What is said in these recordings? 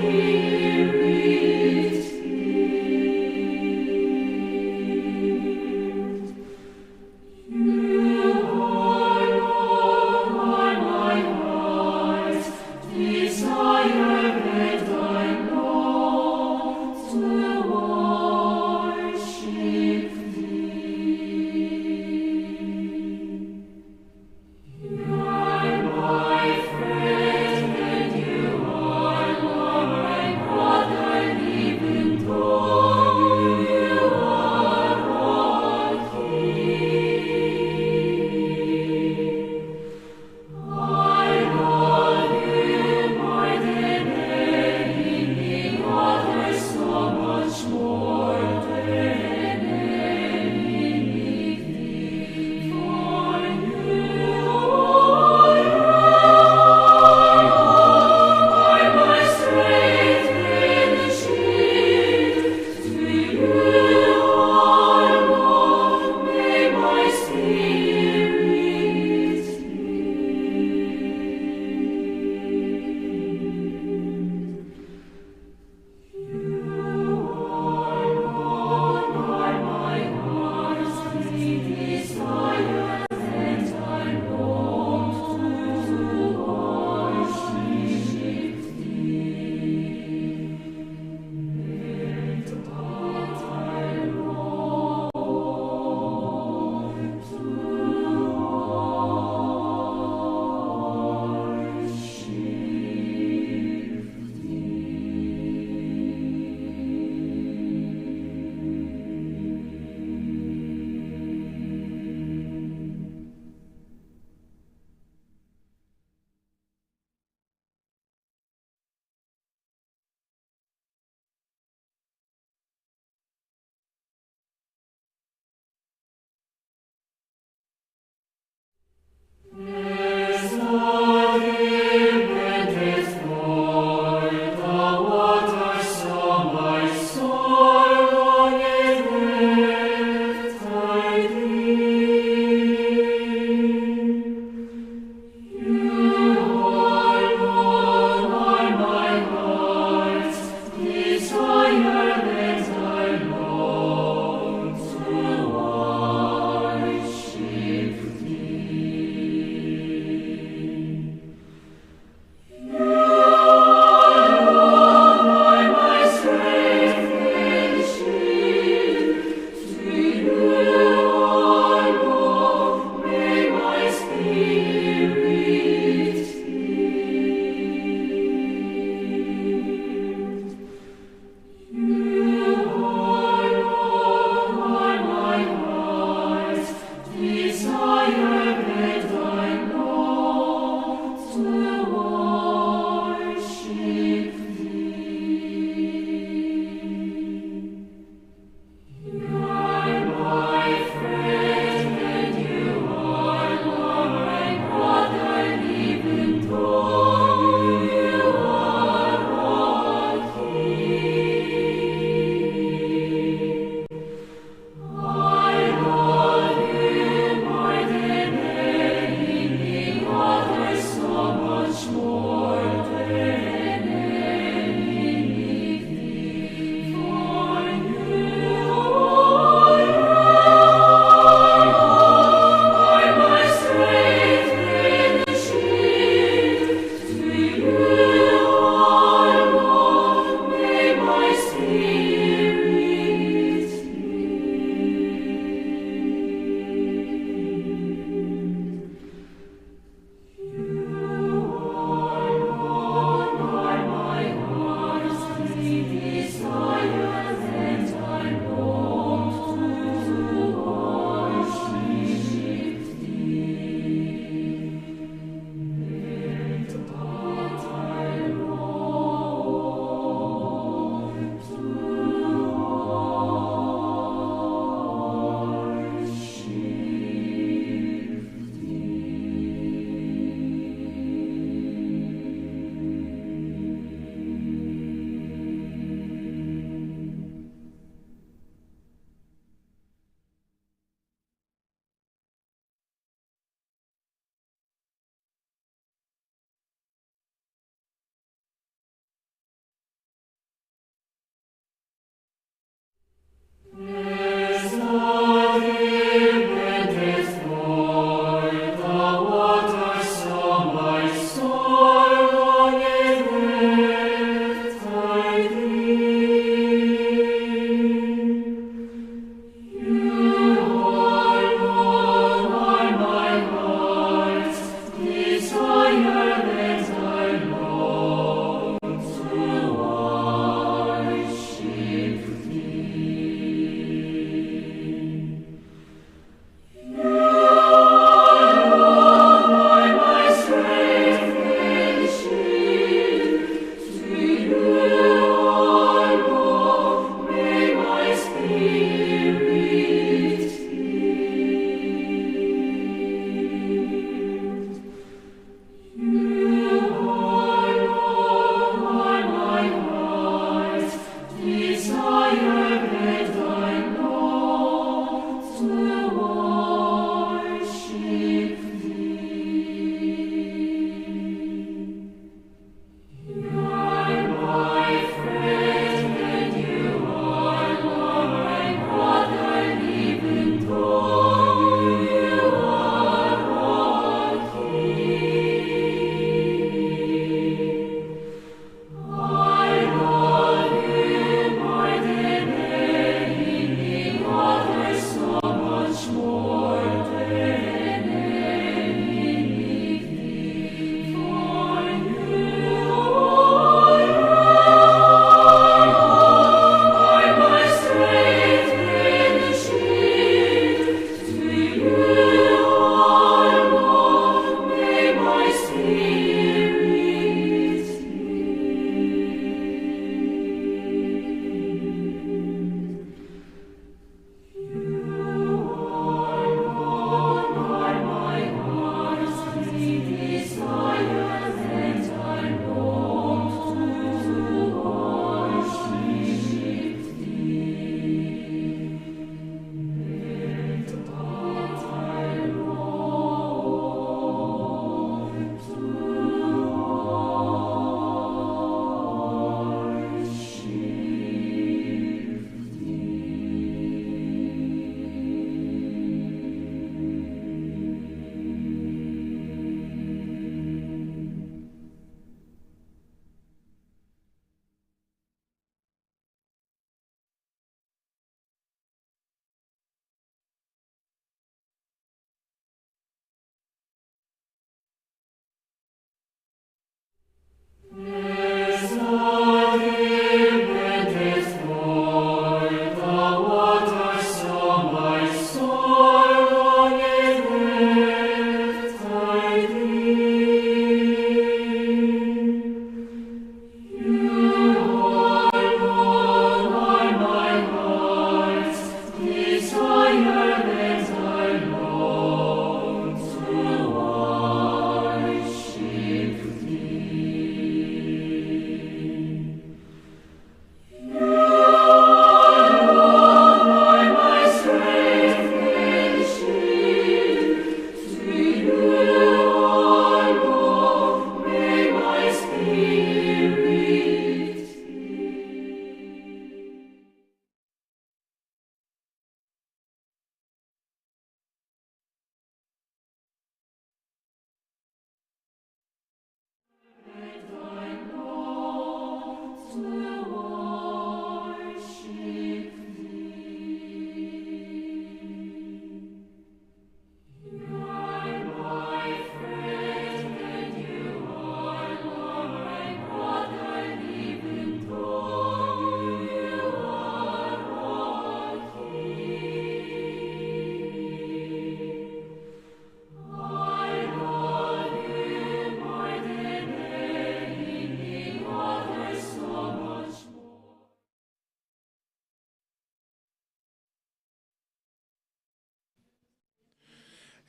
Spirit here. You are Lord, my heart's desire, and I long to worship Thee. You are my friend, and you are my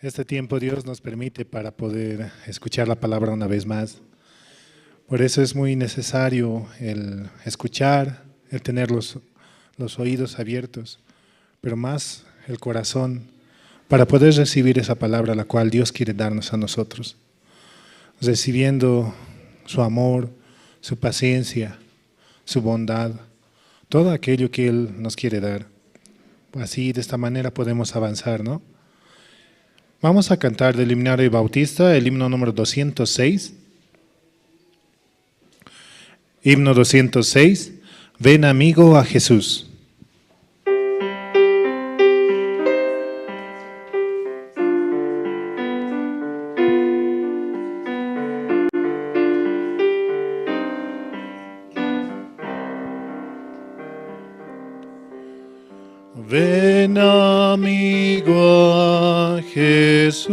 Este tiempo Dios nos permite para poder escuchar la palabra una vez más. Por eso es muy necesario el escuchar, el tener los oídos abiertos, pero más el corazón para poder recibir esa palabra la cual Dios quiere darnos a nosotros. Recibiendo su amor, su paciencia, su bondad, todo aquello que Él nos quiere dar. Así, de esta manera podemos avanzar, ¿no? Vamos a cantar del himnario bautista, el himno número 206. Himno 206, Ven amigo a Jesús. Ven amigo a Jesús,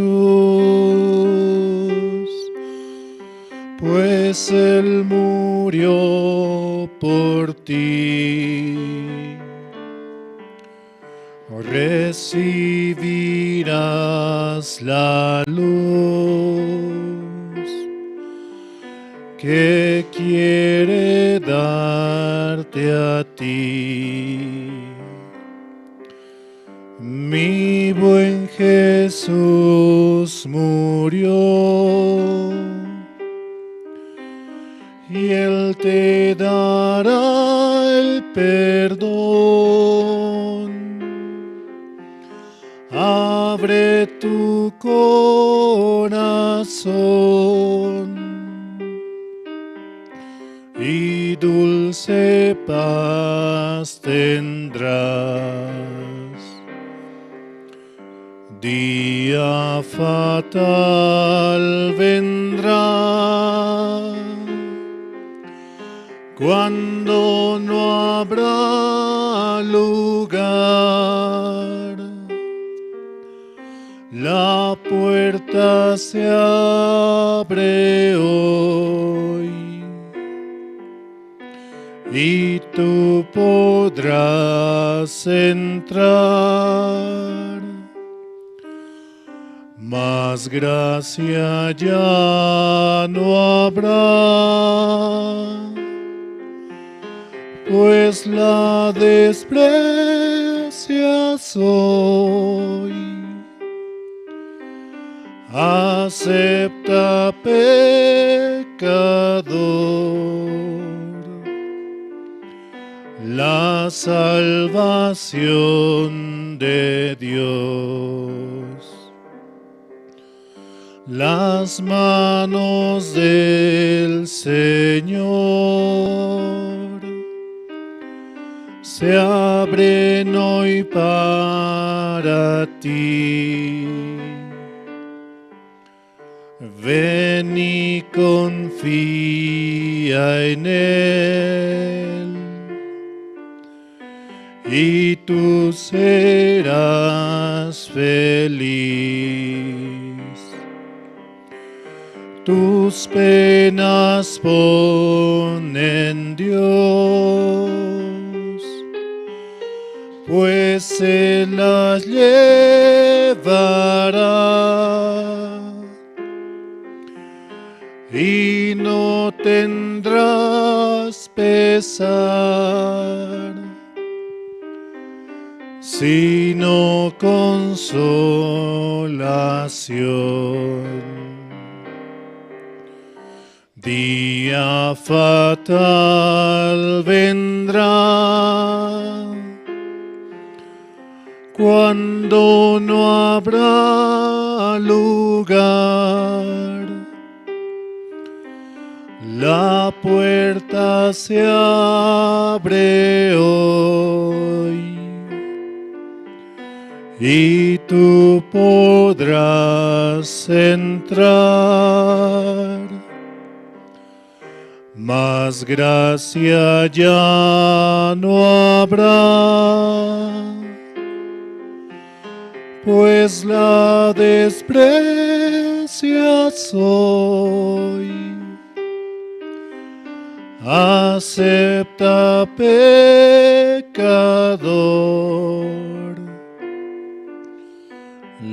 pues Él murió por ti. Recibirás la luz que quiere darte a ti. Mi buen Jesús murió y Él te dará el perdón. Abre tu corazón y dulce paz tendrás. Día fatal vendrá cuando no habrá lugar. La puerta se abre hoy y tú podrás entrar. Mas gracia ya no habrá, pues la desprecias hoy. Acepta, pecador, la salvación de Dios. Las manos del Señor se abren hoy para ti. Ven y confía en Él, y tú serás feliz. Tus penas pon en Dios, pues Él las llevará y no tendrás pesar, sino consolación. Día fatal vendrá cuando no habrá lugar. La puerta se abre hoy y tú podrás entrar. Mas gracia ya no habrá, pues la desprecias hoy. Acepta, pecador,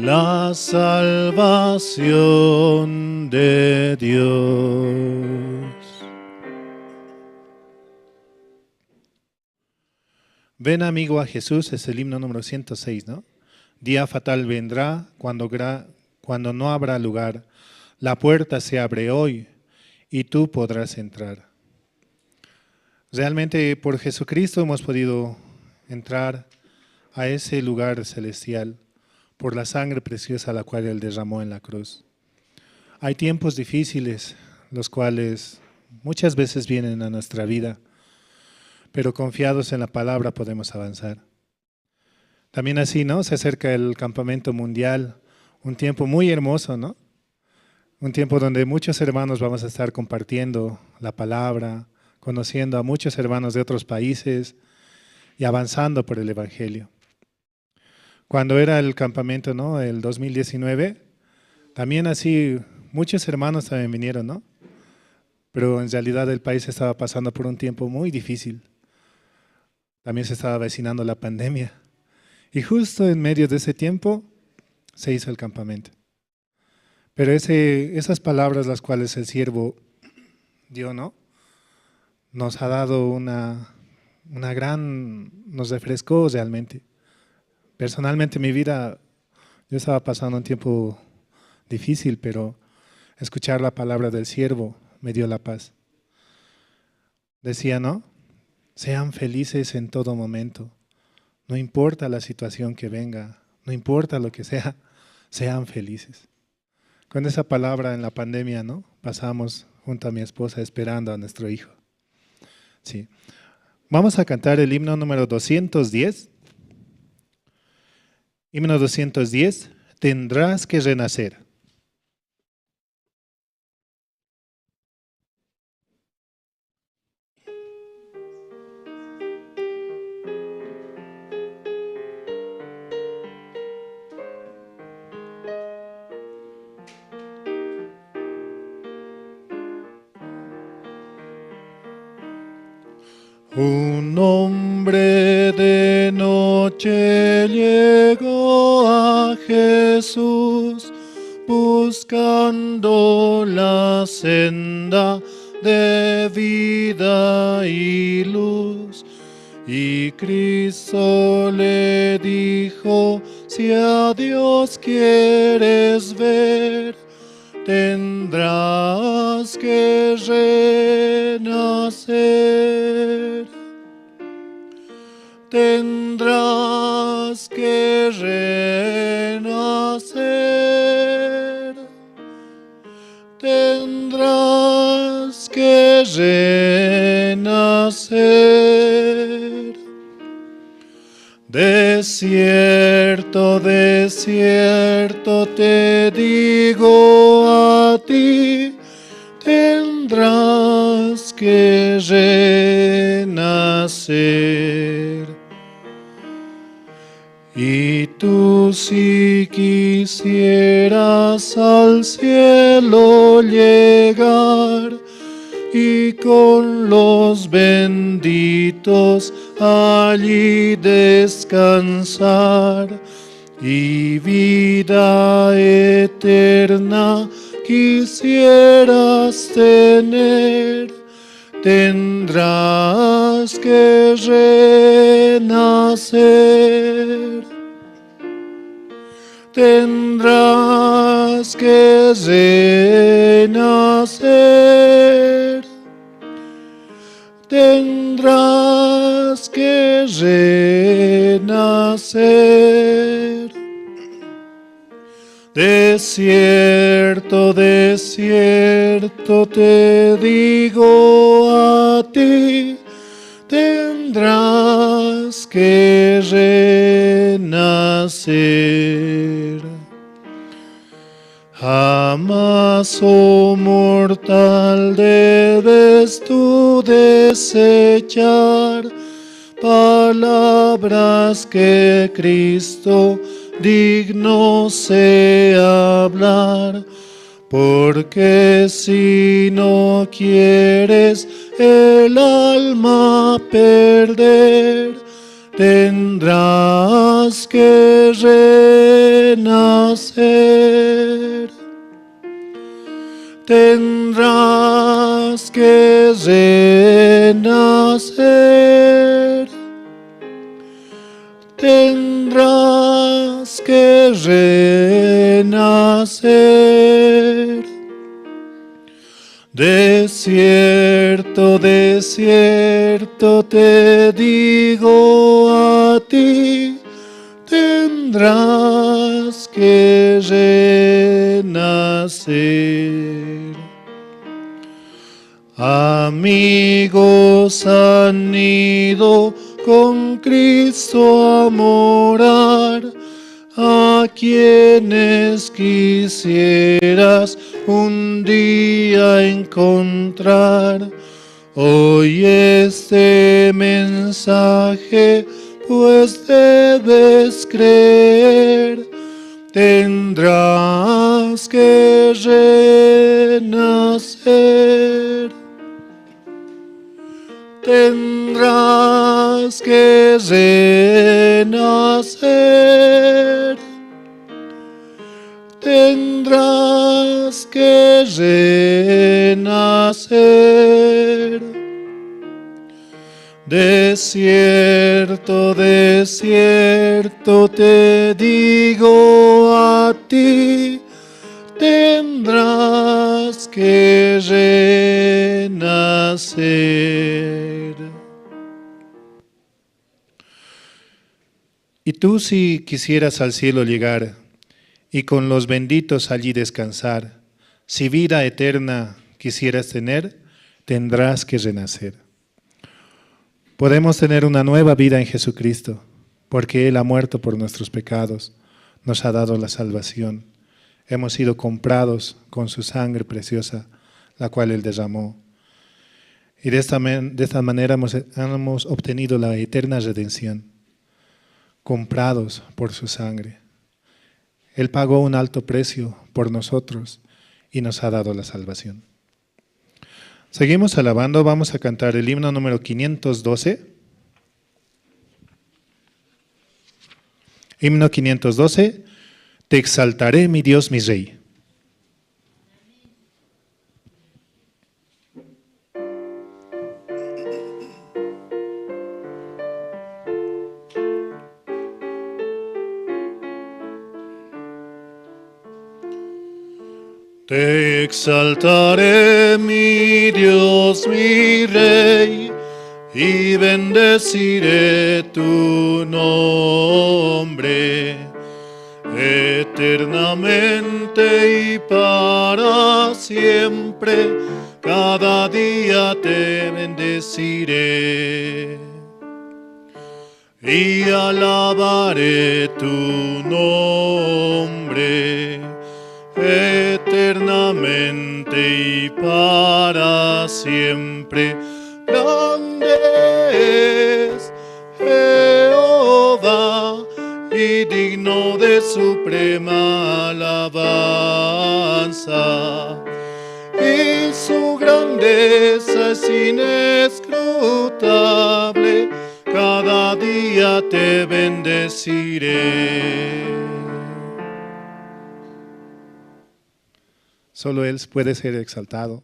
La salvación de Dios. Ven amigo a Jesús es el himno número 106, ¿no? Día fatal vendrá cuando no habrá lugar. La puerta se abre hoy y tú podrás entrar. Realmente por Jesucristo hemos podido entrar a ese lugar celestial por la sangre preciosa la cual Él derramó en la cruz. Hay tiempos difíciles, los cuales muchas veces vienen a nuestra vida, pero confiados en la palabra podemos avanzar. También así, ¿no? Se acerca el campamento mundial, un tiempo muy hermoso, ¿no? Un tiempo donde muchos hermanos vamos a estar compartiendo la palabra, conociendo a muchos hermanos de otros países y avanzando por el Evangelio. Cuando era el campamento, ¿no? El 2019, también así muchos hermanos también vinieron, ¿no? Pero en realidad el país estaba pasando por un tiempo muy difícil. También se estaba avecinando la pandemia. Y justo en medio de ese tiempo se hizo el campamento. Pero esas palabras las cuales el siervo dio, ¿no? Nos ha dado una gran, nos refrescó realmente. Personalmente mi vida, yo estaba pasando un tiempo difícil, pero escuchar la palabra del siervo me dio la paz. Decía, ¿no? Sean felices en todo momento. No importa la situación que venga, no importa lo que sea, sean felices. Con esa palabra en la pandemia, ¿no? Pasamos junto a mi esposa esperando a nuestro hijo. Sí. Vamos a cantar el himno número 210. Himno 210, tendrás que renacer. Un hombre de noche llegó a Jesús, buscando la senda de vida y luz. Y Cristo le dijo, si a Dios quieres ver, tendrás que renacer. Tendrás que renacer. Tendrás que renacer. De cierto te digo a ti, tendrás que renacer. Y tú si quisieras al cielo llegar y con los benditos allí descansar y vida eterna quisieras tener, tendrás que renacer. Tendrás que renacer. Tendrás que renacer. De cierto te digo a ti, tendrás que renacer. Jamás, oh mortal, debes tú desechar palabras que Cristo digno sea hablar, porque si no quieres el alma perder, Tendrás que renacer. Tendrás que renacer. Tendrás que renacer. De cierto te digo a ti, tendrás que renacer. Amigos han ido con Cristo a morar, a quienes quisieras un día encontrar. Hoy este mensaje, pues debes creer, tendrás que renacer. Tendrás que renacer. Tendrás que renacer. De cierto te digo a ti, tendrás que renacer. Y tú, si quisieras al cielo llegar y con los benditos allí descansar, si vida eterna quisieras tener, tendrás que renacer. Podemos tener una nueva vida en Jesucristo, porque Él ha muerto por nuestros pecados, nos ha dado la salvación. Hemos sido comprados con su sangre preciosa, la cual Él derramó. Y de esta manera hemos obtenido la eterna redención, comprados por su sangre. Él pagó un alto precio por nosotros y nos ha dado la salvación. Seguimos alabando, vamos a cantar el himno número 512. Himno 512, Te exaltaré, mi Dios, mi Rey. Te exaltaré, mi Dios, mi Rey, y bendeciré tu nombre eternamente y para siempre. Cada día te bendeciré y alabaré tu nombre eternamente y para siempre. Grande es Jehová y digno de suprema alabanza, y su grandeza es inescrutable. Cada día te bendeciré. Solo Él puede ser exaltado.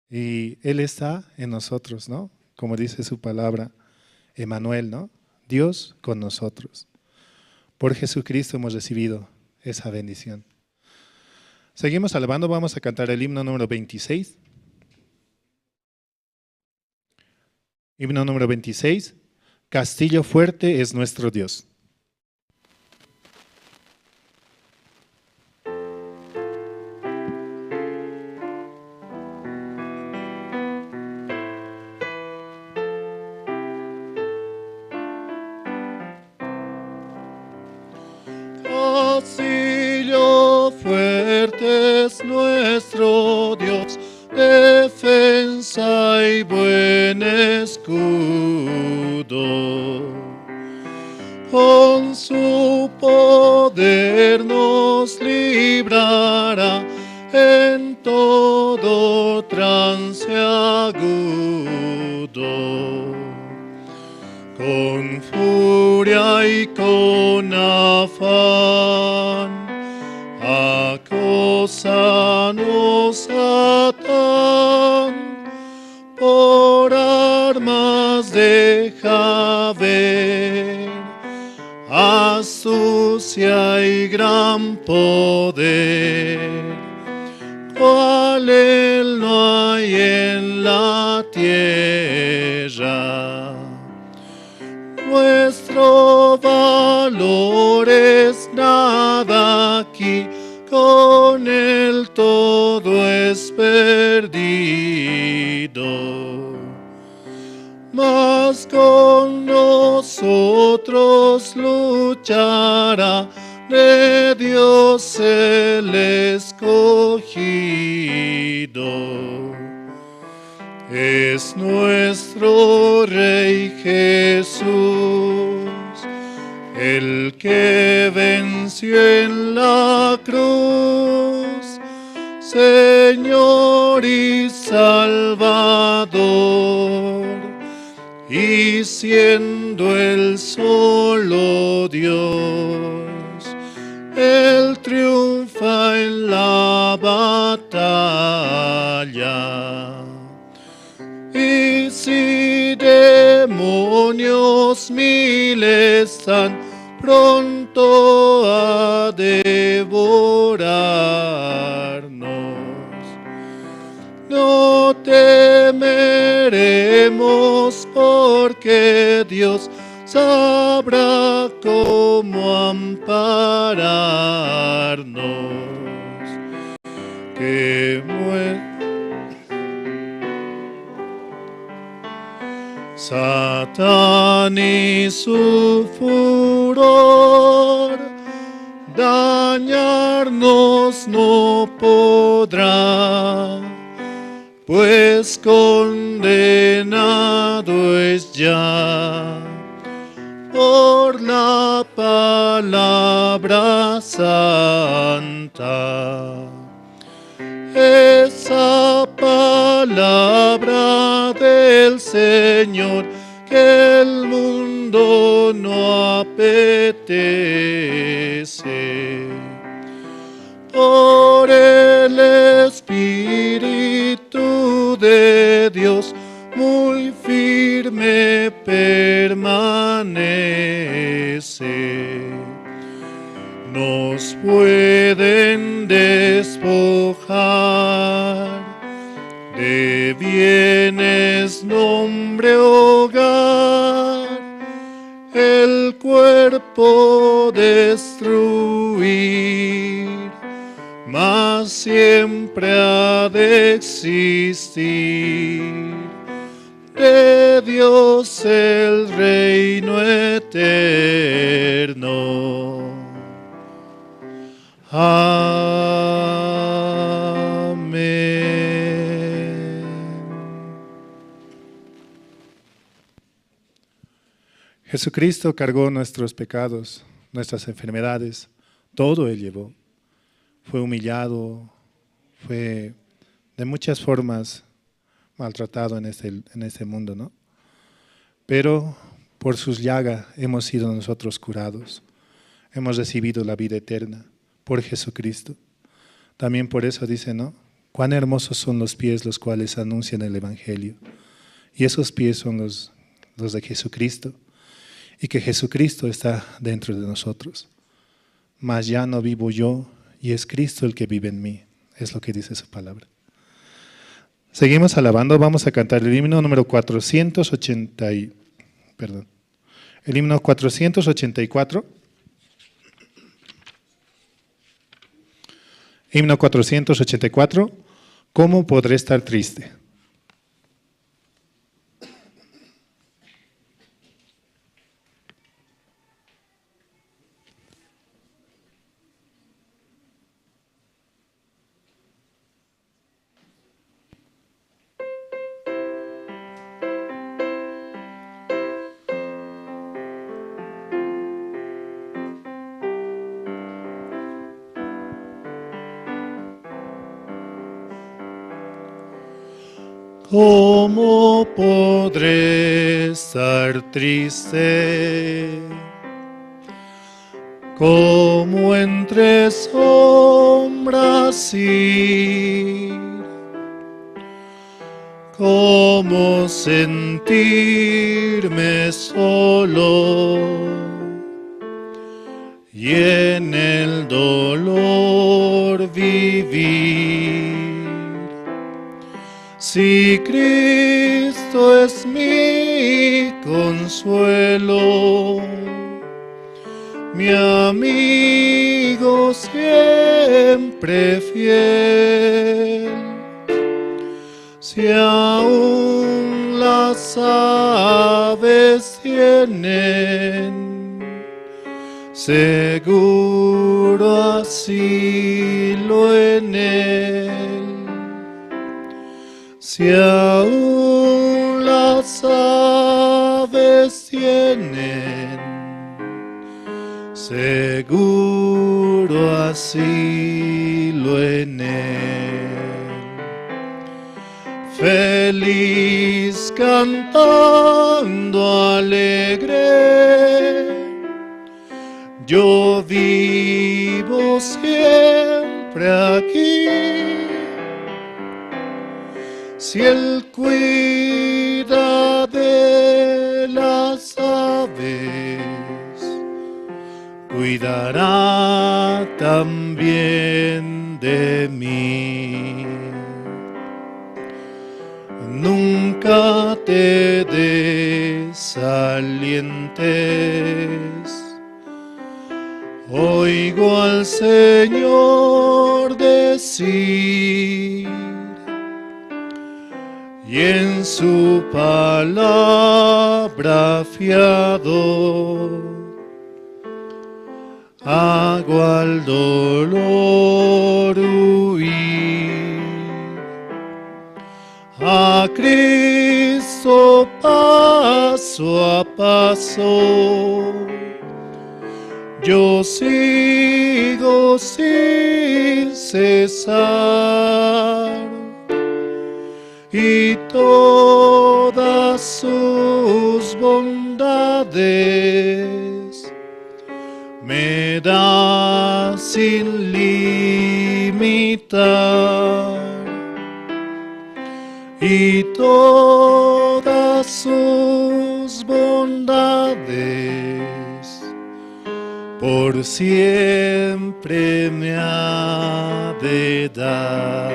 Y Él está en nosotros, ¿no? Como dice su palabra, Emanuel, ¿no? Dios con nosotros. Por Jesucristo hemos recibido esa bendición. Seguimos alabando, vamos a cantar el himno número 26. Himno número 26, Castillo fuerte es nuestro Dios. Castillo fuerte es nuestro Dios, defensa y buen escudo. Con su poder nos librará en todo trance agudo. Con furia y con afán, acósanos Satán, por armas deja ver astucia y gran poder, cual él no hay en la tierra. Nuestro valor es nada aquí, con él todo es perdido. Mas con nosotros luchará de Dios el escogido. Es nuestro Rey Jesús, el que venció en la cruz, Señor y Salvador, y siendo el solo Dios, Él triunfa en la batalla. Y si demonios miles están pronto a devorarnos, no temeremos porque Dios sabrá cómo ampararnos. Que Satán y su furor dañarnos no podrá, pues condenado es ya por la palabra santa. Esa palabra del Señor que el mundo no apetece. Por el Espíritu de Dios muy firme permanece. Nos pueden despojar de bienes, nombre, hogar, el cuerpo destruir, mas siempre ha de existir de Dios el reino eterno. Amén. Jesucristo cargó nuestros pecados, nuestras enfermedades, todo Él llevó. Fue humillado, fue de muchas formas maltratado en este mundo, ¿no? Pero por sus llagas hemos sido nosotros curados. Hemos recibido la vida eterna por Jesucristo. También por eso dice, ¿no? Cuán hermosos son los pies los cuales anuncian el Evangelio. Y esos pies son los de Jesucristo. Y que Jesucristo está dentro de nosotros. Mas ya no vivo yo, y es Cristo el que vive en mí. Es lo que dice su palabra. Seguimos alabando, vamos a cantar el himno número 480, el himno 484. Himno 484, ¿cómo podré estar triste? ¿Cómo podré estar triste? ¿Cómo entre sombras ir? ¿Cómo sentirme solo y en el dolor vivir? Si Cristo es mi consuelo, mi amigo siempre fiel, si aún las aves tienen seguro asilo en él, si aún las aves tienen seguro asilo en él. Feliz cantando alegre, yo vivo siempre aquí. Si Él cuida de las aves, cuidará también de mí. Nunca te desalientes, oigo al Señor decir, y en su palabra fiado, hago al dolor huir. A Cristo paso a paso, yo sigo sin cesar, y todas sus bondades me da sin limitar, y todas sus bondades por siempre me ha de dar.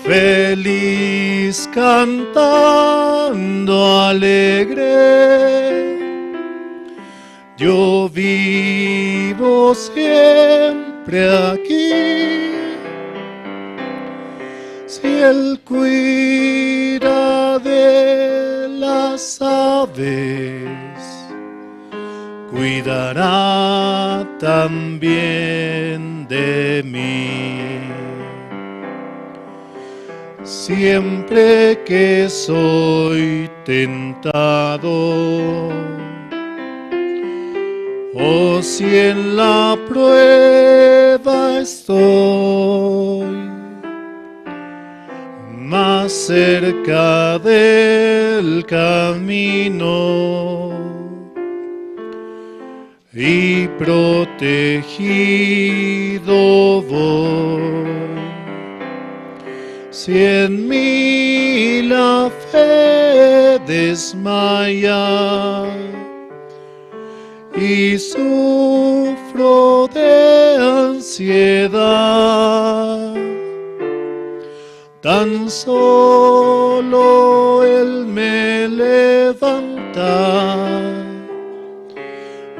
Feliz cantando alegre, yo vivo siempre aquí. Si Él cuida de las aves, cuidará también de mí. Siempre que soy tentado, o si en la prueba estoy, más cerca del camino y protegido voy. Si en mí la fe desmaya y sufro de ansiedad, tan solo Él me levanta,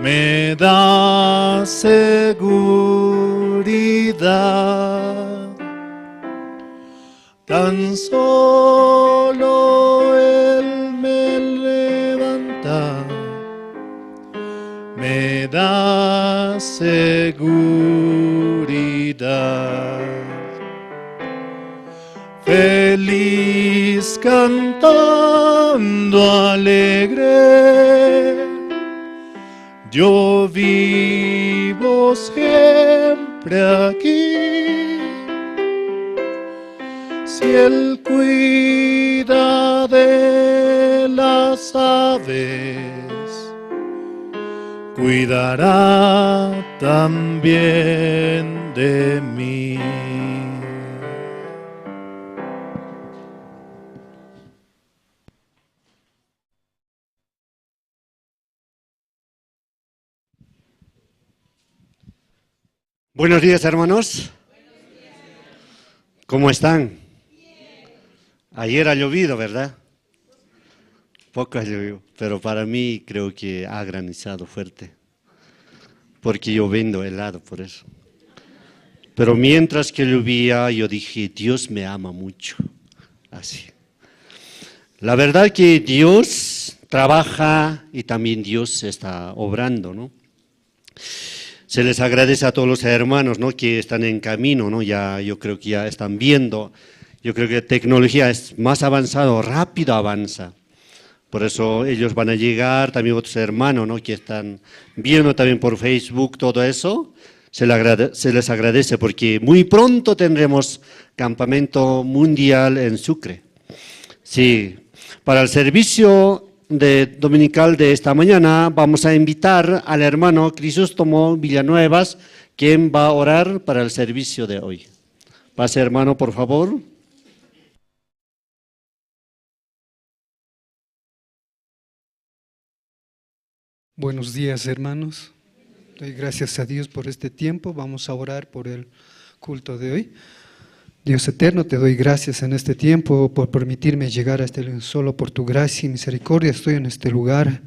me da seguridad. Tan solo Él me levanta, me da seguridad. Feliz cantando alegre, yo vivo siempre aquí. Si Si Él cuida de las aves, cuidará también de mí. Buenos días, hermanos. ¿Cómo están? Ayer ha llovido, ¿verdad? Poco ha llovido, pero para mí creo que ha granizado fuerte, porque yo vendo helado por eso. Pero mientras que llovía, yo dije, Dios me ama mucho. Así. La verdad que Dios trabaja y también Dios está obrando, ¿no? Se les agradece a todos los hermanos, ¿no?, que están en camino, ¿no? Ya, yo creo que ya están viendo. Yo creo que la tecnología es más avanzada, rápido avanza. Por eso ellos van a llegar, también otros hermanos, ¿no?, que están viendo también por Facebook todo eso. Se les agradece porque muy pronto tendremos campamento mundial en Sucre. Sí, para el servicio de dominical de esta mañana vamos a invitar al hermano Crisóstomo Villanuevas, quien va a orar para el servicio de hoy. Pase, hermano, por favor. Buenos días, hermanos. Doy gracias a Dios por este tiempo. Vamos a orar por el culto de hoy. Dios eterno, te doy gracias en este tiempo por permitirme llegar a este lugar. Solo por tu gracia y misericordia estoy en este lugar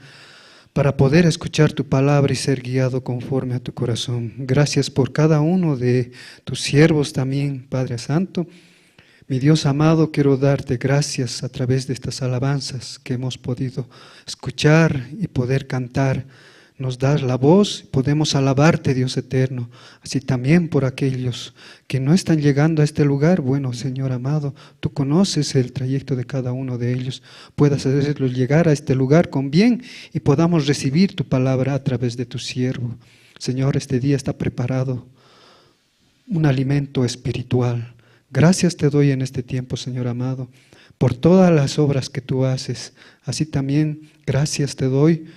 para poder escuchar tu palabra y ser guiado conforme a tu corazón. Gracias por cada uno de tus siervos también, Padre Santo. Mi Dios amado, quiero darte gracias a través de estas alabanzas que hemos podido escuchar y poder cantar. Nos das la voz, podemos alabarte, Dios eterno. Así también por aquellos que no están llegando a este lugar. Bueno, Señor amado, tú conoces el trayecto de cada uno de ellos. Puedas hacerlos llegar a este lugar con bien y podamos recibir tu palabra a través de tu siervo. Señor, este día está preparado un alimento espiritual. Gracias te doy en este tiempo, Señor amado, por todas las obras que tú haces. Así también gracias te doy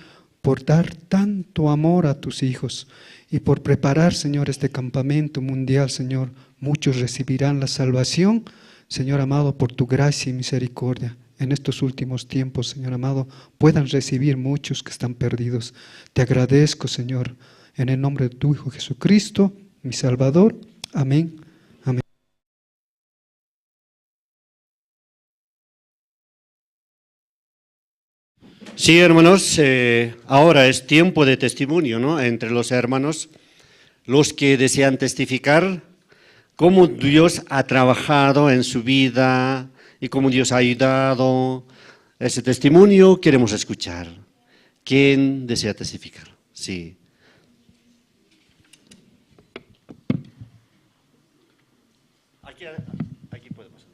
por dar tanto amor a tus hijos y por preparar, Señor, este campamento mundial, Señor. Muchos recibirán la salvación, Señor amado, por tu gracia y misericordia. En estos últimos tiempos, Señor amado, puedan recibir muchos que están perdidos. Te agradezco, Señor, en el nombre de tu Hijo Jesucristo, mi Salvador. Amén. Amén. Sí, hermanos, ahora es tiempo de testimonio, ¿no? Entre los hermanos, los que desean testificar cómo Dios ha trabajado en su vida y cómo Dios ha ayudado. Ese testimonio queremos escuchar. ¿Quién desea testificar? Sí. Aquí podemos.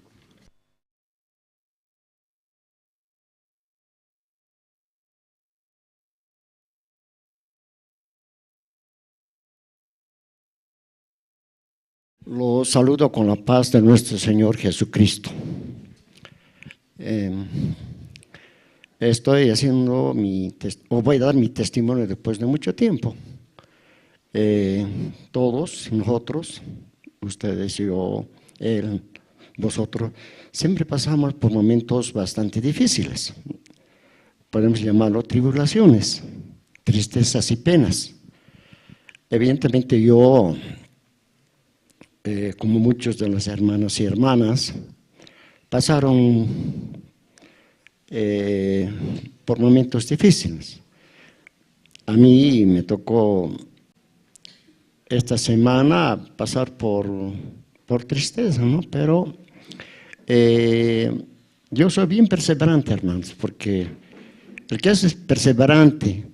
Los saludo con la paz de nuestro Señor Jesucristo. Estoy haciendo voy a dar mi testimonio después de mucho tiempo. Todos nosotros, ustedes, yo, él, vosotros, siempre pasamos por momentos bastante difíciles. Podemos llamarlo tribulaciones, tristezas y penas. Evidentemente yo, como muchos de los hermanos y hermanas, pasaron por momentos difíciles. A mí me tocó esta semana pasar por tristeza, ¿no? Pero yo soy bien perseverante, hermanos, porque el que es perseverante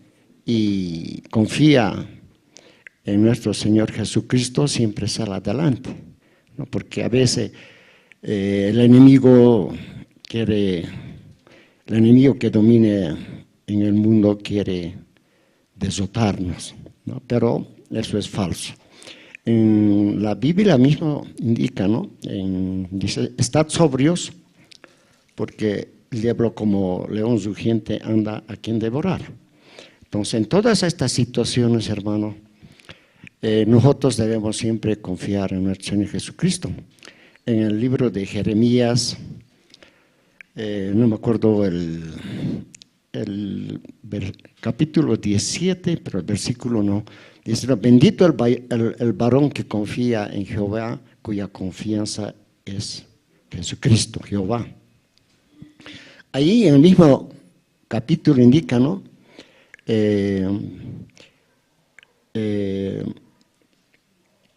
y confía en nuestro Señor Jesucristo siempre sale adelante, ¿no? Porque a veces el enemigo quiere, el enemigo que domine en el mundo quiere desotarnos, ¿no? Pero eso es falso. En la Biblia mismo indica, ¿no? Dice, estad sobrios, porque el diablo como león rugiente anda a quien devorar. Entonces, en todas estas situaciones, hermano, nosotros debemos siempre confiar en nuestro Señor Jesucristo. En el libro de Jeremías, no me acuerdo el capítulo 17, pero el versículo no. Dice, bendito el varón que confía en Jehová, cuya confianza es Jesucristo, Jehová. Ahí en el mismo capítulo indica, ¿no?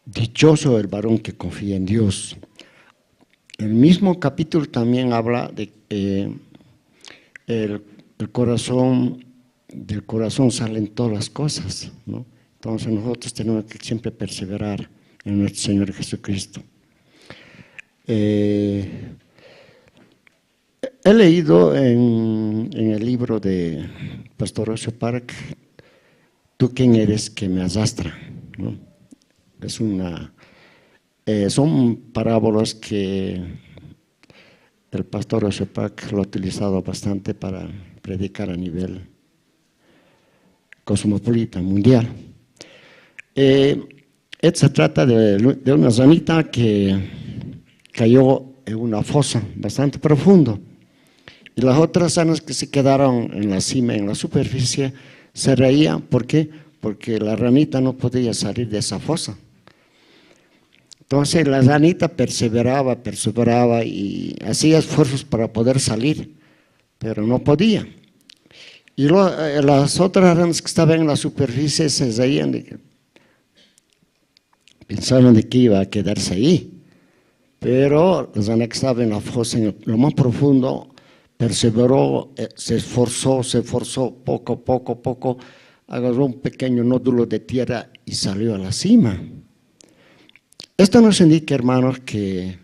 Dichoso el varón que confía en Dios. El mismo capítulo también habla de el corazón, del corazón salen todas las cosas, ¿no? Entonces nosotros tenemos que siempre perseverar en nuestro Señor Jesucristo. He leído en el libro de Pastor Osho Park, ¿Tú quién eres que me arrastra? ¿No? Es una, son parábolas que el pastor Osho Park lo ha utilizado bastante para predicar a nivel cosmopolita, mundial. Se trata de una ranita que cayó en una fosa bastante profundo. Y las otras ranas que se quedaron en la cima, en la superficie, se reían. ¿Por qué? Porque la ranita no podía salir de esa fosa. Entonces la ranita perseveraba, perseveraba y hacía esfuerzos para poder salir, pero no podía. Y luego, las otras ranas que estaban en la superficie se reían, de que, pensaban de que iba a quedarse ahí. Pero la rana que estaba en la fosa, en lo más profundo, perseveró, se esforzó, poco, poco, poco, agarró un pequeño nódulo de tierra y salió a la cima. Esto nos indica, hermanos, que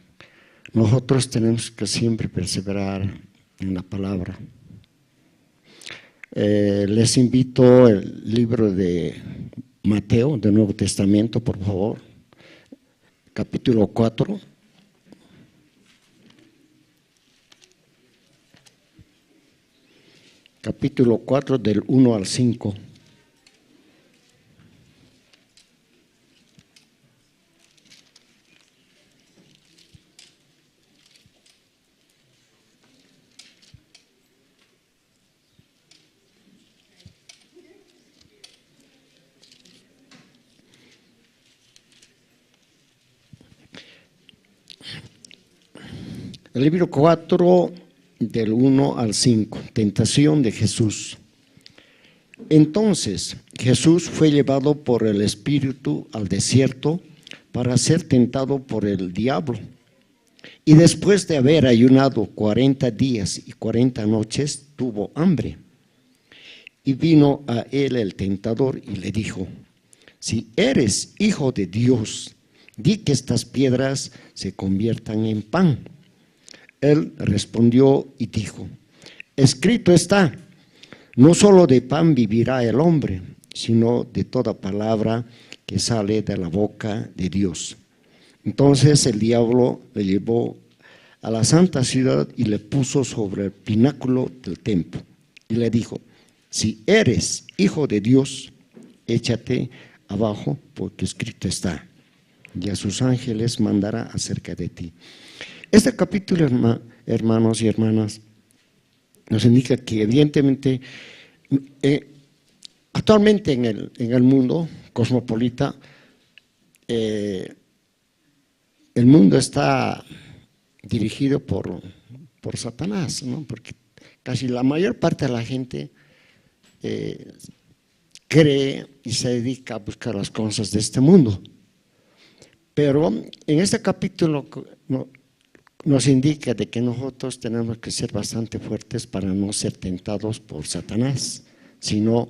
nosotros tenemos que siempre perseverar en la palabra. Les invito el libro de Mateo, del Nuevo Testamento, por favor, capítulo 4. Capítulo 4, del 1 al 5. El libro 4, del 1 al 5, tentación de Jesús. Entonces Jesús fue llevado por el Espíritu al desierto para ser tentado por el diablo. Y después de haber ayunado 40 días y 40 noches, tuvo hambre. Y vino a él el tentador y le dijo: si eres hijo de Dios, di que estas piedras se conviertan en pan. Él respondió y dijo: escrito está, no solo de pan vivirá el hombre, sino de toda palabra que sale de la boca de Dios. Entonces el diablo le llevó a la santa ciudad y le puso sobre el pináculo del templo. Y le dijo: si eres hijo de Dios, échate abajo, porque escrito está, y a sus ángeles mandará acerca de ti. Este capítulo, hermanos y hermanas, nos indica que evidentemente, actualmente en el mundo cosmopolita, el mundo está dirigido por Satanás, ¿no? Porque casi la mayor parte de la gente cree y se dedica a buscar las cosas de este mundo. Pero en este capítulo nos indica de que nosotros tenemos que ser bastante fuertes para no ser tentados por Satanás, sino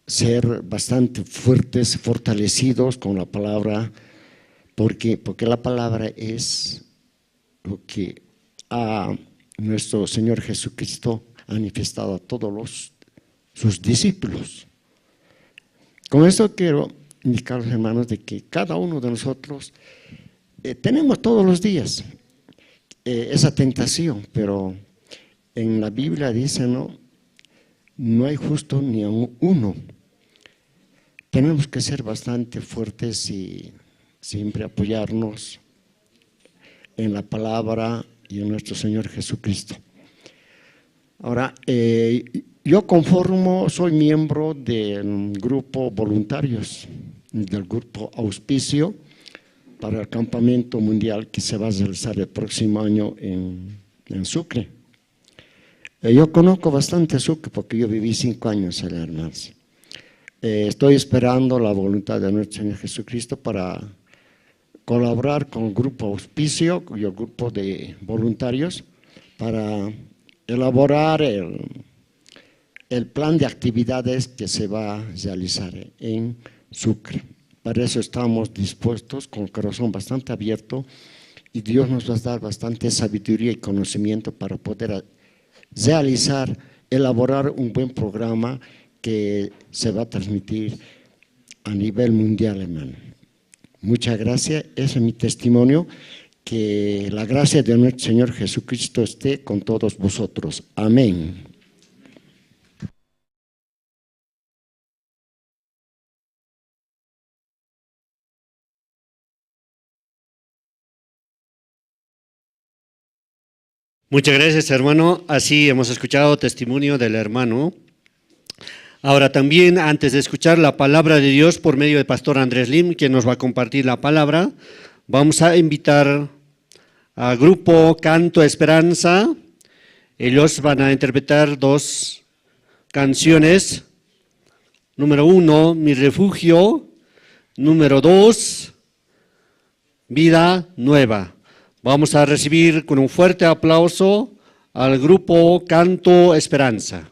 ser bastante fuertes, fortalecidos con la palabra, porque la palabra es lo que a nuestro Señor Jesucristo ha manifestado a todos sus discípulos. Con esto quiero indicar a los hermanos de que cada uno de nosotros tenemos todos los días esa tentación, pero en la Biblia dice, no, no hay justo ni aun uno. Tenemos que ser bastante fuertes y siempre apoyarnos en la palabra y en nuestro Señor Jesucristo. Ahora, yo conformo, soy miembro del grupo voluntarios, del grupo Auspicio para el campamento mundial que se va a realizar el próximo año en Sucre. Yo conozco bastante Sucre porque yo viví 5 años allá, hermanos. Estoy esperando la voluntad de nuestro Señor Jesucristo para colaborar con el grupo Auspicio y el grupo de voluntarios para elaborar el plan de actividades que se va a realizar en Sucre. Para eso estamos dispuestos, con el corazón bastante abierto, y Dios nos va a dar bastante sabiduría y conocimiento para poder realizar, elaborar un buen programa que se va a transmitir a nivel mundial, hermano. Muchas gracias, ese es mi testimonio. Que la gracia de nuestro Señor Jesucristo esté con todos vosotros. Amén. Muchas gracias, hermano. Así hemos escuchado testimonio del hermano. Ahora también, antes de escuchar la palabra de Dios por medio del pastor Andrés Lim, quien nos va a compartir la palabra, vamos a invitar al grupo Canto Esperanza. Ellos van a interpretar 2 canciones. Número 1, Mi Refugio. Número 2, Vida Nueva. Vamos a recibir con un fuerte aplauso al grupo Canto Esperanza.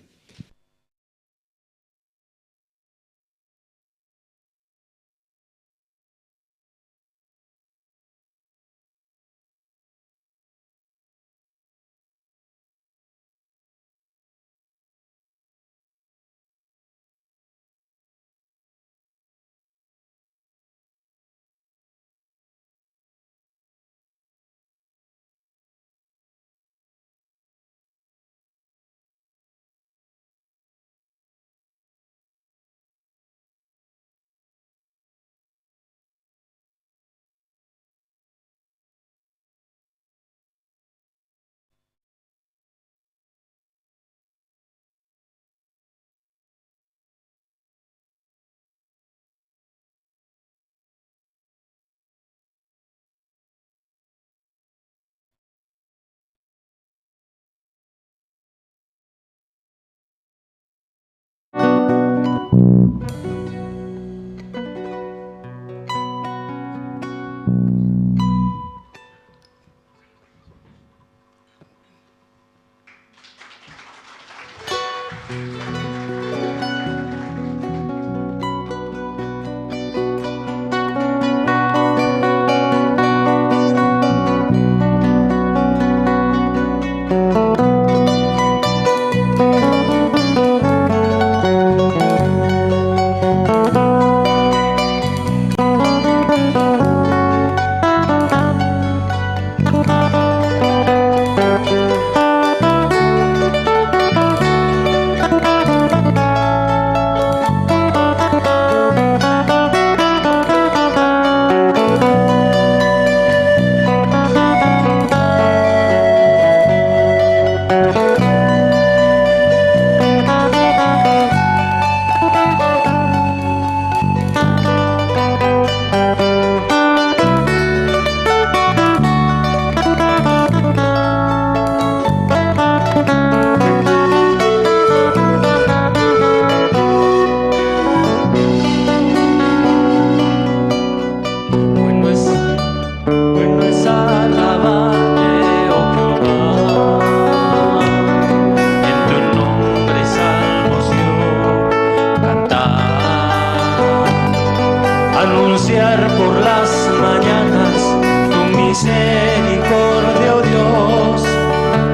Misericordia, oh Dios,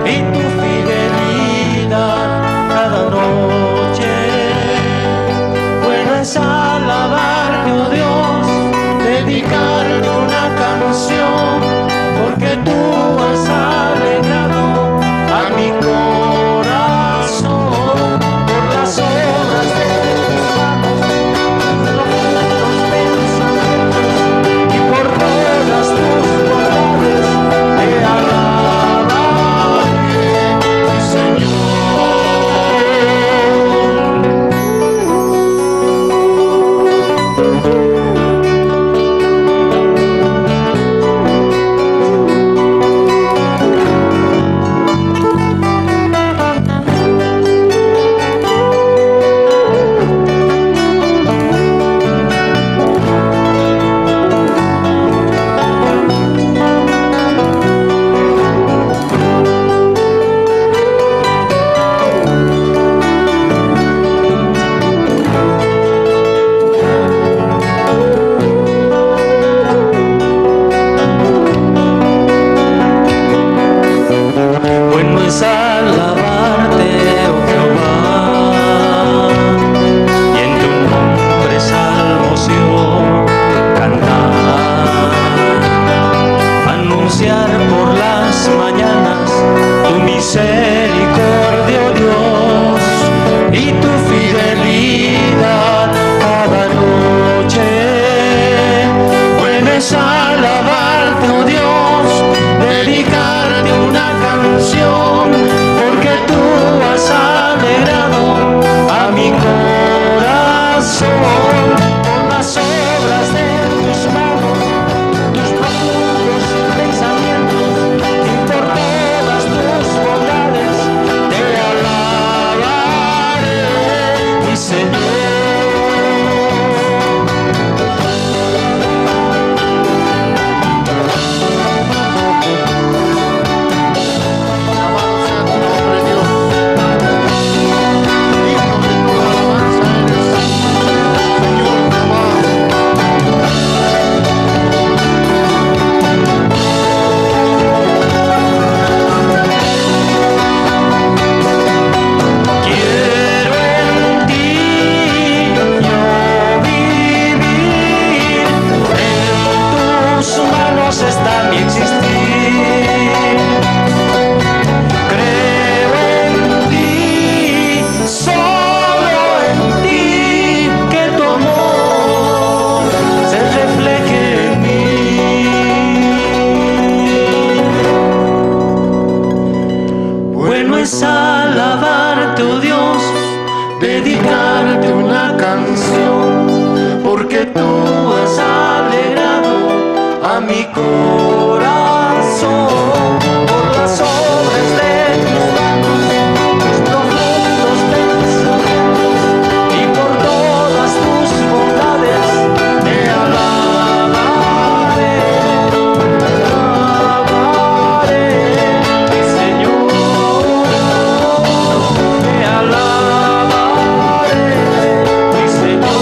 y tu fidelidad cada noche. Bueno es alabarte, oh Dios. porque tú has alegrado a mi corazón por las obras de tus manos, tus profundos pensamientos y por todas tus bondades te alabaré, mi Señor. Bueno es alabarte, oh Jehová, y en tu nombre salmoción cantar, anunciar por las mañanas tu misericordia, oh Dios, y tu fidelidad cada noche. Bueno es alabarte, oh Dios, dedicarte una canción, porque tú has alegrado a mi corazón por las obras de tus manos, tus profundos pensamientos y por todas tus bondades te alabaré, mi Señor. Alabado sea tu nombre, Dios. Digno de toda alabanza eres, Señor Jehová. Quiero en ti yo vivir, en tus manos está mi existir. Creo en ti, solo en ti, que tu amor se refleje en mí. Bueno es alabarte, oh Dios, dedicarte una canción, porque tú has alegrado a mi corazón por las obras de tus manos, tus profundos pensamientos y por todas tus bondades te alabaré, alabaré, mi Señor, te alabaré, mi Señor.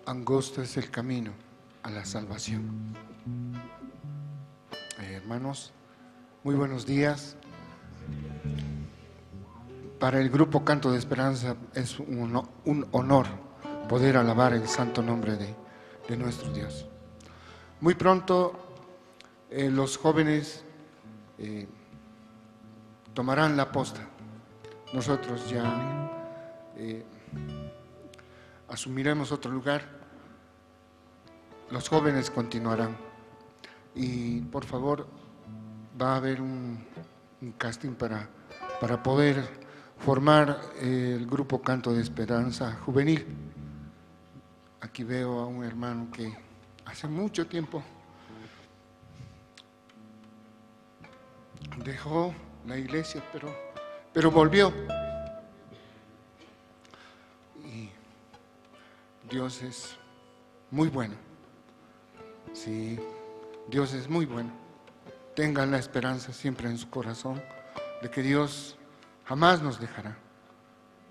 Angosto es el camino a la salvación. Hermanos, muy buenos días. Para el grupo Canto de Esperanza es un honor poder alabar el santo nombre de nuestro Dios. Muy pronto los jóvenes tomarán la posta. Nosotros ya asumiremos otro lugar. Los jóvenes continuarán. Y por favor, va a haber un casting para poder formar el grupo Canto de Esperanza Juvenil. Aquí veo a un hermano que hace mucho tiempo dejó la iglesia, pero volvió. Y Dios es muy bueno. Sí, Dios es muy bueno. Tengan la esperanza siempre en su corazón de que Dios jamás nos dejará.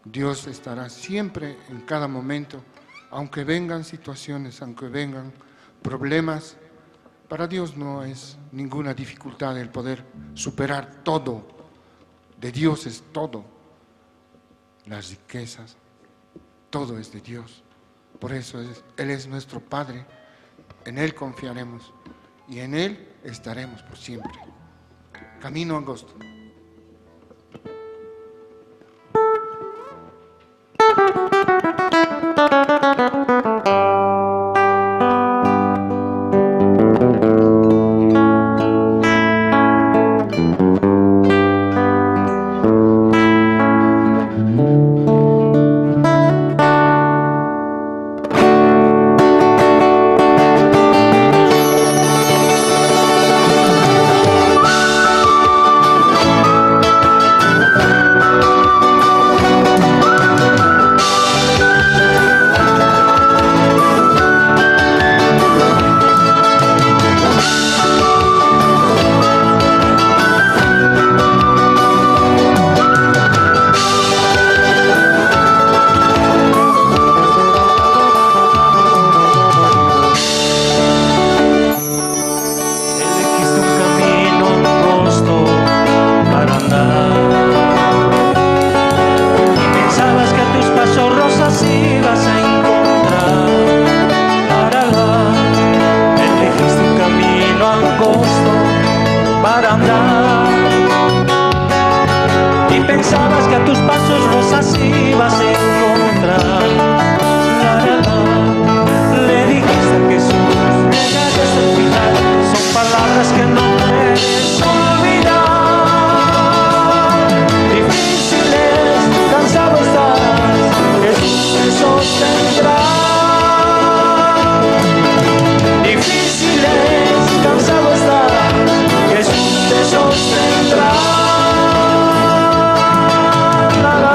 Dios estará siempre en cada momento, aunque vengan situaciones, aunque vengan problemas. Para Dios no es ninguna dificultad el poder superar todo. De Dios es todo. Las riquezas, todo es de Dios. Por eso Él es nuestro Padre. En Él confiaremos y en Él estaremos por siempre. Camino angosto. Elegiste un camino angosto para andar y pensabas que a tus pasos rosas ibas a encontrar. Para elegiste un camino angosto para andar y pensabas que a tus pasos rosas ibas a encontrar. La, la, la. Le dijiste a Jesús, llegaré hasta el final. Son palabras que no puedes olvidar. Difíciles, cansado estás, Jesús te sostendrá. Difíciles, cansado estás, Jesús te sostendrá. La, la, la.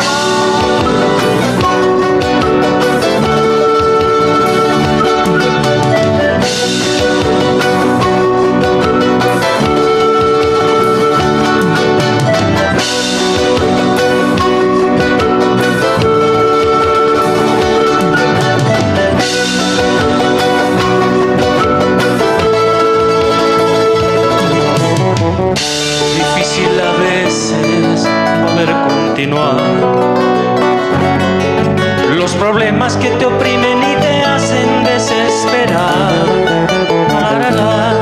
Difícil a veces poder continuar. Los problemas que te oprimen y te hacen desesperar. La, la, la.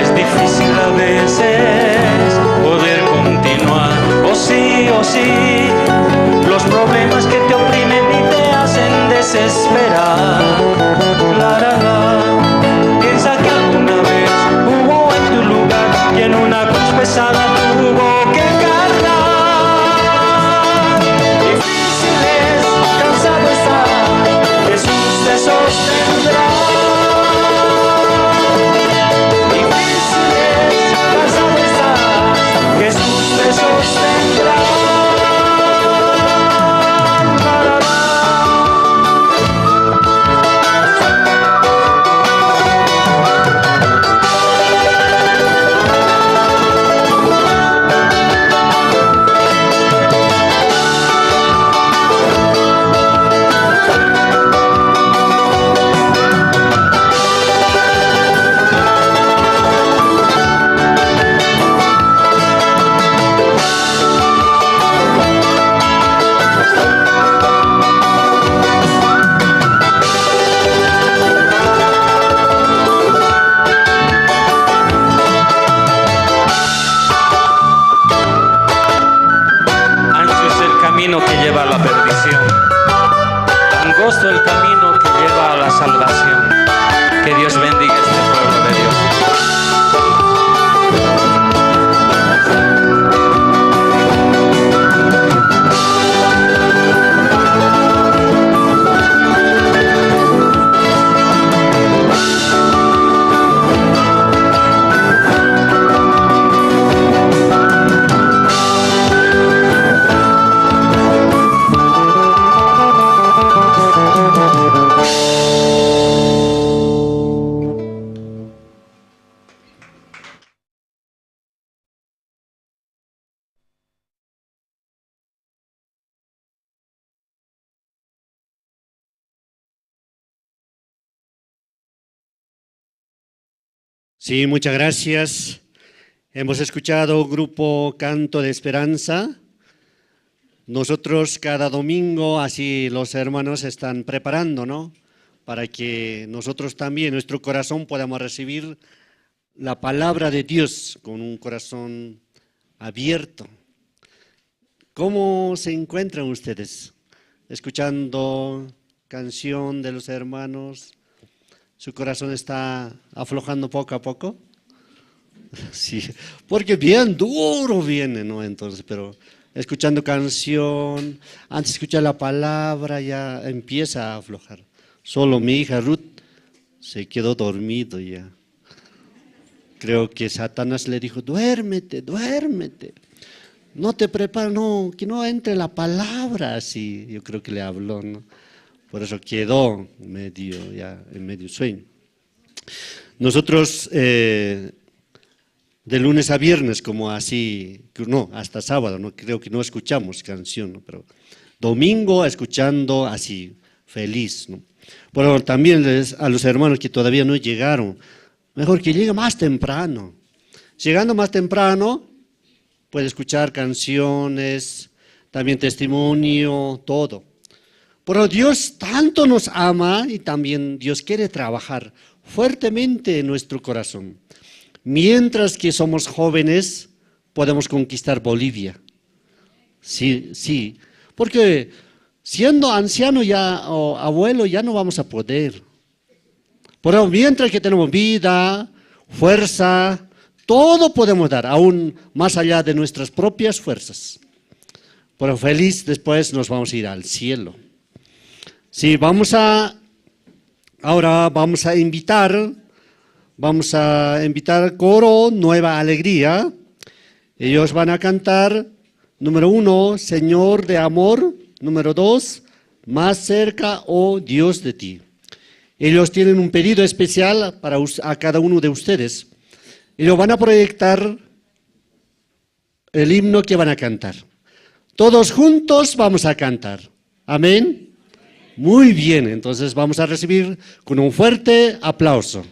Es difícil a veces poder continuar. Oh sí, oh sí. Los problemas que te oprimen y te hacen desesperar. La, la, la. Piensa que alguna vez hubo en tu lugar quien una cruz pesada tuvo que cargar. Difíciles, cansado estás, Jesús te sostendrá. Difíciles, cansado estás, Jesús te sostendrá. La, la, la. Ancho es el camino que lleva a la perdición, angosto el camino que lleva a la salvación. Que Dios bendiga este pueblo de Dios. Sí, muchas gracias. Hemos escuchado grupo Canto de Esperanza. Nosotros cada domingo, así los hermanos están preparando, ¿no? Para que nosotros también, nuestro corazón, podamos recibir la palabra de Dios con un corazón abierto. ¿Cómo se encuentran ustedes? Escuchando canción de los hermanos. ¿Su corazón está aflojando poco a poco? Sí, porque bien duro viene, ¿no? Entonces, pero escuchando canción, antes de escuchar la palabra ya empieza a aflojar. Solo mi hija Ruth se quedó dormido ya. Creo que Satanás le dijo, duérmete, duérmete. No te preparas, no, que no entre la palabra así. Yo creo que le habló, ¿no? Por eso quedó medio, ya en medio sueño. Nosotros de lunes a viernes, como así, no, hasta sábado, no creo que no escuchamos canción, ¿no? Pero domingo escuchando así, feliz, ¿no? Pero también a los hermanos que todavía no llegaron, mejor que lleguen más temprano. Llegando más temprano, puede escuchar canciones, también testimonio, todo. Pero Dios tanto nos ama y también Dios quiere trabajar fuertemente en nuestro corazón. Mientras que somos jóvenes, podemos conquistar Bolivia. Sí, sí, porque siendo anciano ya o abuelo ya no vamos a poder. Pero mientras que tenemos vida, fuerza, todo podemos dar, aún más allá de nuestras propias fuerzas. Pero feliz después nos vamos a ir al cielo. Sí, ahora vamos a invitar coro Nueva Alegría. Ellos van a cantar, número 1, Señor de Amor, número 2, Más cerca, oh Dios de ti. Ellos tienen un pedido especial para a cada uno de ustedes. Ellos van a proyectar el himno que van a cantar. Todos juntos vamos a cantar. Amén. Muy bien, entonces vamos a recibir con un fuerte aplauso.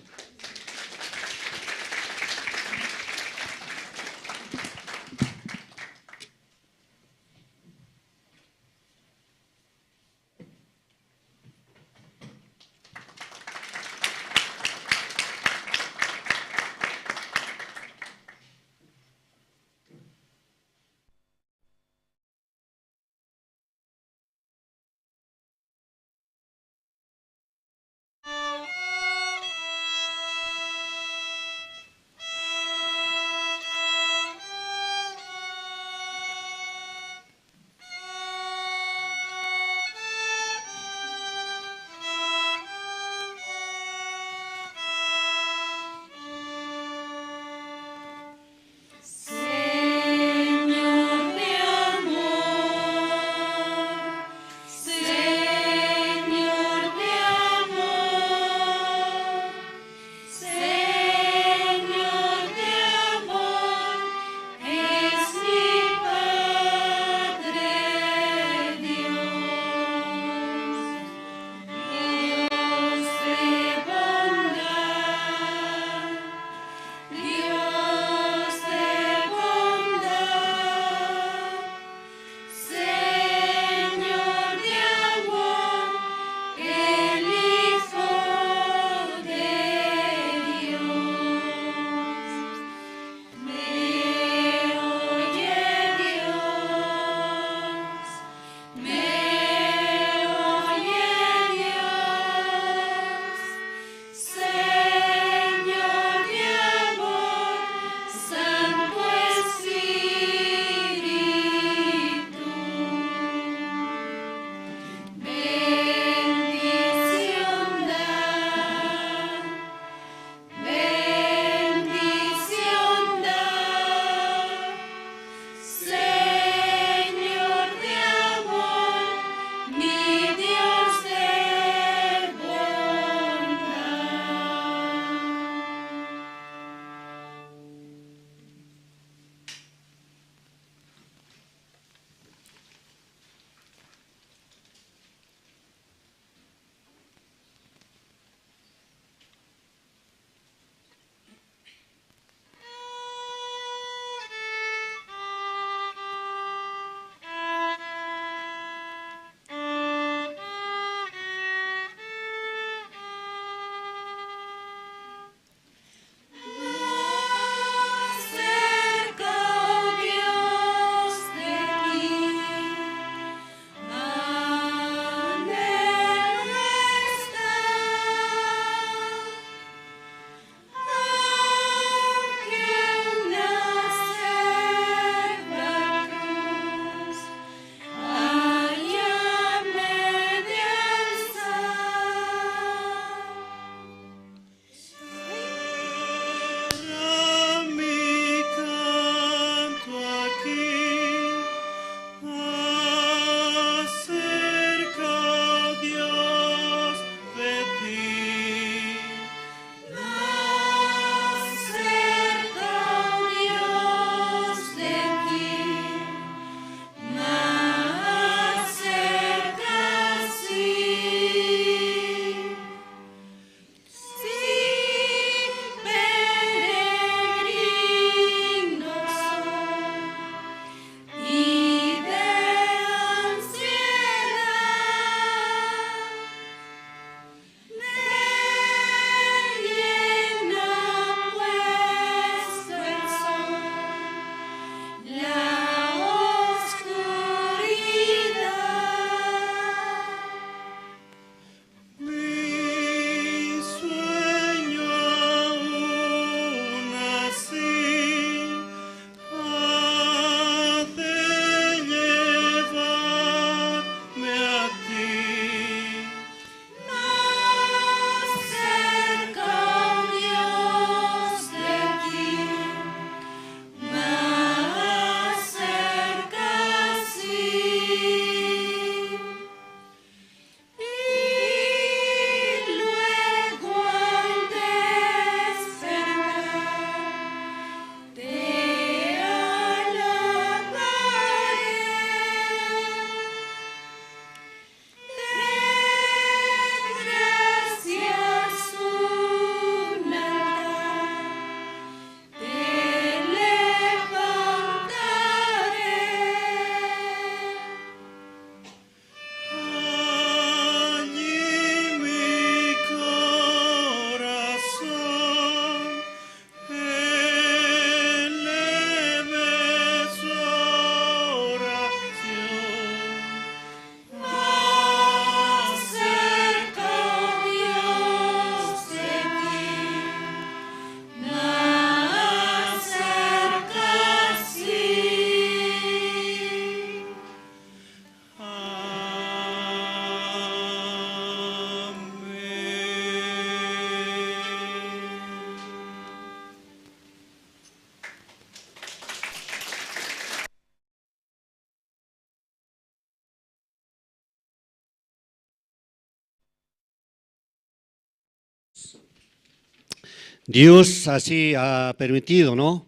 Dios así ha permitido, ¿no?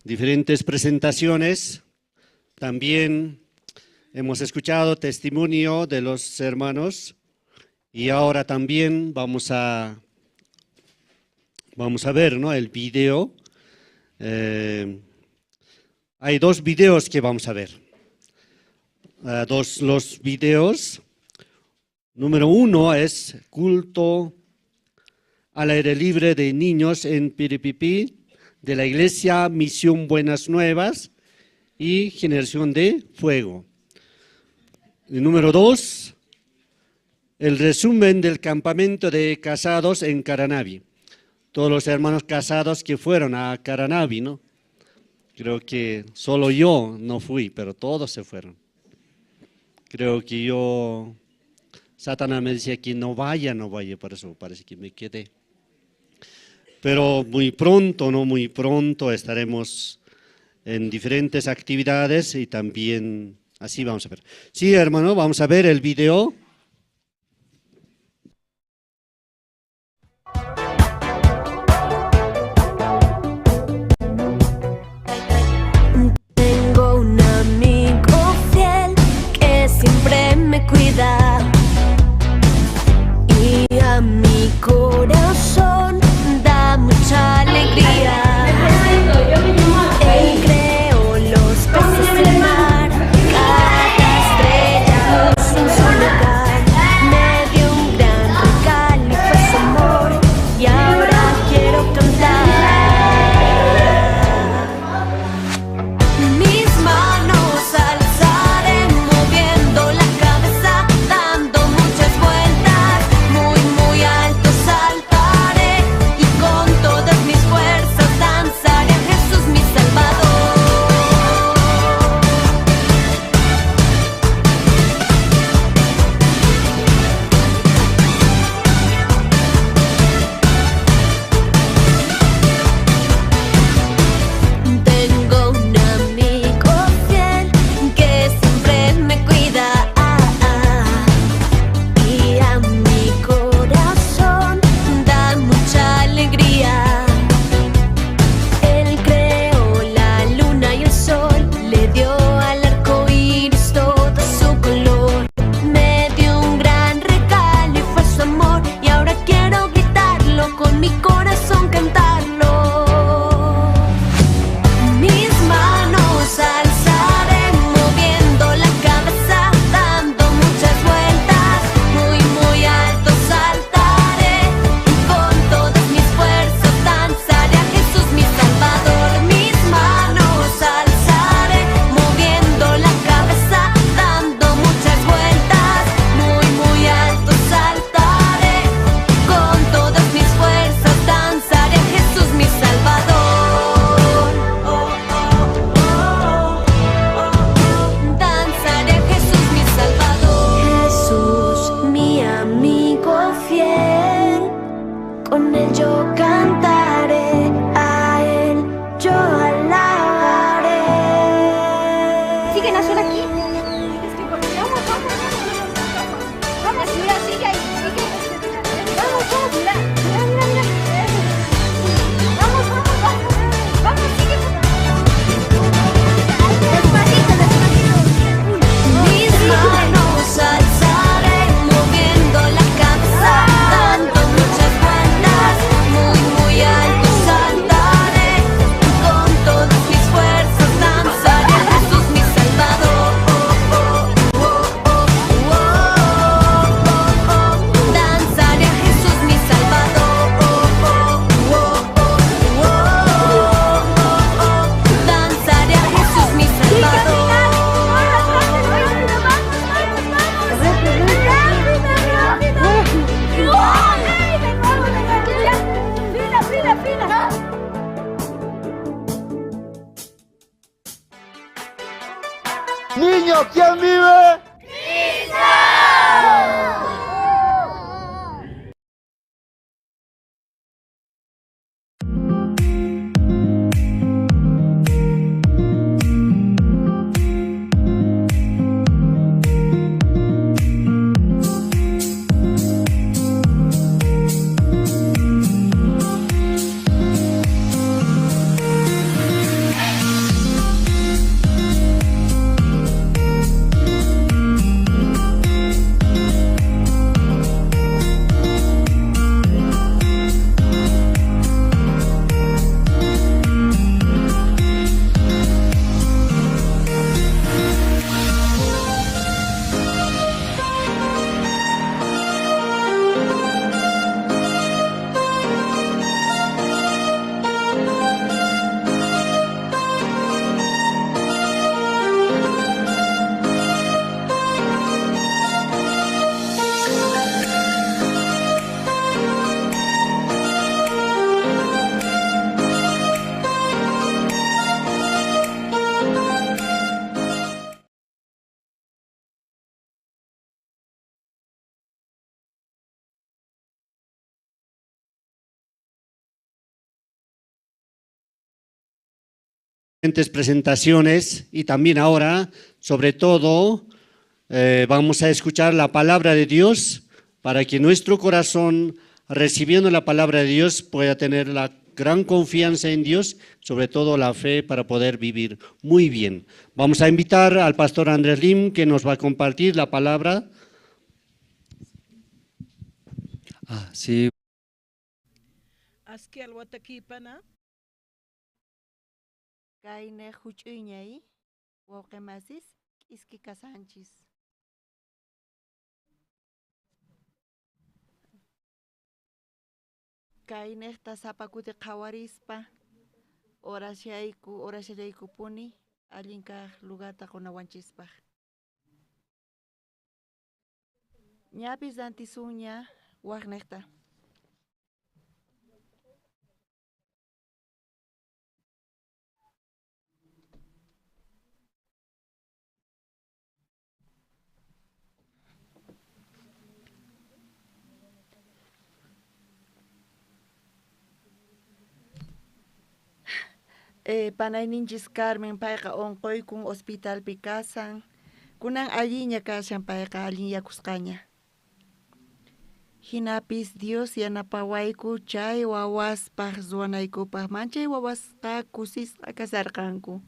Diferentes presentaciones. También hemos escuchado testimonio de los hermanos y ahora también vamos a ver, ¿no?, el video. Hay dos videos que vamos a ver. Los videos. Número 1 es culto al aire libre de niños en Piripipí, de la Iglesia Misión Buenas Nuevas y Generación de Fuego. El número 2, el resumen del campamento de casados en Caranavi. Todos los hermanos casados que fueron a Caranavi, ¿no? Creo que solo yo no fui, pero todos se fueron. Creo que yo, Satanás me decía que no vaya, no vaya, por eso parece que me quedé. Pero muy pronto, ¿no? Muy pronto estaremos en diferentes actividades y también así vamos a ver. Sí, hermano, vamos a ver el video. Tengo un amigo fiel que siempre me cuida y a mi corazón da mucha alegría. Él creó los peces del mar, cada estrella en su lugar. Me dio un gran regalo y fue su amor, y ahora quiero cantar. Mis manos alzaré, moviendo la cabeza, dando muchas vueltas, muy muy alto saltaré, y con todas mis fuerzas danzaré a Jesús mi Salvador. Tengo un amigo fiel que siempre me cuida y a mi corazón da mucha alegría. Él creó la luna y el sol, le dio al arco iris todo su color. Me dio un gran regalo y fue su amor, y ahora quiero gritarlo, con mi corazón cantarlo. Mis manos alzaré, moviendo la cabeza, dando muchas vueltas, muy muy alto saltaré, y con todas mis fuerzas danzaré a Jesús mi Salvador. Mis manos alzaré, moviendo la cabeza, dando muchas vueltas, muy muy alto saltaré, con todas mis fuerzas danzaré a Jesús mi Salvador. Danzaré a Jesús mi Salvador. Jesús, mi amigo fiel, con él yo cantaré, a él yo alabaré. Siguen azul aquí. Es que porque vamos, vamos, vamos. Vamos, mira, sigue ahí, sigue. Vamos, vamos, mira, mira, mira, mira. Vamos, vamos, vamos. Vamos, sigue. Despacito, despacito. Mis manos alzaré, moviendo la cabeza, dando muchas vueltas, muy muy alto saltaré, con todas mis fuerzas danzaré a Jesús mi Salvador. Danzaré a Jesús mi Salvador. Danzaré a Jesús mi Salvador. Fila, fila, fila. Niños, ¿quién vive? Presentaciones y también ahora, sobre todo, vamos a escuchar la palabra de Dios para que nuestro corazón, recibiendo la palabra de Dios, pueda tener la gran confianza en Dios, sobre todo la fe para poder vivir muy bien. Vamos a invitar al pastor Andrés Lim, que nos va a compartir la palabra. Ah, sí. Kayne huch'uyñay wawqimasis k'iski kasanchis. Kaynejta sapa kuti qhawarispa orashallaykupuni allin kaq lugarta qunawanchispaq. Ñapis rantisunña waqnejta. Panayninchis Carmen payqa unquykun hospitalpi kasan, kunan allinña kashan payqa allinyakusqaña. Hinapis Dios yanapawayku chay wawaspaq ruwanaykupaq, manchay wawasqa kusisqa kasarqanku.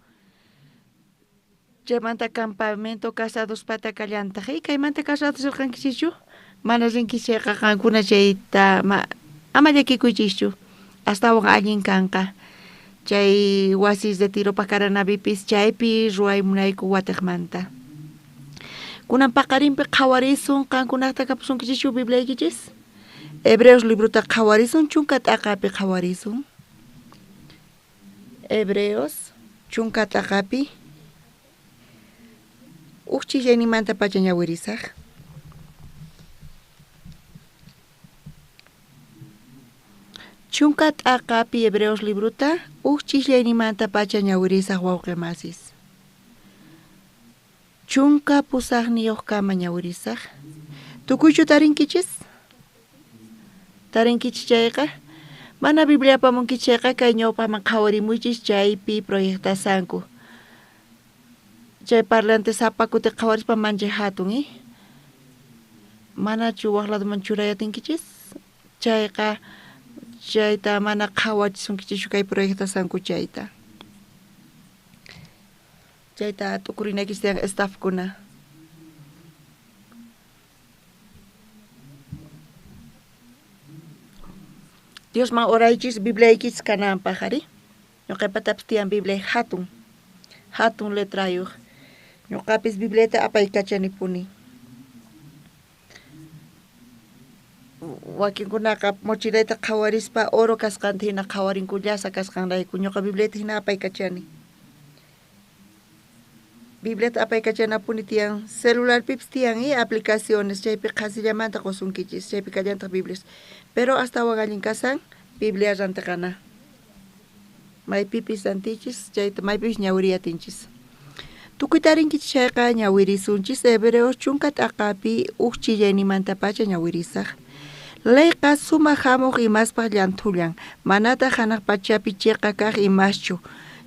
Chaymanta campamento casadospata kallantaq, kaymanta casados rirqankichischu? Mana rinkichis chayqa qankuna chayta ama llakikuychischu, astawan allin kanqa. Chay wasis de tiropaq Caranavipis chaypi ruway munayku watiqmanta. Kunan paqarinpi qhawarisun, qankunaqta kapusunkichischu Bibliaykichis? Hebreos librota qhawarisun, chunka t'aqapi qhawarisun. Hebreos chunka t'aqapi uj chillaynimanta pacha ñawirisaq. Chunka t'aqapi Hebreos librota uj chillaynimanta pacha ñawirisaq wawqimasis. Chunka pusaqniyuqkama ñawirisaq. Tukuychu tarinkichis? Tarinkichis chayqa? Mana Biblia apamunkichis chayqa kay ñawpaqman qhawarimuychis chaypi proyectasanku. Chay parlante sapa kuti qhawarispa manchay hatun, Manachu waq ladoman churayatinkichis? Chayqa chayta mana qhawachisunkichishchu kay proyectasanku chayta. Chayta t'ukurinaykichis tiyan staffkuna. Diosman oraychis Bibliaykichis kananpaq, ari? Ñuqaypatapis tiyan Biblia hatun, hatun letrayuq. Ñuqapis Bibliata apaykachanipuni. Wakinkunaqa mochilayta qhawarispa oro kasqanta hina qhawarinku llasa kasqanrayku. Ñuqa Bibliata hina apaykachani. Bibliata apaykachanapuni tiyan, celularpipis tiyan aplicaciones chaypi qhasillamanta qusunkichis, chaypi kallantaq Biblias. Pero astawan allin kasan Biblia rantiqana. Maypipis rantichis, chayta maypipis ñawiriyatinchis. Tukuy tarinkichis chayqa ñawirisunchis Hebreos chunka t'aqapi uj chillaynimantapacha ñawirisaq. Leyqa sumaq hamuq imaspaq llanthullan, manataq hanaq pachapi chiqa kaq imaschu.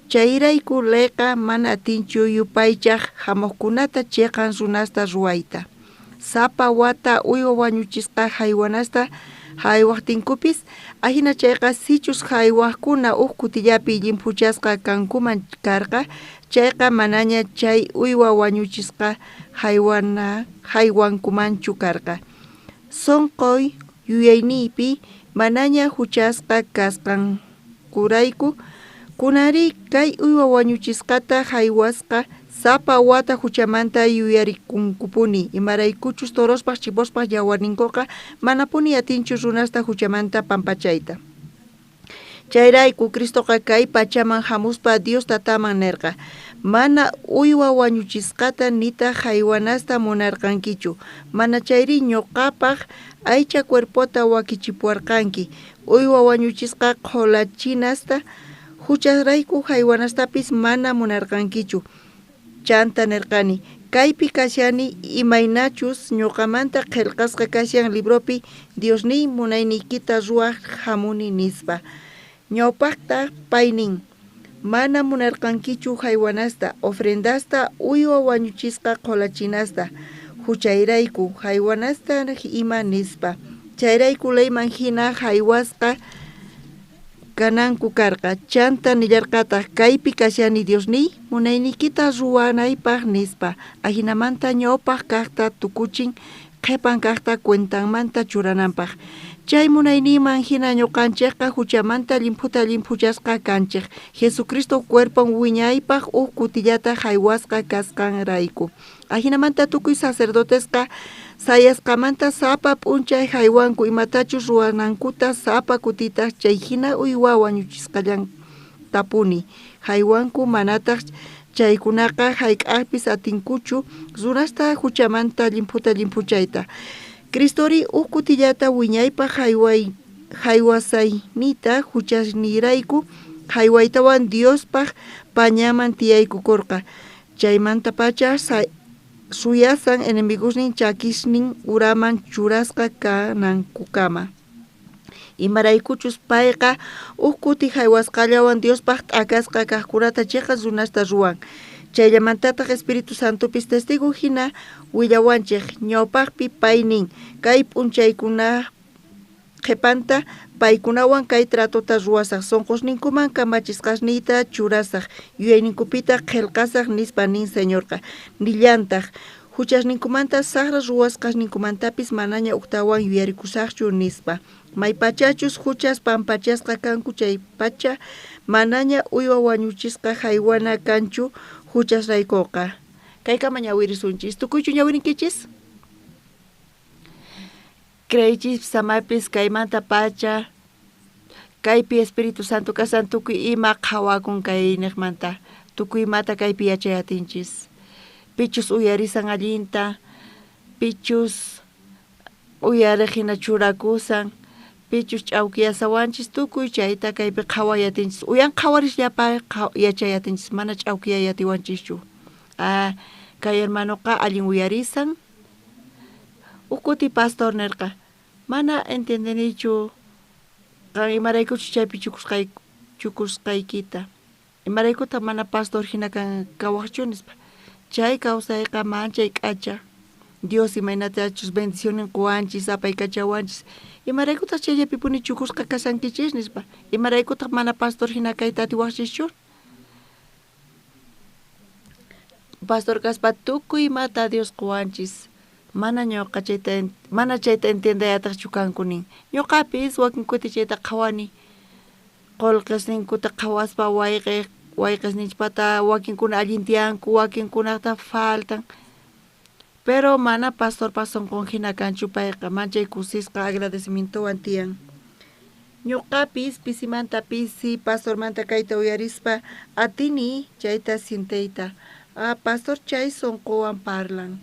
Chayrayku leyqa mana atinchu yupaychaq hamuqkunata chiqan runasta ruwayta. Sapa wata uywa wañuchisqa haywanasta haywaqtinkupis, ahina chayqa sichus haywaqkuna uj kutillapi llimphuchasqa kankuman karqa, chayqa manaña chay uywa wañuchisqa haywankumanchu karqa. Sonqoy yuyayniypi manaña huchasqa kasqankurayku, kunari kay uywa wañuchisqata haywasqa sapa wata huchamanta yuyarikunkupuni, imaraykuchus torospaq chivospaq yawarninkuqa manapuni atinchu runasta huchamanta pampachayta. Chayrayku Cristoqa kay pachaman hamuspa Dios tataman nerqa, mana uywa wañuchisqata nitaq haywanasta munarqankichu, mana chayri ñuqapaq aycha cuerpota wakichipuwarqanki, uywa wañuchisqa qhulachinasta huchasrayku haywanastapis mana munarqankichu. Chanta nerqani, kaypi kashani imaynachus ñuqamanta qillqasqa kashan libropi Diosniy munayniykita ruwaq hamuni nispa. Ñawpaqta paynin, Mana munarqankichu jaywanasta, ofrendasta, uywa wañuchisqa qholachinasta, juchayrayku jaywanasta ima nispa. Chayrayku leyman jina jaywasqa kananku karqa. Chanta nillarqataj, kaypi kashani Diosniy, munayniykita ruwanaypaj nispa. Ajinamanta ñawpaj kajta tukuchin, qhepan kajta cuentanmanta churananpaj. Chay munayninman jina ñuqanchejqa juchamanta llimphuta llimphuchasqa kanchej. Jesucristo cuerpon wiñaypaj uj kutillata jaywasqa kasqanrayku. Ajinamanta tukuy sacerdotesqa sayasqamanta sapa p'unchay jaywanku imatachus ruwanankuta sapa kutita chay jina uywa wañuchisqallantapuni jaywanku, manataj chaykunaqa jayk'ajpis atinkuchu runasta juchamanta llimphuta llimphuchayta. Cristori uj kutillata wiñaypaj jaywasaynita juchasnirayku jaywaytawan Diospaj pañaman tiyaykukorqa. Chaymantapacha suyasan enemigosnin chakisnin uraman churasqa kanankukama. Imaraykuchus payqa uj kuti jaywasqallawan Diospaj t'akasqa kajkunata cheqan runasta ruwan. Chayllamantataj Espíritu Santopis testigo jina willawanchej. Ñawpajpi pay nin, kay p'unchaykuna qhepanta paykunawan kay tratota ruwasaj, sonqosninkuman kamachisqasniyta churasaj, yuyayninkupitaq qhelqasaj nispa nin Señorqa. Nillantaj, juchasninkumanta sajra ruwasqasninkumantapis manaña ujtawan yuyarikusajchu nispa. Maypachachus juchas pampachasqa kanku chay pacha manaña uywa wañuchisqa jaywana kanchu juchasraykuqa. Kaykama ñawirisunchis. Tukuychu ñawirinkichis? Creeychis samapis kaymanta pacha kaypi Espíritu Santo kasan tukuy ima qhawakun kay niqmanta. Tukuy imata kaypi yachayatinchis. Pichus uyarisan allinta, pichus uyariq hina churakusan, pichus ch'awkiyasawanchis tukuy chayta kaypi qhawayatinchis. Uyan qhawarisllapa yachayatinchis, mana ch'awkiyayatiwanchischu. Kay hermanoqa allin uyarisan. Uj kuti pastor nerqa, mana entiendenichu qan imaraykuchus chaypi chukusqaykita. Imaraykutaq mana pastor hina kawaqchu nispa. Chay kawsayqa manchay k'acha. Dios imaynatachus bendicionin qowanchis, apaykachawanchis. Imaraykutaq chayllapipuni chukusqa kasankichis nispa. Imaraykutaq mana pastor hina kayta atiwaqchischu? Pastor kaspa tukuy imata Dios qowanchis. Mana ñuqa chayta mana chayta entiendayataqchu kanku nin. Ñuqapis wakin kuti chayta qhawani. Qolqesninkuta qhawaspa wayqesninchpata wakinkuna allin tiyanku, wakinkunata faltan. Pero mana pastorpa sonqon hina kanchu payqa, manchay kusisqa agradecimientowan tiyan. Ñuqapis pisimanta pisi pastormanta kayta uyarispa atini chayta sinteyta. Pastor chay sonqowan parlan.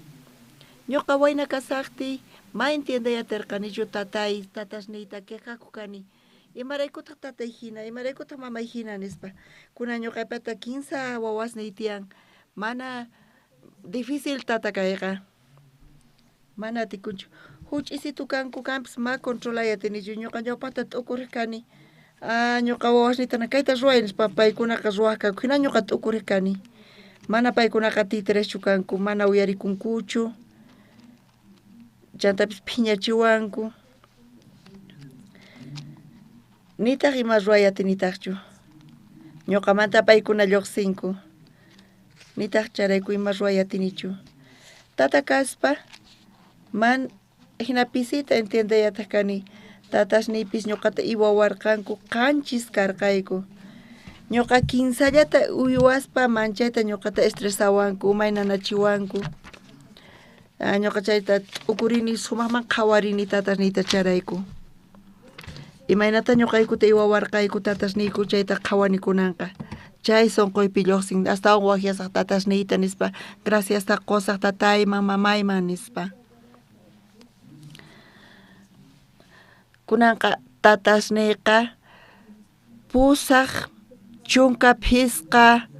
Ñuqa wayna kasaqtiy ma entiendeyaterqanichu tatay, tatasniyta quejakuq kani. Imaraykutaq tatay hina, imaraykutaq mamay hina nispa. Kunan ñuqaypata 15 wawasniy tiyan. Mana difícil tata kayqa. Mana atikunchu. Huch'isitu kanku kanpis ma controlay atinichu. Ñuqa ñawpaqta t'ukuriq kani. Ñuqa wawasniyta kayta ruway nispa paykunaqa ruwaq kanku. Hina ñuqa t'ukuriq kani. Mana paykunaqa titereschu kanku, mana uyarikunkuchu. Chantapis phiñachiwanku. Nitaq ima ruway atinitaqchu. Ñuqamanta paykuna lluqsinku. Nitaq chayrayku ima ruway atinichu. Tata kaspa man hina pisita entiendeyataq kani. Tatasniypis ñuqata iwawarqanku qanchis karqayku. Ñuqa kinsallata uywaspa manchayta ñuqata estresawanku, umay nanachiwanku. Ñuqa chayta t'ukurini sumaqman qhawarini tatasniyta charayku. Imaynata ñuqaykuta iwawarqayku tatasniyku chayta qhawani kunanqa. Chay sonqoypi lluqsin astawan waqyasaq tatasniyta nispa, graciasta qusaq tatayman, mamayman nispa. Kunanqa tatasniyqa 85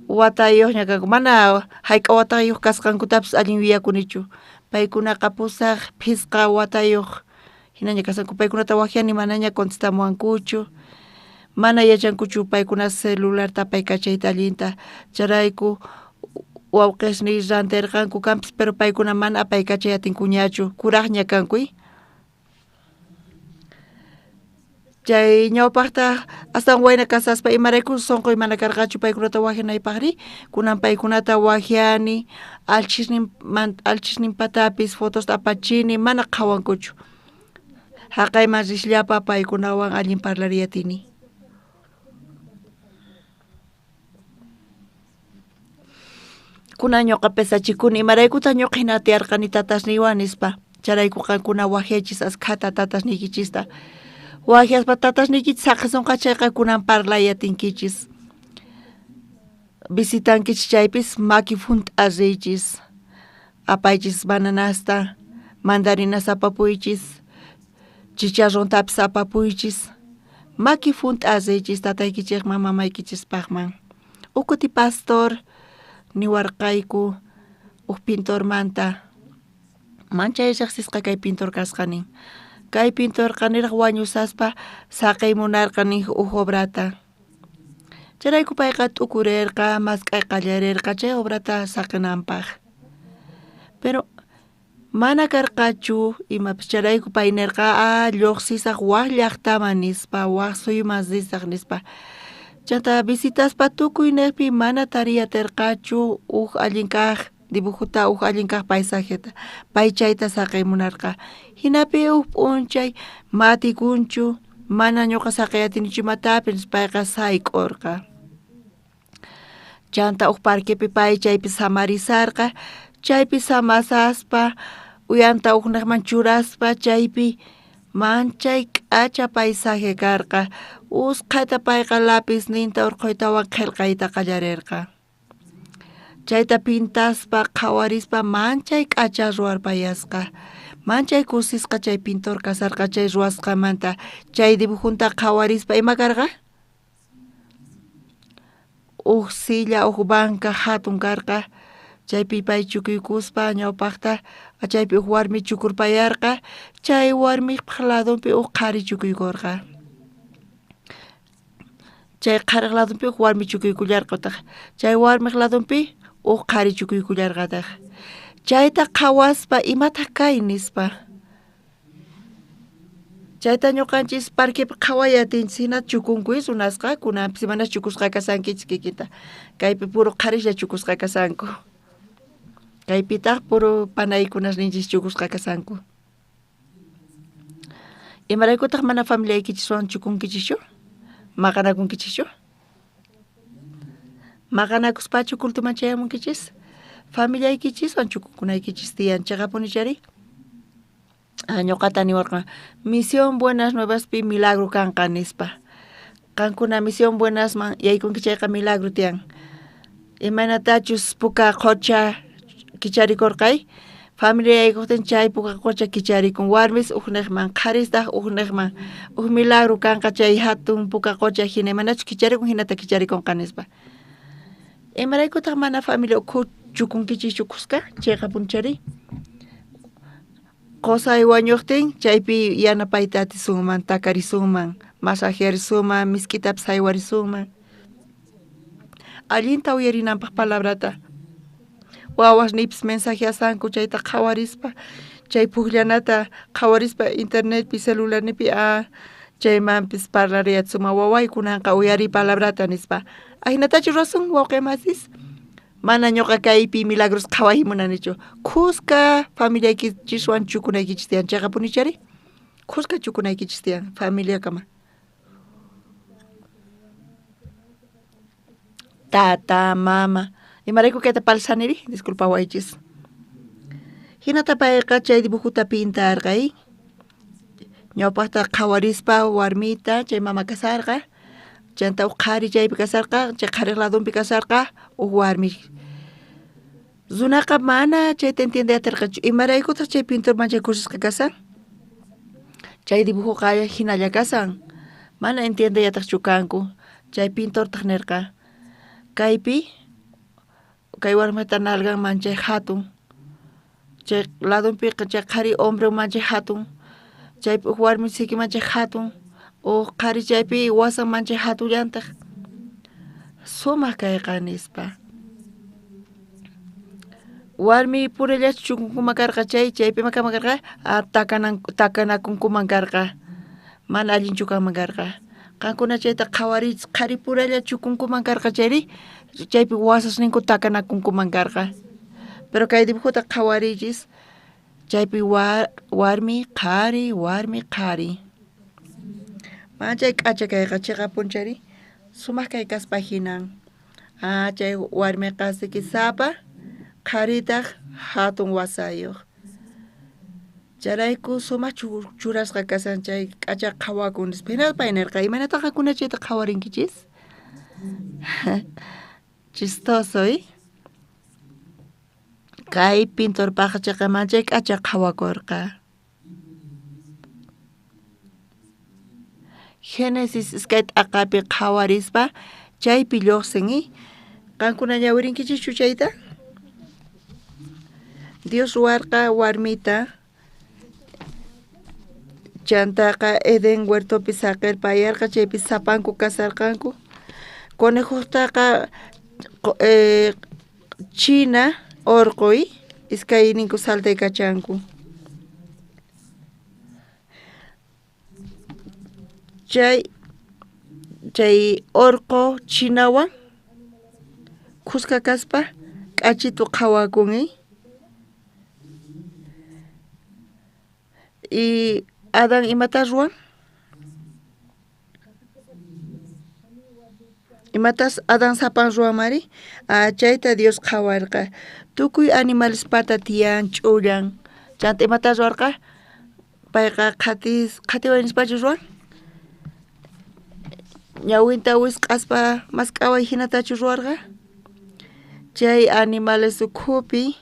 watayuqña kanku. Mana hayk'a watayuq kasqankutapis allin yuyakunichu. Paykunaqa 85 watayuq hinaña kasqanku. Paykunata waqyani manaña contestamuwankuchu. Mana yachankuchu paykuna celularta apaykachayta allinta. Chayrayku wawqesniy rantirqanku kanpis, pero paykuna mana apaykachay atinkuñachu, kurajña kanku. Chay ñawpaqta astawan wayna kasaspa imarayku sunquy mana karqachu paykunata wajyanaypaqri, kunan paykunata wajyani, alchisninpatapis fotosta apachini, mana qhawankuchu. Jaqayman risllapa paykunawan allin parlariy atini. Kunan ñuqa pesachikuni imaraykutaq ñuqa hina tiyarqani tatasniywan nispa. Chayrayku qankuna wajyaychis askhata tatasniykichista. Wajyaspa tatasniykichis saqisonqa chayqa kunan parlay atinkichis. Visitankichis chaypis maki junt'a riychis. Apaychis bananasta, mandarinas apapuychis, chicharrontapis apapuychis. Maki junt'a riychis tataykichejman mamaykichispajman. Uj kuti pastor niwarqayku uj pintormanta, manchay riqsisqa kay pintor kasqa nin. Kay pintorqa niraj wañusaspa saqey munarqa nin uj obrata. Chayrayku payqa t'ukurerqa, mask'ay qallarerqa chay obrata saqenanpaj. Pero mana karqachu imapis, chayrayku pay nerqa, ah, lluqsisaq waj llaqtaman nispa, waj suyuman risaq nispa. Chanta visitaspa tukuy nejpi mana tariy aterqachu uj allin kaj dibujota, uj allin kaj paisajeta. Pay chayta saqey munarqa. Jinapi uj p'unchay matikunchu, mana ñuqa saqey atinichu imatapis, payqa sayk'urqa. Chanta uj parquepi pay chaypi samarisarqa, chaypi samasaspa uyanta ujnejman churaspa chaypi manchay k'acha paisaje karqa. Usqhayta payqa lapizninta urqhuytawan qhelqayta qallarerqa. Chayta pintaspa qhawarispa manchay k'acha ruwarpayasqa. Manchay kusisqa chay pintor kasarqa chay ruwasqamanta. Chay dibujunta qhawarispa ima karqa? Uj silla, uj banca hatun karqa. Chaypi pay chukuykuspa ñawpaqta chaypi uj warmi chukurpayarqa. Chay warmipaj ladonpi uj qhari chukuykurqa. Chay qharej ladonpi uj warmi chukuykullarqataq. Chay warmij ladonpi uj qhari chukuykullarqataq. Chayta qhawaspa imataq kay nispa. Chayta ñuqanchis parquepi qhaway atinchis hina chukunku runasqa, kunanpis mana chukusqa kasankichis kikinta. Kaypi puro qharislla chukusqa kasanku. Kaypitaq puro panaykunasninchis chukusqa kasanku. Imaraykutaq mana familiaykichiswan chukunkichischu? Maqanakunkichischu? Maqanakuspachu cultuman chayamunkichis? Familiaykichiswan chukunkunaykichis tiyan, chaqapuni chari? Ñuqata niwarqa, Misión Buenas Nuevaspi milagro kanqa nispa. Qankuna Misión Buenasman yaykunki chayqa milagro tiyan. Imaynatachus puka qocha kicharikurqay, familia yaykuqtin chay puka qocha kicharikun, warmis ujnejman, qharistaq ujnejman, uj milagro kanqa chay hatun puka qocha hina, imaynachus kicharikun hinata kicharikunqa nispa. Imaraykutaq mana familia ukhu chukunkichischu khuska, chayqapuni chari? Qosay wañuqtin chaypi yanapayta atisunman, takarisunman, masajearisunman, misk'itapis haywarisunman. Allinta uyarinanpaq palabrata. Wawasniypis mensajeasanku chayta qhawarispa, chay pukllanata qhawarispa internetpi, celularnipi, chaymanpis parlariyatsunman, waway kunanqa uyariy palabrata nispa. Ajinatachu ruwasun wawqi masis? Mana ñuqa kaypi milagros qhaway munanichu. Khuska familiaykichiswan chukunaykichis tiyan, chayqapuni chari? Khuska chukunaykichis tiyan familiakama. Tata, mama, imarayku kayta palsaniri? Disculpawaychis. Hinata payqa chay dibujuta pintarqay. Ñawpaqta qhawarispa warmita chay mama kasarqa. Chanta uj qhari chaypi kasarqa, chay qhariq ladonpi kasarqa uj warmi. Runaqa mana chayta entiende atirqachu. Imaraykutaq chay pintor manchay kusisqa kasan? Chay dibujoqa hinalla kasan. Mana entiendeyataqchu kanku. Chay pintortaq nirqa, kaypi kay warmita nalgan manchay hatun. Chay ladonpiqa chay qhari hombre manchay hatun. Chaypi uj warmi siki manchay hatun. Uj qhari chaypi wasan manchay jatullantaq. Sumaq kayqa nispa. Warmi purallachu chukunkuman karqa chay chaypi ima kanman karqa takanakunkuman karqa. Mana allinchu kanman karqa. Qankuna chayta qhawariychis qhari puralla chukunkuman karqa chayri chaypi wasasninku takanakunkuman karqa. Pero kay dibujota qhawariychis chaypi warmi qhari warmi qhari. Manchay k'acha kayqa chiqapun chayri sumaq kay kaspa hinan. Chay warmiqa sikisapa qharitaq hatun wasayuq. Chayrayku sumaq churasqa kashan chay k'acha qhawakun nispa. Hinaspa pay nirqa, imaynataq qankuna chayta qhawarinkichis? Chistoso, Kay pintorpaqqa chayqa manchay k'acha qhawakurqa. Génesis iskay t'aqapi qhawarispa chaypi lluqsin, Qankuna ñawirinkichikchu chayta? Dios ruwarqa warmita chantaqa Edén huertopi saqerpayarqa chaypi sapanku kasarqanku. Conejotaqa china orqo iskayninku saltaykachanku. Chay orqo chinawan khuska kaspa k'achitu qhawakun, Y Adán imata ruwan? Imatas Adán sapan ruwanmari? Chayta Dios qhawarqa. Tukuy animalespata tiyan ch'ullan. Chanta imata ruwarqa? Payqa qhatiway nispachu ruwan? Ñawinta wisq'aspa mask'away hinatachu ruwarqa? Chay animales ukhupi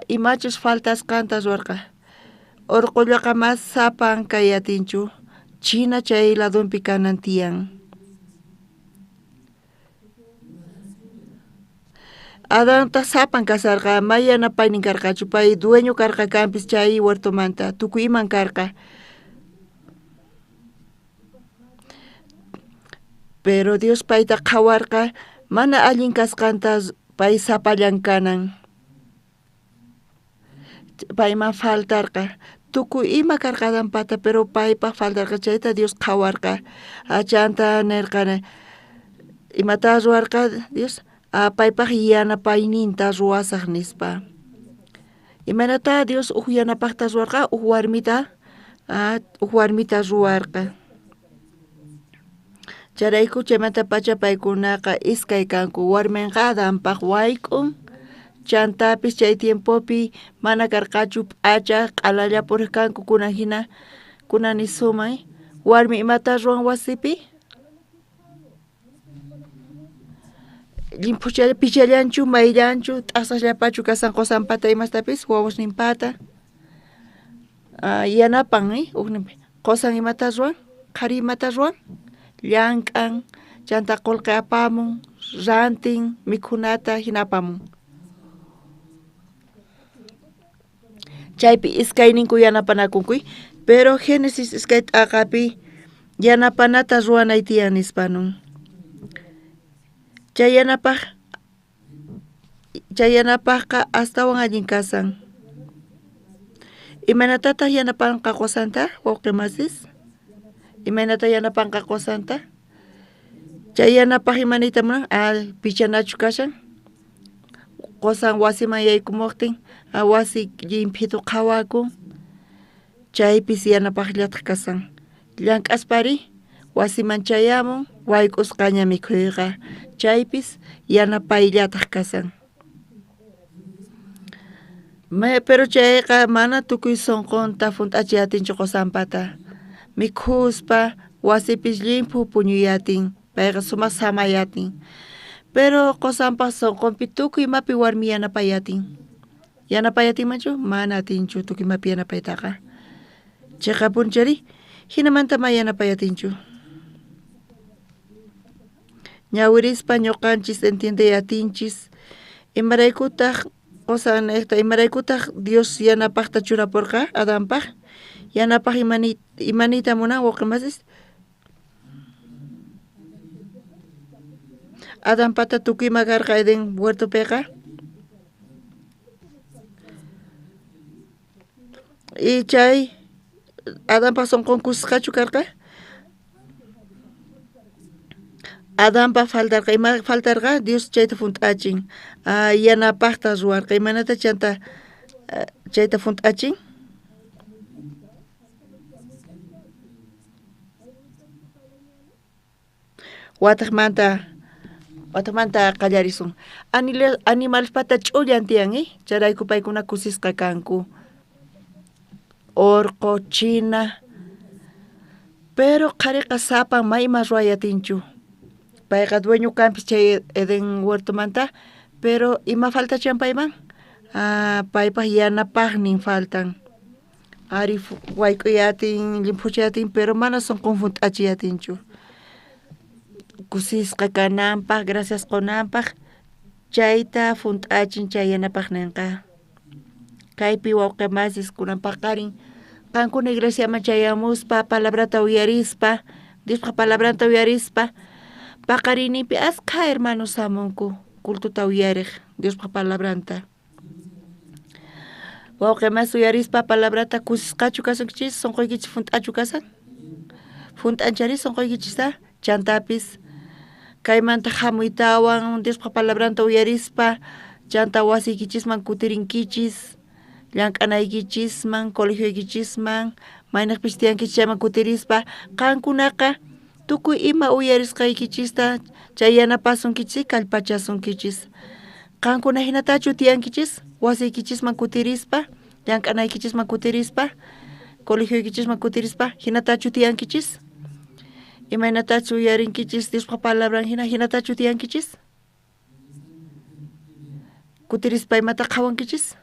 imachus faltasqanta ruwarqa. Orqollaqa mas sapan kay atinchu, china chay ladonpi kanan tiyan. Adantaq sapan kasarqa, may yanapaynin karqachu, pay dueño karqa kanpis chay huertomanta, tukuy iman karqa. Pero Dios payta qhawarqa mana allin kasqanta pay sapallan kanan. Payman faltarqa. Tukuy ima karqa Adanpata, pero paypaq faltarqa chayta Dios qhawarqa. Chanta nirqa, imata ruwarqa Dios? Paypaq yanapayninta ruwasaq nispa. Imaynata Dios uj yanapaqta ruwarqa? Uj warmita ruwarqa. Chayrayku chaymantapacha paykunaqa iskay kanku. Warminqa Adanpaq wayk'un, chantapis chay tiempopi mana karqachu p'acha, q'alalla puriq kanku kunan hina, kunan nisumay. Warmi imata ruwan wasipi? Llimphuchalla pichallanchu, mayllanchu, t'asasllapachu kasan qosanpata imastapis, wawasninpata. Yanapan, ujninpi. Qosan imata ruwan? Qhari imata ruwan? Llank'an, chanta qullqi apamun, rantin, mikhunata hina apamun. Chaypi iskayninku yanapanakunku, pero Génesis iskay t'aqapi yanapanata ruwanay tiyan nispa nun. Chay yanapaqqa astawan allin kasan. Imaynatataq yanapanqa qosanta, wawqi masis? Imaynata yanapanqa qosanta? Chay yanapaq imaniyta munan? Pichanachu kashan? Qosan wasiman yaykumuqtin, wasi llimphitu qhawakun, chaypis yanapaqllataq kasan. Llank'aspari wasiman chayamun, wayk'usqaña mikhuyqa, chaypis yanapayllataq kasan. Pero chayqa mana tukuy sunqunta hunt'achiy atinchu qosanpata. Mikhuspa wasipis llimphu puñuyatin, payqa sumaq samayatin. Pero qosanpaq sunqunpi tukuy imapi warmi yanapayatin. Yanapayatinmanchu? Mana atinchu tukuy imapi yanapaytaqa. Chiqapunchari, hinamanta ma yanapayatinchu. Ñawirispa ñuqanchis entiendeyatinchis, imaraykutaq Qosanejta imaraykutaj Dios yanapajta churaporqa Adanpaj? Yanapaj imaniyta munan wawqi masis? Adanpata tukuy ima karqa Edén huertopeqa. Y chay Adanpaj sonqon kusisqachu karqa? Adanpaj faltarqa, ima faltarqa? Dios chayta junt'achin. Yanapajta ruwarqa, imaynata chanta chayta junt'achin? Watejmanta qallarisun. Animalpata ch'ullan tiyan, chayrayku paykuna kusisqa kanku. Orqo, china. Pero qhariqa sapan ma ima ruway atinchu. Payqa dueño kanpis chay Edén huertomanta, pero ima faltachan payman? Paypaj yanapajnin faltan. Ari wayk'uy atin, llimphuchay atin, pero mana sonqon junt'achiy atinchu. Kusisqa kananpaj, gracias qonanpaj, chayta junt'achin chay yanapajninqa. Kaypi wawqi masis kunan paqarin, qankuna iglesiaman chayamuspa, palabrata uyarispa, Diospa palabranta uyarispa, paqarinninpi askha hermanos hamunku cultota uyarej Diospa palabranta. Wawqi masis uyarispa palabrata kusisqachu kasunkichis, sonqoykichis junt'achu kasan? Junt'anchari sonqoykichista? Chantapis kaymanta hamuytawan Diospa palabranta uyarispa, chanta wasiykichisman kutirinkichis, llank'anaykichisman, colegioykichisman, maynejpis tiyankichis chayman kutirispa, qankunaqa tukuy ima uyarisqaykichista chay yanapasunkichis, kallpachasunkichis. Qankuna hinatachu tiyankichis, wasiykichisman kutirispa, llank'anaykichisman kutirispa, colegioykichisman kutirispa, hinatachu tiyankichis? Imaynatachu uyarinkichis Diospa palabran hina, hinatachu tiyankichis? Kutirispa imata qhawankichis?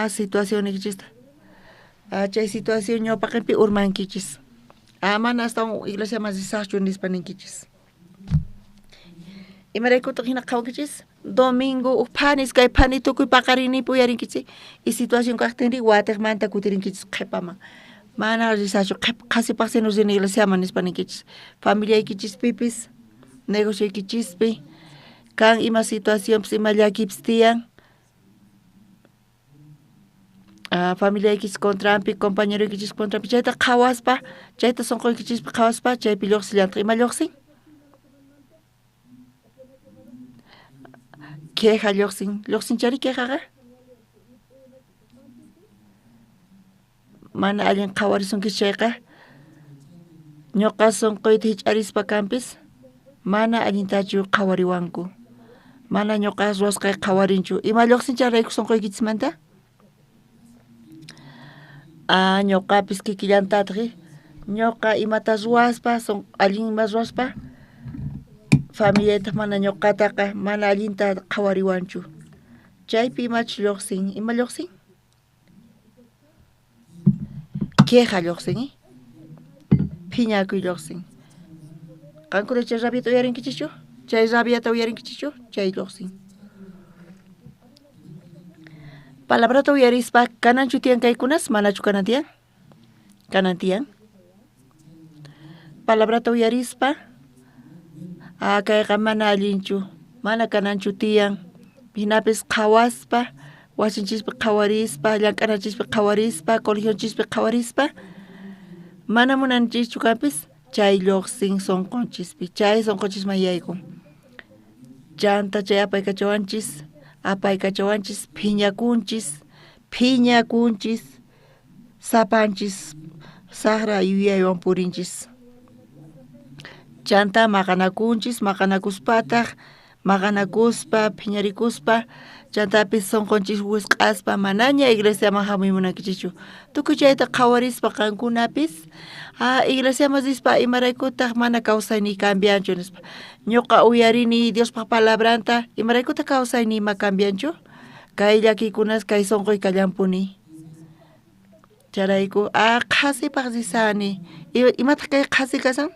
Situacionniykichista. Chay situación ñawpaqinpi urmankichis. Mana astawan iglesiaman risaqchu nispa ninkichis. Imaraykutaq hina qhawankichis? Domingo uj phanis kay phani tukuy paqarinninpi uyarinkichis y situación kaqtinri watejmanta kutirinkichis qhepaman. Mana risaqchu qhasipaq sino rini iglesiaman nispa ninkichis. Familiaykichispipis, negocioykichispi, kan ima situacionpis ima llakipis tiyan. Familiaykichis contranpi, compañeroykichis contranpi, chayta qhawaspa, chayta sonqoykichispi qhawaspa, chaypi lluqsillantaq. Ima lluqsin? Queja lluqsin. Lluqsin chari quejaqa? Mana allin qhawarisunkichis chayqa, ñuqa sonqoyta hich'arispa kanpis, mana allintachu qhawariwanku. Mana ñuqa ruwasqay qhawarinchu. Ima lluqsin chayrayku sonqoykichismanta? Ñuqapis kikillantataq, ñuqa imata ruwaspa, allin ima ruwaspa, familiaytaq mana ñuqataqa mana allinta qhawariwanchu. Chaypi imachu lluqsin? Ima lluqsin? Queja lluqsin, phiñakuy lluqsin. Qankuna chay rabiata uyarinkichikchu? Chay rabiata uyarinkichikchu? Chay lluqsin. Palabrata uyarispa, kananchu tiyan kaykunas? Manachu kanan tiyan? Kanan tiyan. Palabrata uyarispa, kayqa mana allinchu, mana kananchu tiyan. Hinapis qhawaspa, wasinchispi qhawarispa, llank'ananchispi qhawarispa, colegionchispi qhawarispa, mana munanchischu kanpis, chay lluqsin sonqonchispi, chay sonqonchisman yaykun. Chanta chay apaykachawanchis, apaykachawanchis, phiñakunchis, phiñakunchis, sapanchis, saqra yuyaywan purinchis. Chanta maqanakunchis, maqanakuspataq, maqanakuspa, phiñarikuspa, chantapis sonqonchis wisq'aspa, manaña iglesiaman hamuy munankichischu. Tukuy chayta qhawarispa qankunapis, iglesiaman rispa imaraykutaq mana kawsayniy cambianchu nispa. Ñuqa uyarini Diospaq palabranta, imaraykutaq kawsayniy ma cambianchu? Kay llakiykunas kay sonqoy kallanpuni. Chayrayku, qhasipaq risani. Imataq kay qhasi kasan?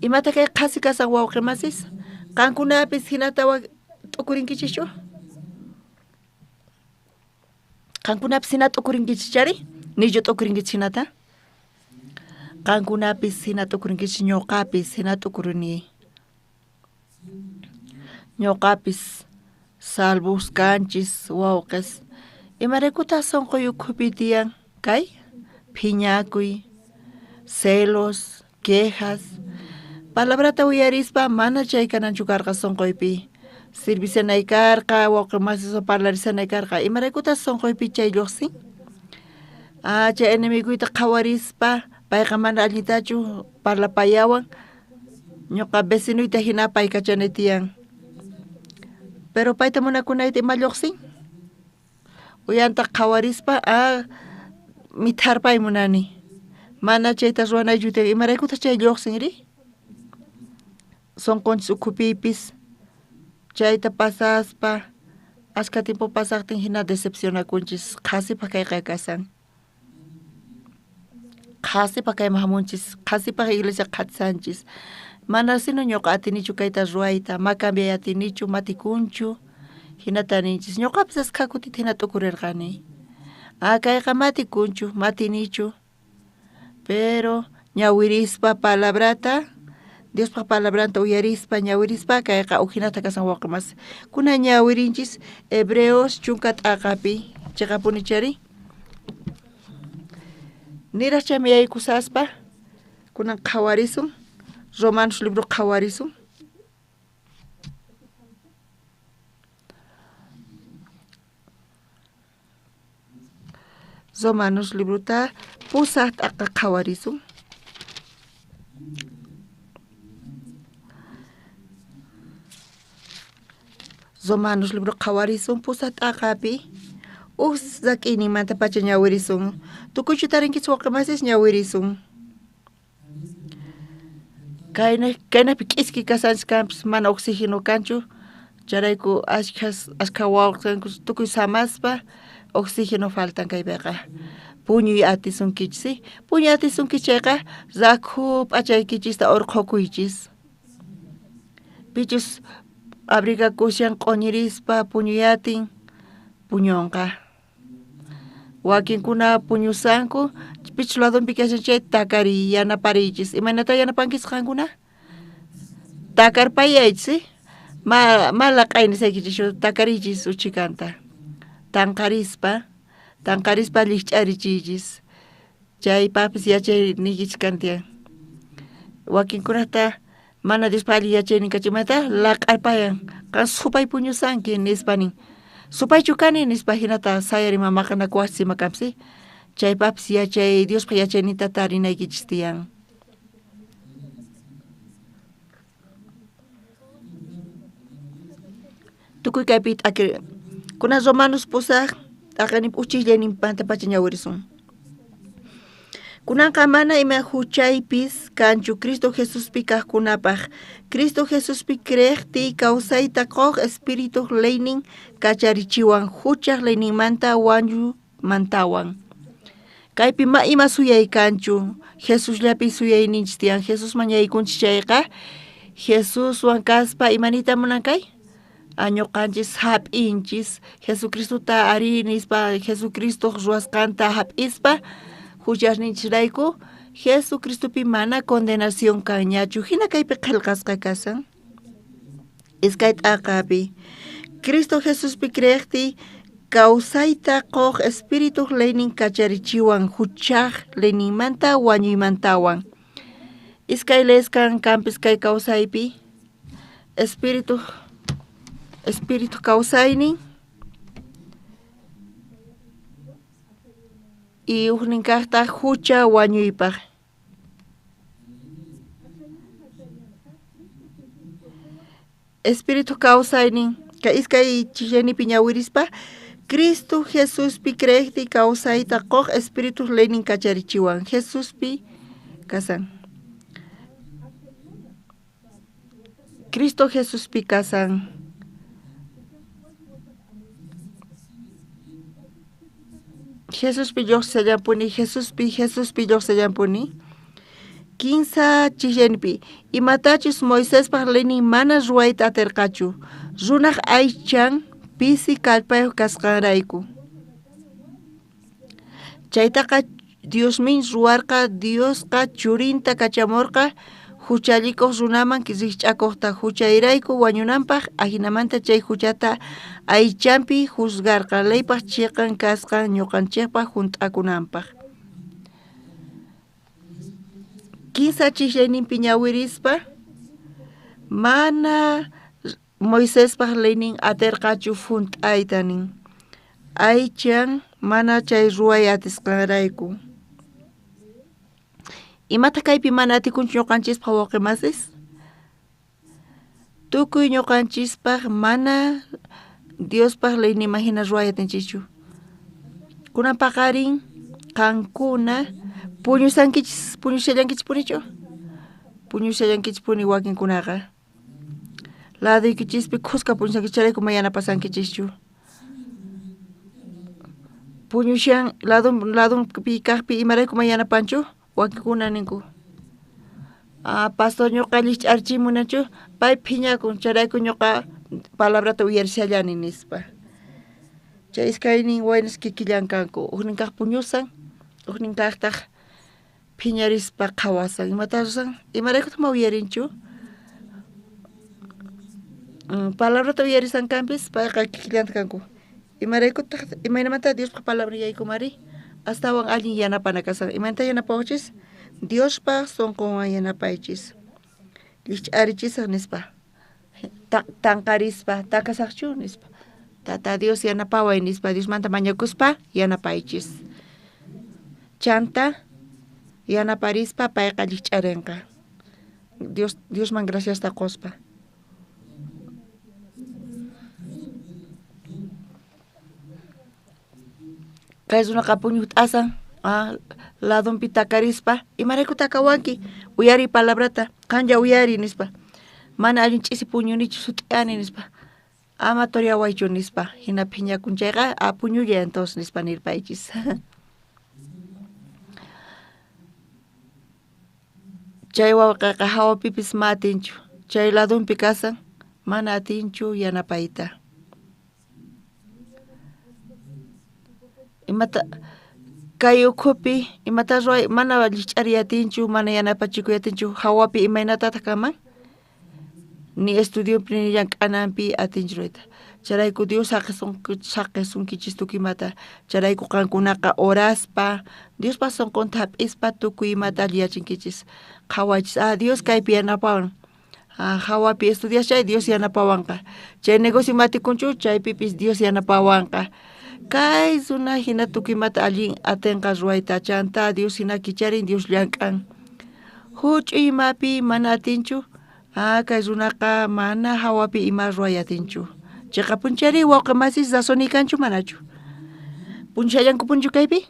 Imataq kay qhasi kasan wawqi masis? Qankunapis hinata T'ukurinkichikchu? Qankunapis hina t'ukurinkichik chari? Nichu t'ukurinkichik hinata? Qankunapis hina t'ukurinkichik, ñuqapis hina t'ukurini. Ñuqapis salvos kanchis wawqis. Imaraykutaq sunquy ukhupi tiyan kay? Phiñakuy, celos, quejas. Palabrata uyarispa mana chay kananchu karqa sunquypi. Servicianay karqa, wawqi masiswan parlarisanay karqa. Imaraykutaq sunquypi chay lluqsin? Ah, chay enemiguyta qhawarispa payqa mana allintachu parlapayawan. Ñuqa vecinuyta hina paykachanay tiyan. Pero payta munakunayta ima lluqsin? Uyanta qhawarispa mitharpay munani. Mana chayta ruwanaychu tiyan. Imaraykutaq chay lluqsinri? Sunqunchis ukhupipis chayta pasaspa ashka tiempo pasaqtin hina decepcionakunchis qhasipaq kayqa kasan. Qhasipaq kayman hamunchis, qhasipaq iglesia qhatisanchis. Mana sino ñuqa atinichu kayta ruwayta, ma cambiay atinichu, matikunchu, hinata ninchis. Ñuqapis askha kutita hina t'ukurirqani. Kayqa matikunchu, matinichu. Pero ñawirispa palabrata, Diospaq palabranta uyarispa, ñawirispa kayqa ujinata kasan wawqi masi. Kunan ñawirinchis Hebreos 10 t'aqapi, chiqapuni chari. Niraq chaymi yaykusaspa, kunan qhawarisun, Romanos libro qhawarisun. Romanos librota 8 t'aqa qhawarisun. Romanos libro qhawarisun 8 t'aqapi. Uj rak'iyninmanta pacha ñawirisun. Tukuychu tarinkichis wawqi masis ñawirisun. Kaynapi k'iski kasanchis kanpis mana oxígeno kanchu. Chayrayku ashkha wawqi tukuy samaspa oxígeno faltan kaypiqa. Puñuy atisunkichis, puñuy atisunkichis chayqa rakhu p'achaykichista urqhukuychis. Pichus abrigakushan q'uñirispa puñuyatin puñunqa. Wakinkuna puñusanku pichus ladonpi kashan chay takariy yanapariychis. Imaynata yanapankichis qankuna? Takarpayaychis, ma laq'aynisaykichis takariychis uchikanta. Tanqarispa llikch'arichiychis. Chaypaqpis yachayniykichis kan tiyan. Wakinkunata mana Diospa allin yachaynin kachimanta laq'arpayan. Qan supay puñusanki nispa nin. Supaychu kani nispa hinata sayarima maqanakuwachis ima kanpis. Chaypaqpis yachay Diospa yachayninta tarinaykichis tiyan. Tukuy kaypi t'aki kunan Romanos 8 t'aqanin uchillayninmanta pacha ñawirisun. Kunanqa mana ima huchaypis kanchu Cristo Jesuspi kaqkunapaq. Cristo Jesuspi creeqtiy kawsayta quq Espirituq leynin kacharichiwan huchaq leyninmanta wañuymantawan. Kaypi ma ima suyay kanchu, Jesusllapi suyayninchis tiyan. Jesusman yaykunchis chayqa, Jesuswan kaspa imanita munan kay? Ñuqanchis hap'inchis, Jesucristota ari nispa, Jesucristoq ruwasqanta hap'ispa, huchasninchisrayku Jesucristopi mana condenación kanñachu. Hina kaypi qillqasqa kasan. Iskay t'aqapi. Cristo Jesuspi creeqtiy kawsayta quq Espirituq leynin kacharichiwan huchaq leyninmanta wañuymantawan. Iskay leeskan kanpis kay kawsaypi. Espíritu kawsaynin y ujnin kaqtaq hucha wañuypaq. Espíritu kawsaynin kay iskay chillanipi ñawirispa Cristo Jesuspi creeqti kawsayta quq Espíritu leynin kacharichiwan. Jesuspi kasan. Cristo Jesuspi kasan. Jesuspi lluqsillampuni, Jesuspi lluqsillampuni. Kinsa chijllayninpi imatachus Moisespaj leynin mana ruwayta aterqachu, runaj aychan pisi kallpayuq kasqanrayku. Chaytaqa Diosmin ruwarqa, Diosqa churinta kachamurqa juchallikuq runaman rikch'akuqta juchayrayku wañunanpaq, ajinamanta chay juchata aychanpi juzgarqa leypaq chiqan kasqan ñuqanchikpaq junt'akunanpaq. Kinsa chijllayninpi ñawirispa mana Moisespaj leynin aterqachu junt'ayta nin, aychan mana chay ruway atisqanrayku. Imataq kaypi mana atikunchu ñuqanchispaq wawqi masis? Tukuy ñuqanchispaq mana Diospaq leyninman hina ruway atinchischu. Kunan paqarin qankuna puñusankichis, puñushallankichispunichu? Puñushallankichispuni wakinkunaqa. Ladoykichispi khuska puñusankichis chayrayku ma yanapasankichischu. Puñushan ladunpi kaqpi imarayku ma yanapanchu? Wakinkuna ninku. Ah, pastor ñuqa llikch'archimunachu, pay phiñakun chayrayku ñuqa palabrata uyarishallani nispa. Chay iskaynin waynas kikillan kanku, ujnin kaq puñusan, ujnin kaqtaq phiñarispa qhawasan. Imata rusan? Imaraykutaq ma uyarinchu? Palabrata uyarisan kanpis, payqa kikillanta kanku. Imaraykutaq imaynamanta Diospaq palabra yaykumari? Astawan allin yanapana kasan. Imaynata yanapawachis? Diospaq sunqunwan yanapaychis. Llikch'arichisaq nispa. Tanqarispa, takasaqchu nispa. Tata Dios yanapaway nispa, Diosmanta mañakuspa yanapaychis. Chanta yanaparispa payqa llikch'arinqa. Diosman graciasta quspa. Kay runaqa puñuq t'asan, ladunpi takarispa, imarayku takawanki? Uyariy palabrata, qanlla uyariy nispa. Mana allin ch'isi puñunichu sut'iyani nispa. Ama toreawaychu nispa. Hina phiñakun chayqa, puñullay entonces nispa nirpaychis. Chay wawqeqa hawapipis ma atinchu. Chay ladunpi kasan, mana atinchu yanapayta. Imata kay ukhupi imata ruway mana llikch'ariy atinchu, mana yanapachikuy atinchu, hawapi imaynatataq kanman? Ni estudiopi ni llank'ananpi atinchu ruwayta. Chayrayku Dios saqisunkichis tukuy imata. Chayrayku qankunaqa oraspa, Diospaq sunqunta hap'ispa tukuy imata alliyachinkichis. Qhawaychis, Dios kaypi yanapawan. Hawapi estudias chay Dios yanapawanqa. Chay negocio matikunchu chaypipis Dios yanapawanqa. Kay runa hina tukuy imata allin atinqa ruwayta, chanta Dios hina kicharin, Dios llank'an. Huch'uy imapi mana atinchu, kay runaqa mana hawapi ima ruway atinchu. Chiqapunchari wawqi masis razoni kanchu manachu? Punchallankupunchu kaypi?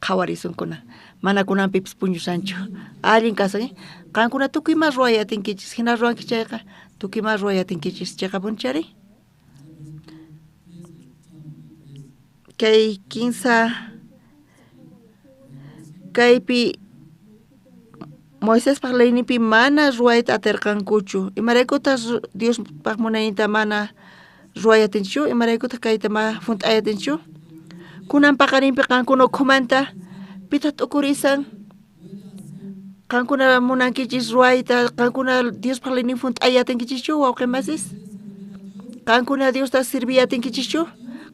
Qhawarisunkuna. Mana kunanpipis puñusanchu. Allin kasan, Qankuna tukuy ima ruway atinkichis, hina ruwanki chayqa tukuy ima ruway atinkichis. Chiqapunchari? Kay kinsa kaypi Moisespaj leyninpi mana ruwayta aterqankuchu. Imaraykutaq Diospaj munayninta mana ruway atinchu? Imaraykutaq kayta ma junt'ay atinchu? Kunan paqarinpi qankuna ukhumanta pitaq t'ukurisan? Qankuna munankichis ruwayta, qankuna Diospaj leynin junt'ay atinkichischu, wawqi masis? Qankuna Diosta sirviy atinkichischu?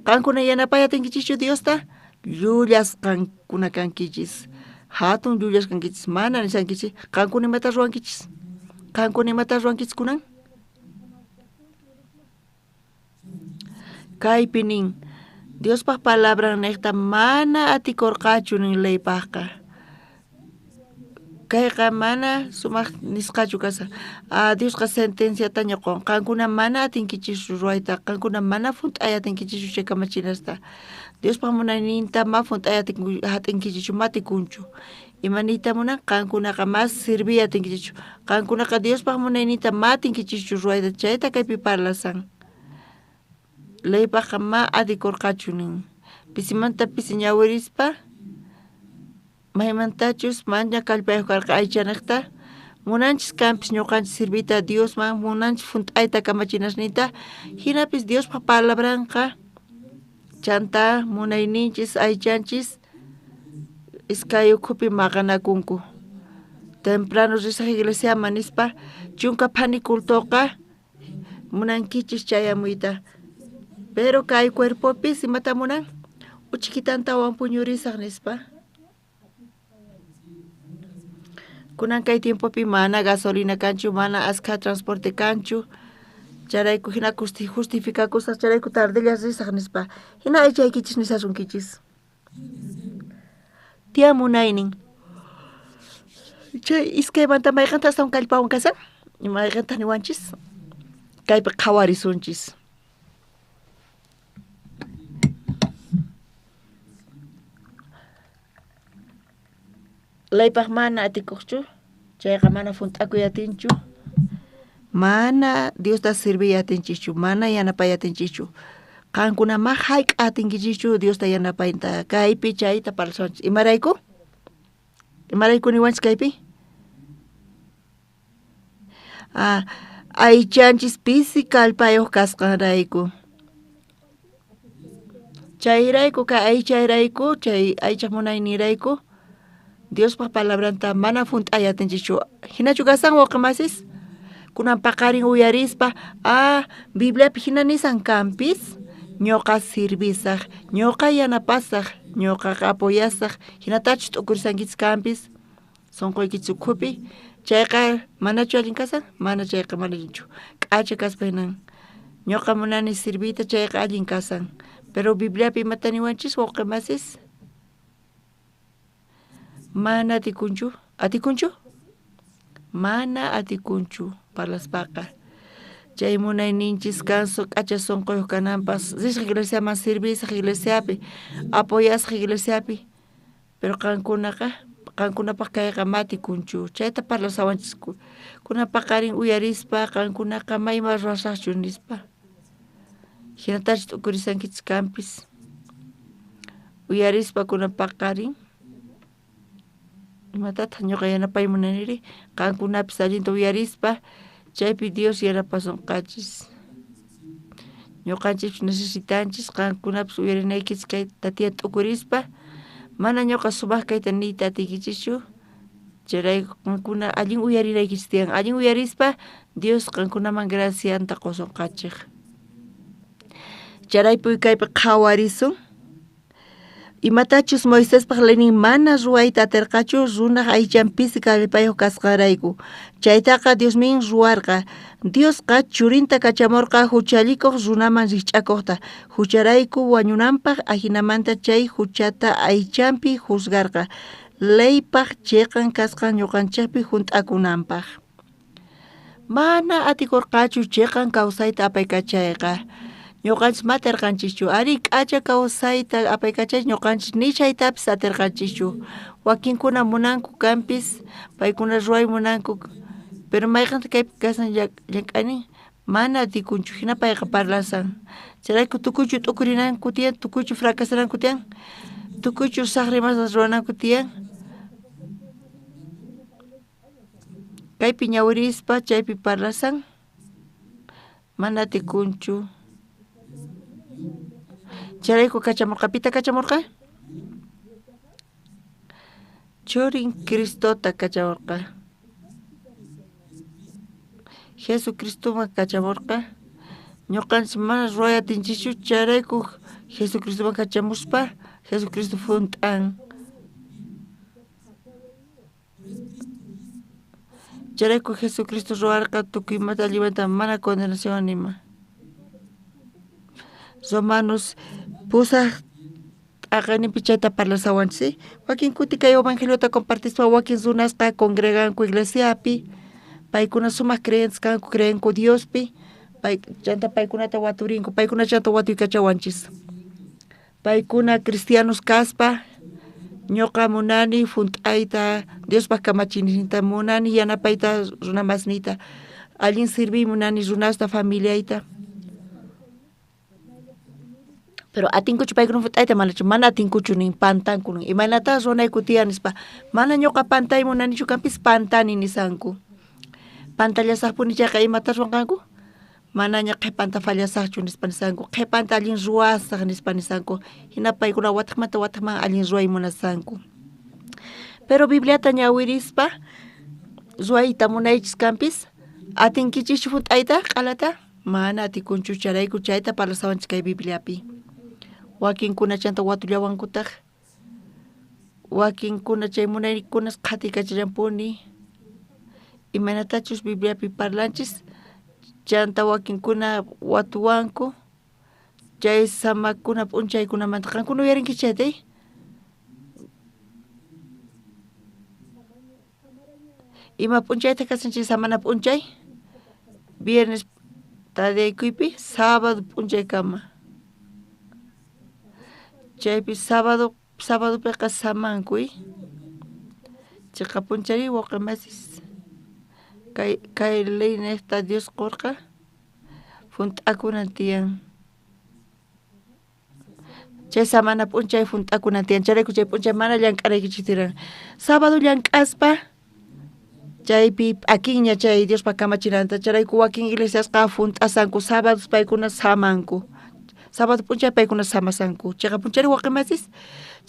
Qankuna yanapay atinkichischu Diosta? Llullas qankuna kankichis. Hatun llullas kankichis, mana nishankichis. Qankuna imata ruwankichis? Qankuna imata ruwankichis kunan? Kaypi nin, Diospaj palabran niqta mana atikurqachu nin leypajqa. Kayqa mana sumaq nisqachu kasqa. Diosqa sentenciataña qun. Qankuna mana atinkichischu ruwayta, qankuna mana junt'ay atinkichischu chay kamachinasta. Diospaj munayninta ma junt'ay atinkichischu, ma atikunchu. Ima niyta munan? Qankunaqa mas sirviy atinkichischu. Qankunaqa Diospaj munayninta ma atinkichischu ruwayta, chayta kaypi parlasan. Leypajqa ma atikurqachu nin. Pisimanta pisi ñawirispa Maymantachus mana kallpayuq karqa aychanejta, munanchis kanpis ñuqanchis sirviyta Diosman, munanchis junt'ayta kamachinasninta, jinapis Diospa palabranqa chanta munayninchis aychanchis iskay ukhupi maqanakunku. Temprano risaq iglesiaman nispa chunka phani cultoqa munankichis chayamuyta, pero kay cuerpopis imata munan uchikitantawan puñurisaq nispa. Kunan kay tiempopi mana gasolina kanchu, mana askha transporte kanchu, chayrayku hina justificakusaq, chayrayku tardella risaq nispa. Hina aychaykichis nisasunkichis. Tiyan munaynin. Chay iskaymanta mayqanta astawan kallpawan kasan? Mayqanta niwanchis? Kaypi qhawarisunchis. Leypaq mana atikuqchu, chayqa mana junt'akuy atinchu, mana Diosta sirviy atinchischu, mana yanapay atinchischu. Qankuna ma hayk'a atinkichischu Diosta yanapayta, kaypi chayta parlasunchis. Imarayku? Imarayku niwanchis kaypi? Aychanchis pisi kallpayuq kasqanrayku. Chayrayku kay aychayrayku, chay aychaq munaynirayku Diospaq palabranta mana junt'ay atinchischu. Hinachu kasan wawqimasis? Kunan paqarin uyarispa, Bibliapi hina nisan kanpis, ñuqa sirvisaq, ñuqa yanapasaq, ñuqaqa apoyasaq, hinatachus t'ukurisankichis kanpis, sunquykichis ukhupi, chayqa manachu allin kasan? Mana chayqa mana allinchu. K'acha kaspa hinan. Ñuqa munani sirviyta, chayqa allin kasan. Pero Bibliapi imata niwanchis wawqimasis? Mana atikunchu, atikunchu? Mana atikunchu parlaspaqa. Chay munayninchis kansu k'acha sunquyuq kananpas, risaq iglesiaman sirvisaq iglesiapi, apoyasaq iglesiapi, pero qankunaqa, qankunapaq kayqa ma atikunchu. Chayta parlasawanchis kunan paqarin uyarispa qankunaqa mayma ruwasaqchu nispa. Hinatachus t'ukurisankichis kanpis. Uyarispa kunan paqarin imatataq ñuqa yanapay munaniri, qankunapis allinta uyarispa chaypi Dios yanapasunqachis. Ñuqanchispis necesitanchis qankunapis uyarinaykichis kay tatiya t'ukurispa, mana ñuqa sumaq kayta niyta atiykichischu, chayrayku qankuna allin uyarinaykichis tiyan, allin uyarispa Dios qankunaman gracianta qusunqachik. Chayrayku kaypi qhawarisun. Imatachus Moisespaq leynin mana ruwayta atirqachu runaq aychan pisi kallpayuq kasqanrayku. Chaytaqa Diosmin ruwarqa. Diosqa churinta kachamurqa huchallikuq runaman rikch'akuqta, hucharayku wañunanpaq, ajinamanta chay huchata aychanpi juzgarqa, leypaq chiqan kasqan ñuqanchikpi junt'akunanpaq. Mana atikurqachu chiqan kawsayta apaykachayqa. Ñuqanchis ma atirqanchischu, ari k'acha kawsayta apaykachay ñuqanchis ni chaytapis atirqanchischu. Wakinkuna munanku kanpis, paykuna ruway munanku, pero mayqanta kaypi kasan llank'aynin mana atikunchu, hina payqa parlasan. Chayrayku tukuychu t'ukurinanku tiyan, tukuychu fracasananku tiyan, tukuychu saqra imasta ruwananku tiyan. Kaypi ñawirispa chaypi parlasan, mana atikunchu. Chayrayku kachamurqa, pita kachamurqa? Churin Cristota kachamurqa. Jesucristoman kachamurqa. Ñuqanchis mana ruway atinchischu, chayrayku Jesucristoman kachamuspa Jesucristo junt'an. Chayrayku Jesucristo ruwarqa tukuy imata allimanta, mana condenación nima. Romanos pusaq t'aqayninpi chayta parlasawanchis. Wakin kuti kay evangeliota compartispa wakin runasqa congreganku iglesiapi, paykuna sumaq creyentes kanku, creenku Diospi, chanta paykunata waturinku, paykuna chanta watuykachawanchis. Paykuna cristianos kaspa, ñuqa munani junt'ayta, Diospaq kamachiyninta munani yanapayta runamasniyta, allin sirviy munani runasta familiayta. Pero atinkuchu paykuna hunt'ayta manachu, mana atinkuchu nin pantanku nin, imaynata ruwanayku tiyan nispa, mana ñuqa pantay munanichu kanpis pantani nisanku. Pantallasaqpuni chayqa imata ruwanqanku? Manaña qhipanta fallasaqchu nispa nisanku, qhipanta allin ruwasaq nispa nisanku, hina paykuna wataqmanta wataqman allin ruway munasanku. Pero Bibliata ñawirispa ruwayta munaychis kanpis, atinkichischu hunt'ayta q'alata? Mana atikunchu, chayrayku chayta parlasawanchis kay Bibliapi. Wakinkuna chanta watullawankutaq, wakinkuna chay munaykunas qhatikachallanpuni, imaynatachus Bibliapi parlanchis, chanta wakinkuna watuwanku, chay samakuna p'unchaykunamanta qankuna uyarinkichis chayta? Ima p'unchaytaq kasan chay samana p'unchay? Viernes tardeykuypi sábado p'unchaykama. Chaypi sábadopiqa samankuy. Chiqa p'unchayri wawqi masis kay ley niqta Dios qurqa hunt'akunan tiyan. Chay samana p'unchay hunt'akunan tiyan, chayrayku chay p'unchay mana llank'anaykichis tiyan. Sábado llank'aspa chaypi p'akinña chay Diospa kamachinanta, chayrayku wakin iglesiasqa hunt'asanku sábados paykuna samanku. Sábado p'unchay paykuna samasanku. Chiqa p'unchayri wawqi masis,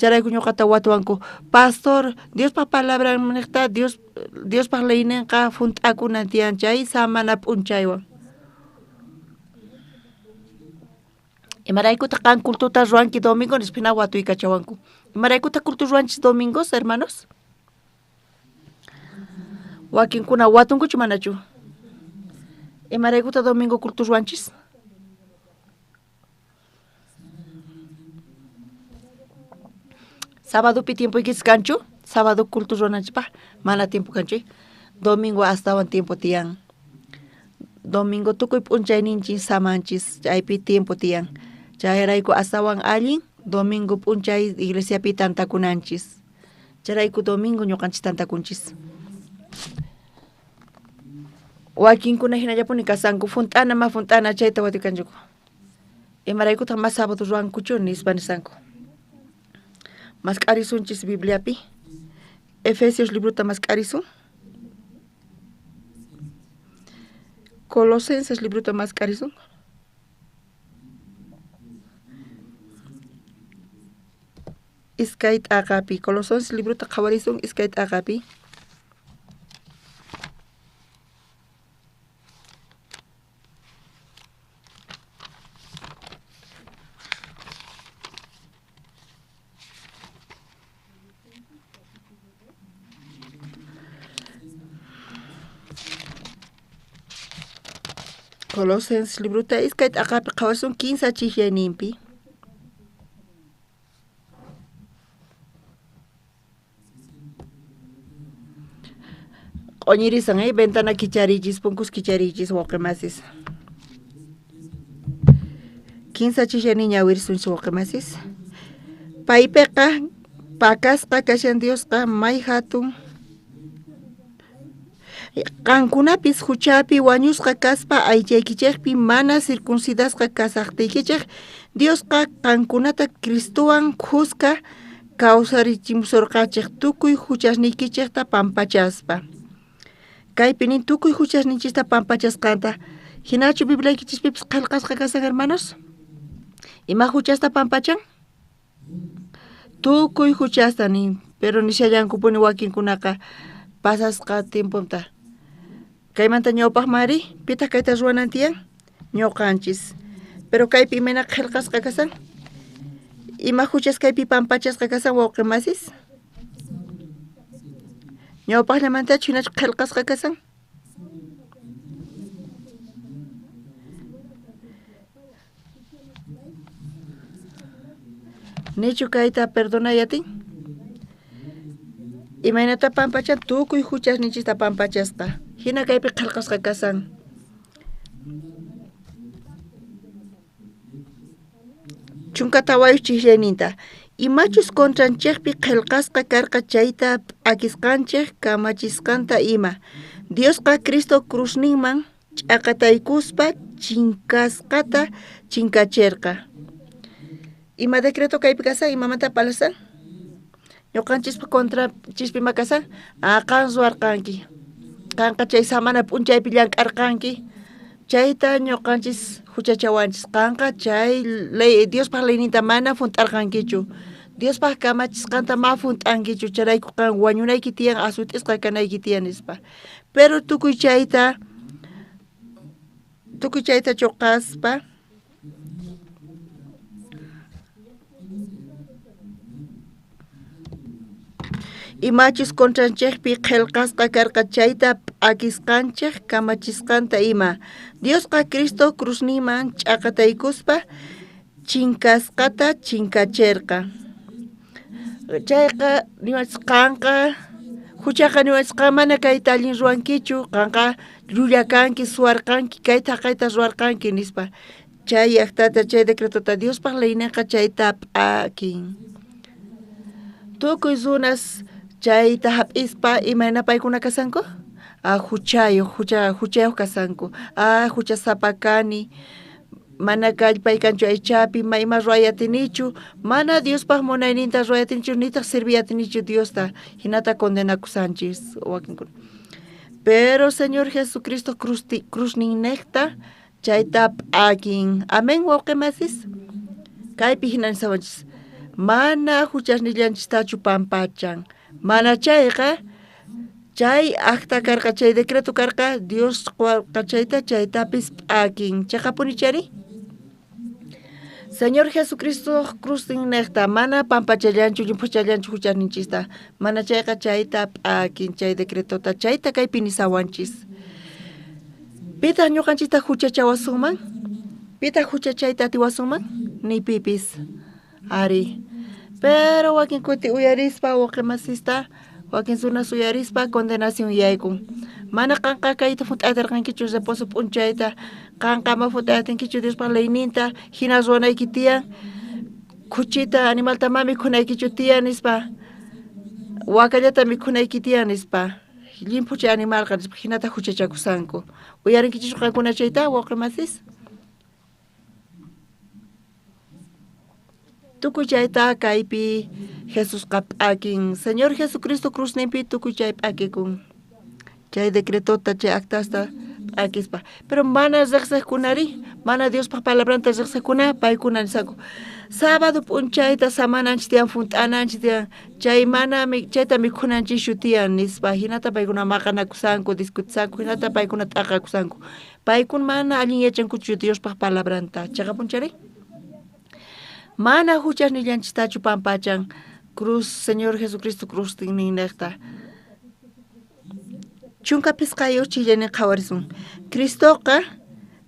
chayrayku ñuqata watuwanku, pastor Diospa palabran niqta Diospaq leyninqa hunt'akunan tiyan chay samana p'unchaywan. Imaraykutaq qan cultuta ruwanki domingo nispa hina watuykachawanku. Imaraykutaq culto ruwanchis domingos, hermanos? Wakinkuna watunkuchu manachu? Imaraykutaq domingo culto ruwanchis? Sabadopi tiempoykichis kanchu? Sábado culto ruwananchispaj mana tiempo kanchu. Domingo astawan tiempo tiyan. Domingo tukuy p'unchayninchis samanchis, chaypi tiempo tiyan. Chayrayku astawan allin domingo p'unchay iglesiapi tantakunanchis. Chayrayku domingo ñuqanchis tantakunchis. Wakinkuna hinallapuni kasanku, hunt'ana ma hunt'ana chayta watikanchuku. Imaraykutaq ma sábado ruwankuchu nispa nisanku. Mask'arisunchis Bibliapi. Efesios librota mask'arisun. Colosenses librota mask'arisun. Iskay t'aqapi. Colosenses librota qhawarisun iskay t'aqapi. Colosenses librota iskay t'aqapi qhawasun 15 chijyayninpi. Q'oñirisan, ventana kicharichis, punkus kicharichis, wawqi masis. 15 chijyaynin ñawirisunchis wawqi masis. Paypiqa pakasqa kashan Diosqa may hatun. Qankunapis huchapi wañusqa kaspa aychaykichikpi mana circuncidasqa kasaqtiykichik, Diosqa qankunata Cristowan khuska kawsarichimusurqachik tukuy huchasniykichikta pampachaspa. Kaypi nin tukuy huchasninchista pampachasqanta. Hinachu Bibliaykichispipis qillqasqa kasan, hermanos? Ima huchasta pampachan? Tukuy huchasta nin, pero nishallankupuni wakinkunaqa pasasqa tiemponta. Kaymanta ñawpaqmari, pitaq kayta ruwanan tiyan? Ñuqanchis. Pero kaypi imayna qillqasqa kasan? Ima huchas kaypi pampachasqa kasan wawqi masis? Ñawpaqllamantachu hinachu qillqasqa kasan? Nichu kayta perdonay atin? Imaynata pampachan? Tukuy huchasninchista pampachasqa. Hina kaypi qillqasqa kasan. Chunka tawayuq chijyayninta. Imachus contranchikpi qillqasqa karqa chayta p'akisqanchik kamachisqanta ima. Diosqa Cristo cruzninman ch'aqataykuspa chinkasqata chinkachirqa. Ima decreto kaypi kasan, imamanta parlasan? Ñuqanchispa contranchispi ima kasan? Ah, qan ruwarqanki. Qanqa chay samana p'unchaypi llank'arqanki. Chayta ñuqanchis huchachawanchis. Qanqa chay ley Diospaq leyninta mana hunt'arqankichu. Diospaq kamachisqanta ma hunt'ankichu. Chayrayku qan wañunayki tiyan, asut'isqa kanayki tiyan nispa. Pero tukuy chayta chuqaspa imachus contranchejpi qhelqasqa karqa chayta p'akisqanchej kamachisqanta ima. Diosqa Cristo cruzninman ch'aqataykuspa chinkasqata chinkacherqa. Chayqa niwachis qanqa huchaqa niwachis qan mana kayta allin ruwankichu, qanqa llullakanki, suwarqanki, kayta haqayta ruwarqanki nispa. Chay llaqtata, chay decretota Diospaq leyninqa chayta p'akin. Tukuy runas chayta hap'ispa imayna paykuna kasanku? Ah, huchayuq, huchayuq kasanku. Ah, huchasapa kani, mana kallpay kanchu aychapi, ma ima ruway atinichu, mana Diospaq munayninta ruway atinichu, nitaq sirviy atinichu Diosta, hinata condenakusanchis wakinkuna. Pero Señor Jesucristo cruzninnejta chayta p'akin. Amén, wawqimasis. Kaypi hina nisawanchis. Mana huchasnillanchistachu pampachan. Mana chayqa chay acta karqa, chay decreto karqa, Dios quwarqa chayta, chaytapis p'akin. Chaqapuni chari? Señor Jesucristo cruzninnejta mana pampachallanchu, llimphuchallanchu huchasninchista. Mana chayqa chayta p'akin, chay decretota, chayta kaypi nisawanchis. Pitaq ñuqanchista huchachawasunman? Pitaq huchachayta atiwasunman? Ni pipis. Ari. Pero wakin kuti uyarispa wawqimasista, wakin runas uyarispa condenación yaykun. Mana qanqa kayta hunt'atirqankichu reposo p'unchayta, qanqa ma hunt'atinkichu Diospaq leyninta, hina ruwanayki tiyan, khuchita animalta ma mikhunaykichu tiyan nispa, wakallata mikhunayki tiyan nispa, llimphu chay animalqa nispa, hinata huchachakusanku. Uyarinkichis qankuna chayta wawqimasis? Tukuy chayta kaypi Jesusqa p'akin. Señor Jesucristo cruzninpi tukuy chay p'akikun. Chay decretota, chay actasta p'akispa. Pero mana riqsiqkunari, mana Diospaq palabranta riqsiqkuna, paykuna nisanku. Sábado p'unchayta samananchis tiyan, hunt'ananchis tiyan, chay mana chayta mikhunanchischu tiyan nispa. Hinata paykuna maqanakusanku, discutisanku, hinata paykuna t'aqakusanku. Paykuna mana allin yachankuchu Diospaq palabranta. Chaqapunchari? Mana huchasnillanchistachu pampachan cruz, Señor Jesucristo cruzninnejta. 15 chillani qhawarisun. Cristoqa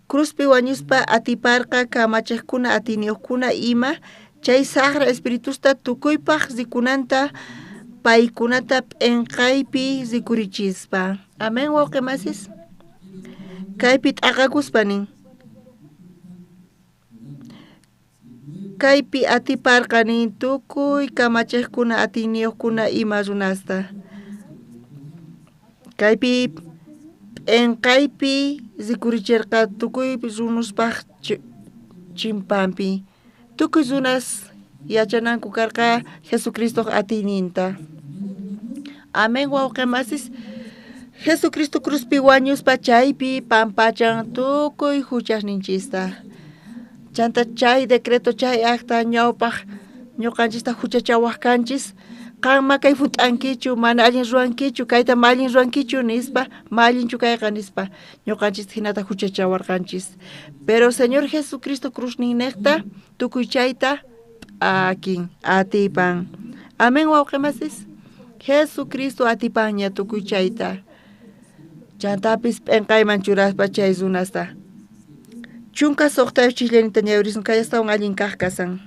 cruzpi wañuspa atiparqa kamachiqkuna atiyniyuqkuna ima chay saqra espiritusta tukuypaq rikunanta paykunata p'enqaypi rikurichispa. Amén, wawqimasis. Kaypi t'aqakuspa nin. Kaypi atiparqa nin tukuy kamachiqkuna atiyniyuqkuna ima runasta. Kaypi p'enqaypi rikurichirqa tukuy runuspaq chimpanpi. Tukuy runas yachananku karqa Jesucristoq atiyninta. Amén, wawqimasis. Jesucristo cruzpi wañuspa chaypi pampachan tukuy huchasninchista. Chanta chay decreto chay acta ñawpaq ñuqanchista huchachawaq kanchis. Qan ma kay hunt'ankichu, mana allin ruwankichu, kayta ma allin ruwankichu nispa, ma allinchu kayqa nispa, ñuqanchista hinata huchachawarqanchis. Pero Señor Jesucristo cruzninnejta tukuy chayta p'akin, atipan. Amén, wawqimasis. Jesucristo atipanña tukuy chayta. Chantapis p'enqayman churaspa chay runasta. 16 chillanita ñawirisun kay astawan allin kaq kasan.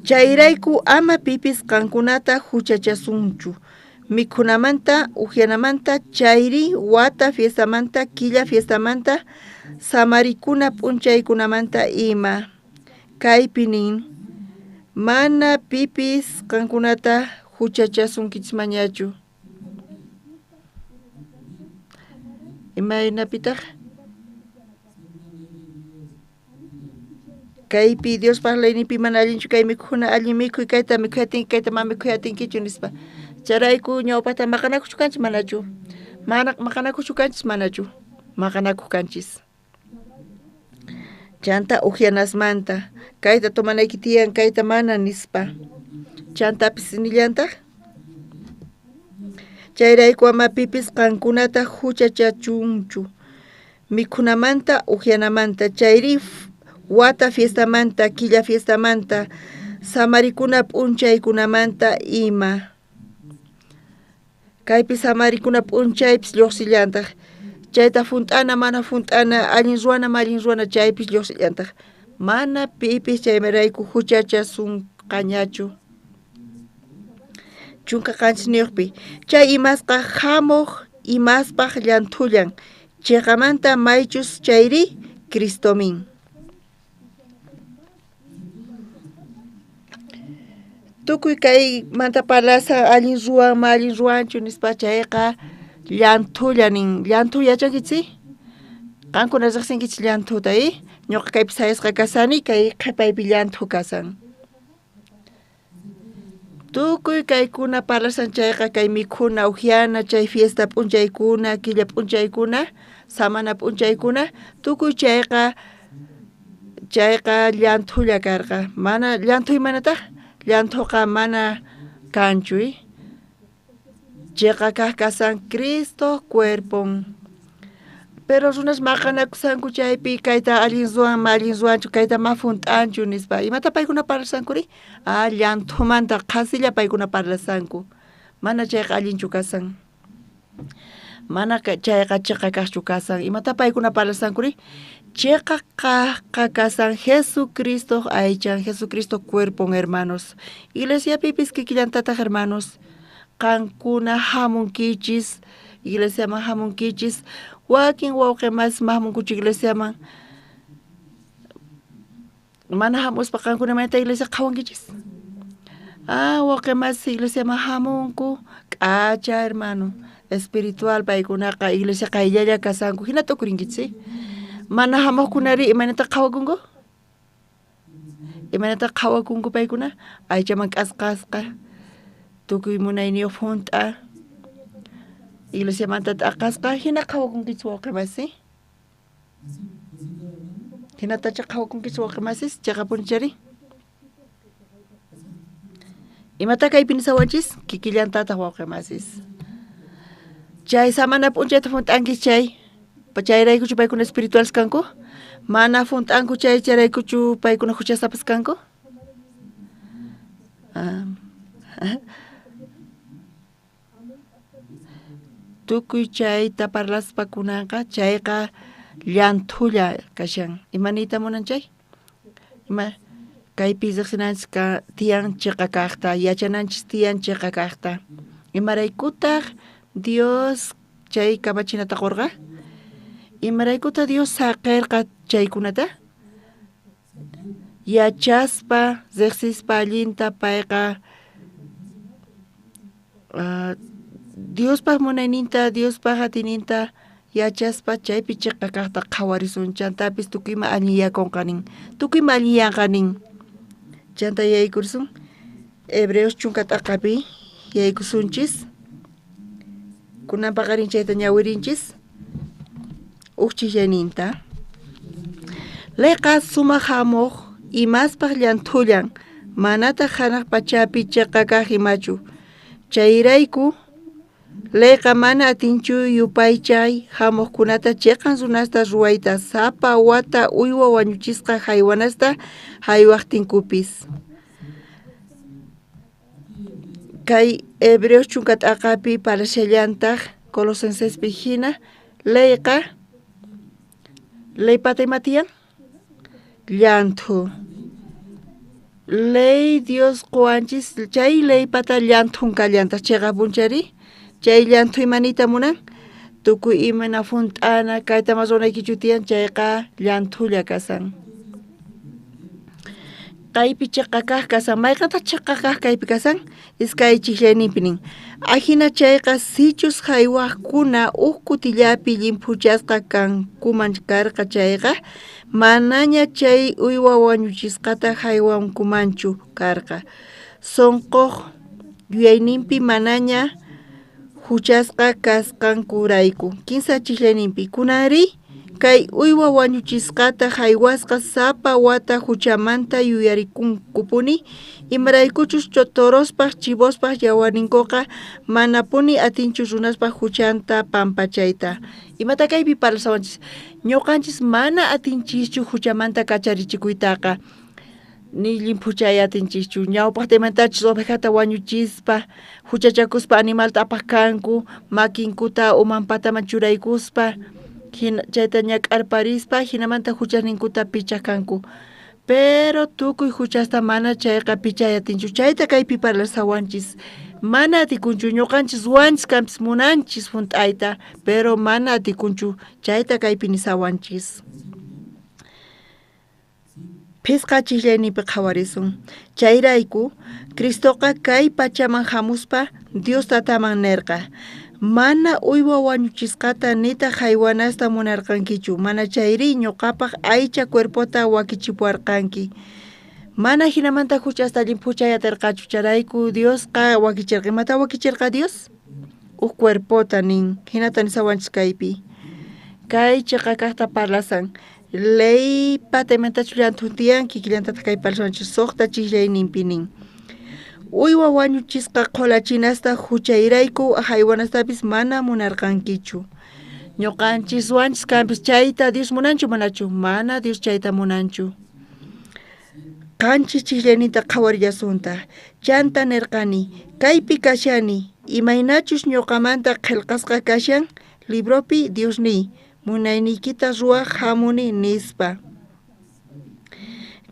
Chayrayku ama pipis qankunata huchachasunchu. Mikhunamanta, uhianamanta, chayri, wata fiestamanta, killa fiestamanta, samarikuna p'unchaykunamanta ima. Kaypi nin, mana pipis qankunata huchachasunkichmañachu. Imaynapitaq? Kaypi Diospaj leyninpi mana allinchu kay mikhuna allin mikhuy kayta mikhuy atinki kayta mana mikhuy atinkichu nispa. Chayrayku ñawpaqta maqanakuchu kanchis manachu? Mana maqanakuchu kanchis manachu? Maqanakuq kanchis. Chanta ujyanasmanta kayta tomanayki tiyan kayta mana nispa. Chantapis nillantaq chayrayku ama pipis qankunata huchachachunchu mikhunamanta ujyanamanta chayri wata fiestamanta killa fiestamanta samarikuna p'unchaykunamanta ima. Kaypi samarikuna p'unchaypis lluqsillantaq chayta junt'ana mana junt'ana allin ruwana mana allin ruwana chaypis lluqsillantaq mana pipis chaymarayku huchachasunqañachu. 17 niyuqpi chay imasqa hamuq imaspaq llanthullan chiqamanta maychus chayri Cristomin. Tukuy kaymanta parlasa allin ruwan mana allin ruwanchu nispa chayqa llanthulla nin. Llanthu yachankichis? Qankuna riqsinkichis llanthuta i? Ñuqa kaypi sayasqa kasani kay qhipaypi llanthu kasan. Tukuy kaykuna parlasan chayqa kay mikhuna ujyana chay fiesta p'unchaykuna killa p'unchaykuna samana p'unchaykuna tukuy chayqa chayqa llanthulla karqa. Mana llanthu imanataq? Llanthuqa mana kanchu i? Chiqa kaq kasan Cristo cuerpon. Pero runas maqanakusanku chaypi kayta allin ruwan mana allin ruwanchu kayta ma junt'anchu nispa. Imata paykuna parlasankuri? Ah, llanthumanta qhasilla paykuna parlasanku. Mana chayqa allinchu kasan. Mana chayqa chiqa kaqchu kasan. Imata paykuna parlasankuri? Chiqa kaqqa kasan Jesucristo aychan, Jesucristo cuerpon, hermanos. Iglesiapipis kikillantataq, hermanos. Qankuna hamunkichis, iglesiaman hamunkichis, wakin wawqi mas hamunkuchu iglesiaman. Mana hamuspa qankuna mayta iglesia qhawankichis. Ah, wawqi mas iglesiaman hamunku, k'acha hermano, espiritual paykunaqa iglesia qayllalla kasanku, hina tukurinkichis. Mana hamuqkunari imaynata qhawakunku? Imaynata qhawakunku paykuna? Aychaman k'asqasqa, tukuy munayniyuq junt'a, iglesiamanta t'aqasqa, hina qhawakunkichis wawqi masi. Hinatacha qhawakunkichis wawqi masis, chiqapunichari. Imata kaypi nisawanchis? Kikillantataq wawqi masis. Chay samana p'unchayta junt'ankichis chay, chayraykuchu paykuna espirituales kanku? Mana junt'anku chay chayraykuchu paykuna huchasapas kanku? Tukuy chayta parlaspa kunanqa chayqa llanthulla kashan. Ima niyta munan chay? Ima kaypi riqsinanchis tiyan chiqa kaqta, yachananchis tiyan chiqa kaqta. Imaraykutaq Dios chay kamachinata qurqa? Imaraykutaq Dios saqirqa chaykunata? Yachaspa, riqsispa allinta payqa Diospaq munayninta, Diospaq atiyninta yachaspa chaypi chiqa kaqta qhawarisun, chantapis tukuy ima allinyakunqa nin, tukuy ima allinyanqa nin. Chanta yaykurisun Hebreos 10 t'aqapi yaykusunchis. Kunan paqarin chayta ñawirinchis uj chillayninta. Leyqa sumaq hamuq imaspaq llanthullan, manataq hanaq pachapi chiqa kaq imachu. Chayrayku leyqa mana atinchu yupaychay hamuqkunata chiqan runasta ruwayta sapa wata uywa wañuchisqa haywanasta haywaqtinkupis. Kay Hebreos 10 t'aqapi parashallantaq Colosensespi hina leyqa leypata ima tiyan? Llanthu. Ley Dios quwanchis chay leypata llanthun kallantaq chiqapunchari chay llanthu imaniyta munan? Tukuy imana junt'ana kayta mas ruwanaykichu tiyan chayqa llanthulla kasan. Kaypi chiqa kaq kasan, mayqantaq chiqa kaq kaypi kasan? Iskay chijllayninpi nin. Ajina chayqa sichus jaywaqkuna uj kutillapi llimphuchasqa kankuman karqa chayqa, manaña chay uywa wañuchisqata jaywankumanchu karqa. Sonqoj yuyayninpi manaña juchasqa kasqankurayku. Kinsa chijllayninpi kunanri kay uywa wañuchisqata jaywasqa sapa wata juchamanta yuyarikunkupuni, imaraykuchus torospaj chivospaj yawarninkuqa manapuni atinchu runaspaj juchanta pampachayta. Imata kaypi parlasawanchis? Ñuqanchis mana atinchischu juchamanta kacharichikuytaqa, ni llimphuchay atinchischu. Ñawpaqta imantachus ovejata wañuchispa, juchachakuspa animalta apaq kanku, makinkuta uman pataman churaykuspa, chayta ñak'arparispa, hinamanta juchasninkuta pichaq kanku. Pero tukuy juchasta mana chayqa pichay atinchu. Chayta kaypi parlasawanchis. Mana atikunchu, ñuqanchis ruwanchis kanpis munanchis junt'ayta, pero mana atikunchu. Chayta kaypi nisawanchis. Phisqa chijllayninpi qhawarisun. Chayrayku, Cristoqa kay pachaman hamuspa Dios tataman nerqa, mana uywa wañuchisqata nitaq jaywanasta munarqankichu, mana chayri ñuqapaq aycha cuerpota wakichipuwarqanki. Mana hinamanta juchasta llimphuchay atirqachu, chayrayku Diosqa wakichirqa. Imata wakichirqa Dios? Uj cuerpota nin, hinata nisawanchis kaypi. Kay chiqa kaqta parlasan. Leypa imantachu llanthun tiyan, kikillantataq kay parlasawanchis suqta chijllayninpi nin. Uywa wañuchisqa qhulachinasta juchayrayku jaywanastapis mana munarqankichu. Ñuqanchis ruwanchis kanpis chayta Dios munanchu manachu? Mana Dios chayta munanchu. Qanchis chijllayninta qhawarillasunta. Chanta nirqani, kaypi kashani, imaynachus ñuqamanta qillqasqa kashan libropi Dios niy, munayniykita ruwaq hamuni nispa.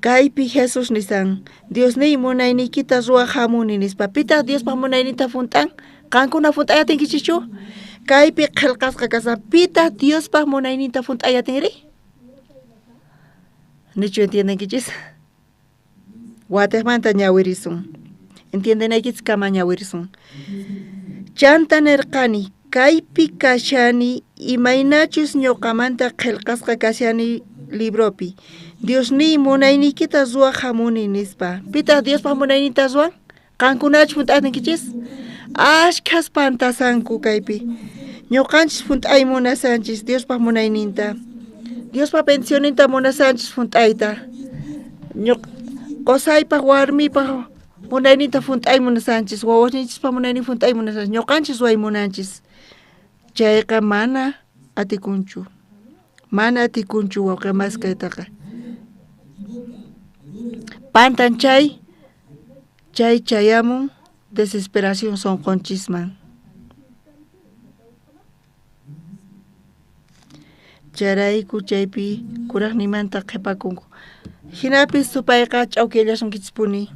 Kaypi Jesús nisan, Dios niy munayniykita ruwaq hamuni nispa. Pitaq Diospaq munayninta junt'an? Qankuna junt'ay atinkichischu? Kaypi qillqasqa kasan, pitaq Diospaq munayninta junt'ay atinri? Nichu entiendenkichis? Watiqmanta ñawirisun. Entiendenaykichis kama ñawirisun. Chanta nirqani, kaypi kashani, imaynachus ñuqamanta qillqasqa kashani libropi. Dios niy munayniykita ruwaq hamuni nispa. Pitaq Diospaq munayninta ruwan? Qankunachu junt'atinkichis? Ashkhas pantasanku kaypi. Ñuqanchis junt'ay munasanchis Diospaq munayninta. Diospaq bendicionninta munasanchis junt'ayta. Qosaypaq warmipaq munayninta junt'ay munasanchis, wawasninchispaq munaynin junt'ay munasanchis, ñuqanchis ruway munanchis. Chayqa mana atikunchu. Mana atikunchu wawqi mas kaytaqa. Pantan chay chayamun desesperación sonqonchisman. Chayrayku chaypi kuraqninmanta qhipakunku. Hinapis supayqa ch'awkillasunkichispuni.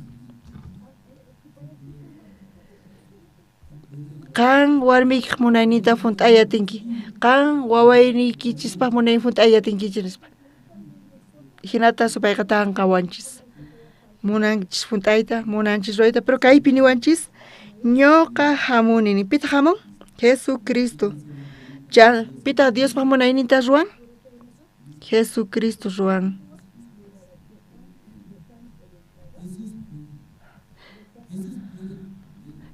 Qan warmiykiq munayninta junt'ay atinki. Qan wawayniykichispaq munaynin junt'ay atinkichis nispa. Hinata supayqa tanqawanchis. Munanchis junt'ayta, munanchis ruwayta, pero kaypi niwanchis ñuqa hamuni. Pitaq hamun? Jesucristo. Pitaq Diospaq munayninta ruwan? Jesucristo ruwan.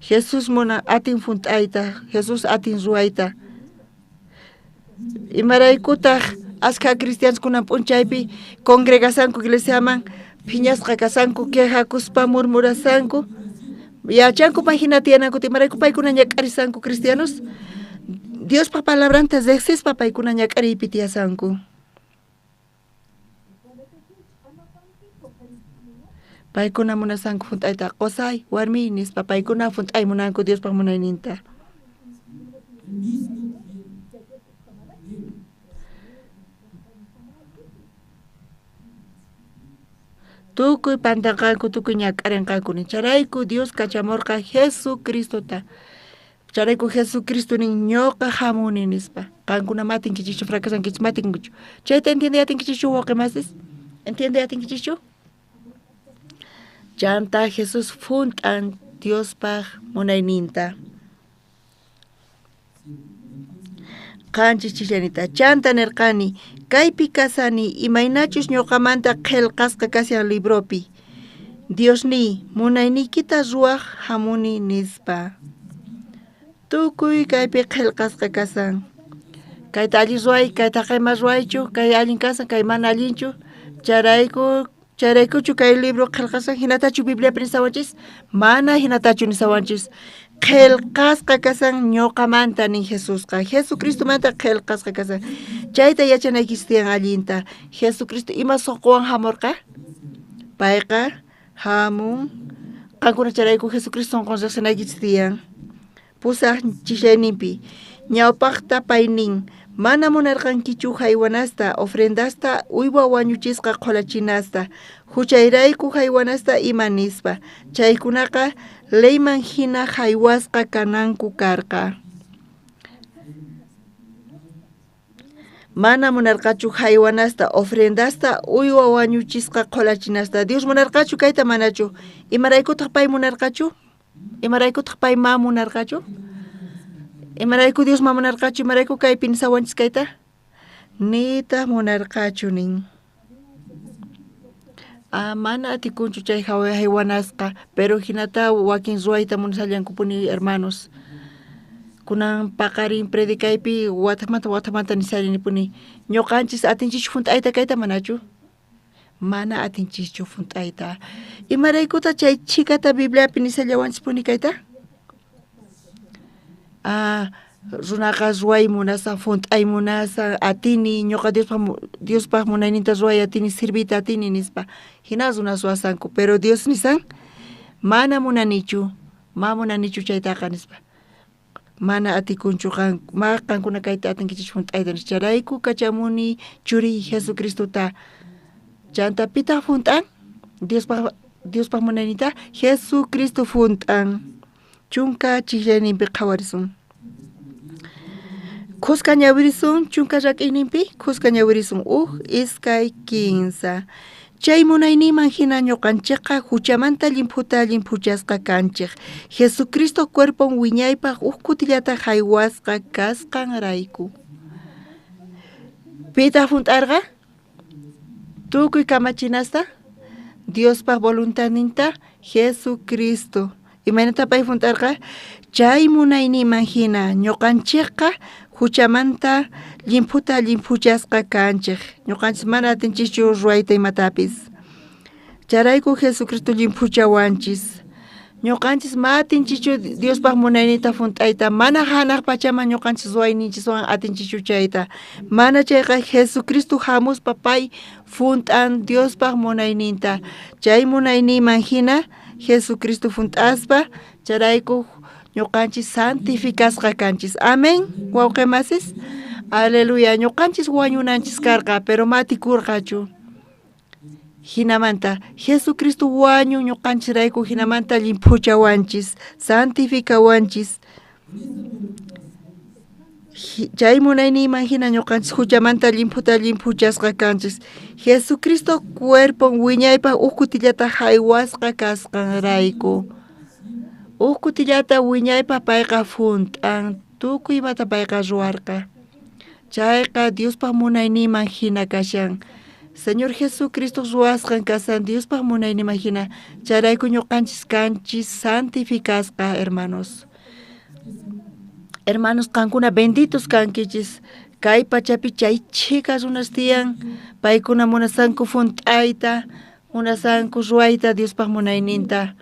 Jesús muna atin junt'ayta, Jesús atin ruwayta. Imaraykutaq askha cristianos p'unchaypi congregasanku iglesiaman, phiñasqa kasanku, quejakuspa murmurasanku, yachanku pay tiyanankuta, imarayku paykuna ñak'arisanku cristianos, Diospaq palabranta riqsispa paykuna ñak'ariypi tiyasanku. Paykuna munasanku junt'ayta, qosay, warmiy nispa, paykuna junt'ay munanku Diospaq munayninta. Tukuy pantanqanku, tukuy ñak'arinqanku nin. Chayrayku Dios kachamurqa Jesucristota. Chayrayku Jesucristo nin ñuqa hamuni nispa. Qankuna matinkichischu, fracasankichis, matinkuchu. Chayta entiende atinkichischu wawqi masis? Entiende atinkichischu? Chanta Jesús junt'an Diospaj munayninta. Qanchis chillanita. Chanta nerqani, kaypi kasani imaynachus ñuqamanta qillqasqa kashan libropi. Diosniy, munayniykita ruwaj hamuni nispa. Tukuy kaypi qillqasqa kasan. Kayta allin ruway, kayta ima ruwaychu, kay allin kasan, kay mana allinchu. Chayraykuchu kay libro qillqasqa hinatachu Bibliapi nisawanchis? Mana hinatachu nisawanchis. Qillqasqa kasan ñuqamanta nin Jesusqa. Jesucristomanta qillqasqa kasan. Chayta yachanaykichis tiyan allinta. Jesucristo ima sunquwan hamurqa? Payqa hamun. Qankuna chayrayku Jesucristo sunqun riqsinaykichis tiyan. Pusaq chillayninpi. Ñawpaqta pay nin, mana munarqankichu haywanasta, ofrendasta, uywa wañuchisqa qhulachinasta, huchayrayku haywanasta ima nispa. Chaykunaqa leyman hina haywasqa kananku karqa. Mana munarqachu haywanasta, ofrendasta, uywa wañuchisqa qhulachinasta. Dios munarqachu kayta manachu? Imaraykutaq pay munarqachu? Imaraykutaq pay ma munarqachu? Imarayku Dios ma munarqachu? Imarayku kaypi nisawanchis kayta? Nitaq munarqachu nin. Ah, mana atikunchu chay haywanasqa, pero hinata wakin ruwayta munasallankupuni hermanos. Kunan paqarin predicaypi watamanta nisarinipuni. Ñuqanchis atinchis junt'ayta kayta manachu? Mana atinchischu junt'ayta. Imaraykuta chay chhikata Bibliapi nisallawanchispuni kayta? Ah, runaqa ruway munasa, junt'ay munasa, atini, ñuqa Diospaj munayninta ruway atini, sirviyta atini nispa. Hina runas ruwasanku, pero Dios nisan, mana munanichu, ma munanichu chaytaqa nispa. Mana atikunchu qan, ma qankuna kayta atinkichis junt'ayta nispa. Chayrayku kachamuni churiy Jesucristota. Chanta pitaq junt'an? Diospaj munayninta Jesucristo junt'an. Chunka chijllayninpi qhawarisun. Khuska ñawirisun chunka rak'iyninpi, khuska ñawirisun uj, iskay, kinsa. Chay munayninman hina ñuqanchikqa huchamanta llimphuta llimphuchasqa kanchik. Jesucristo cuerpon wiñaypaq uj kutillata haywasqa kasqanrayku. Pitaq junt'arqa? Tukuy kamachinasta Diospaq voluntadninta Jesucristo. Imaynata pay junt'arqa? Chay munayninman hina ñuqanchikqa huchamanta llimphuta llimphuchasqa kanchik. Ñuqanchis mana atinchischu ruwayta imatapis. Chayrayku Jesucristo llimphuchawanchis. Ñuqanchis ma atinchischu Diospaq munayninta junt'ayta, mana hanaq pachaman ñuqanchis ruwayninchiswan atinchischu chayta. Mana chayqa Jesucristo hamuspa pay junt'an Diospaq munayninta. Chay munayninman hina Jesucristo junt'aspa chayrayku ñuqanchis santificasqa kanchis. Amén, wawqimasis. Aleluya. Ñuqanchis wañunanchis karqa, pero ma atikurqachu. Hinamanta Jesucristo wañun ñuqanchisrayku, hinamanta llimphuchawanchis, santificawanchis. Chay munayninman hina ñuqanchis huchamanta llimphuta llimphuchasqa kanchis. Jesucristo cuerpon wiñaypaq uj kutillata haywasqa kasqanrayku. Uj kutillata wiñaypaq payqa junt'an, tukuy imata payqa ruwarqa. Chayqa Diospaq munayninman hina kashan. Señor Jesucristo ruwasqan kasan Diospaq munayninman hina. Chayrayku ñuqanchis kanchis santificasqa, hermanos. Hermanos, qankuna benditos kankichis. Kay pachapi chay chhika runas tiyan, paykuna munasanku junt'ayta, munasanku ruwayta Diospaq munayninta.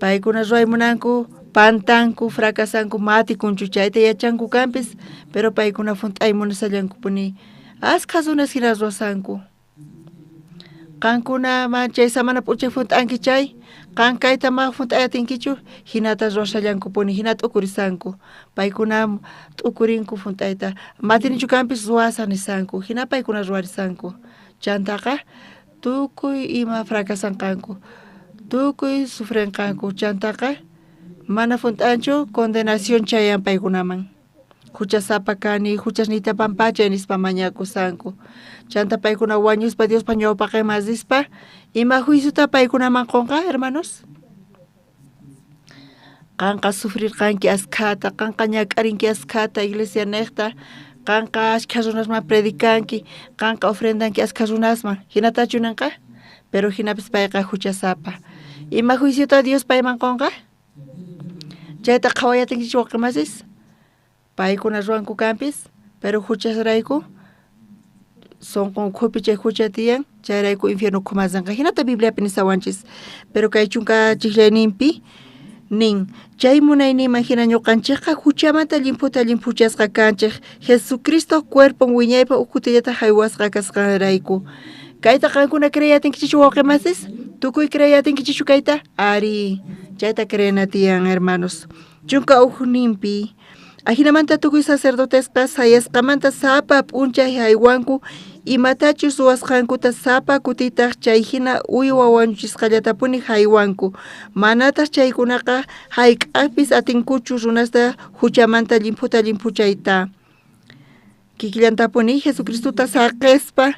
Paykuna ruway munanku, pantanku, fracasanku, matikunchu chayta yachanku kanpis, pero paykuna junt'ay munasallankupuni. Askha runas hina ruwasanku. Qankuna ma chay samana p'unchay junt'anki chay, qan kayta ma junt'ay atinkichu, hinata ruwasallankupuni, hina t'ukurisanku. Paykuna t'ukurinku junt'ayta. Matinichu kanpis ruwasa nisanku, hina paykuna ruwarisanku. Chantaqa tukuy ima fracasanqanku, tukuy sufrenqanku. Chantaqa mana junt'anchu, condenación chayan paykunaman. Juchasapa kani, juchasniyta pampachay nispa mañakusanku. Chanta paykuna wañuspa Diospa ñawpaqenman rispa, ima juiciota paykunaman qonqa, hermanos? Qanqa sufrirqanki askhata, qanqa ñak'arinki askhata iglesia nejta, qanqa ashkha runasman predicanki, qanqa ofrendanki ashkha runasman, jinatachu nenqa? Pero jinapis payqa juchasapa. Ima juiciota Dios payman qonqa? Chayta qhawayatinkichis wawqimasis? Paykuna ruwanku kanpis, pero juchasrayku sonqon ukhupi chay jucha tiyan, chayrayku infierno ukhuman rinqa. Jinata Bibliapi nisawanchis. Pero kay chunka chijllayninpi nin, chay munayninman jina ñuqanchejqa juchamanta llimphuta llimphuchasqa kanchej, Jesucristoj cuerpon wiñaypaj uj kutillata jaywasqa kasqanrayku. Kayta qankuna creeyatinkichikchu wawqimasis? Tukuy creeyatinkichikchu kayta? Ari, chayta creena tiyan, hermanos. Chunka ujninpi, ajinamanta tukuy sacerdotesqa sayasqamanta sapa p'unchay jaywanku imatachus ruwasqankuta sapa kutitaj chay jina uywa wañuchisqallatapuni jaywanku. Manataj chaykunaqa jayk'ajpis atinkuchu runasta juchamanta llimphuta llimphuchayta. Kikillantapuni Jesucristota saqespa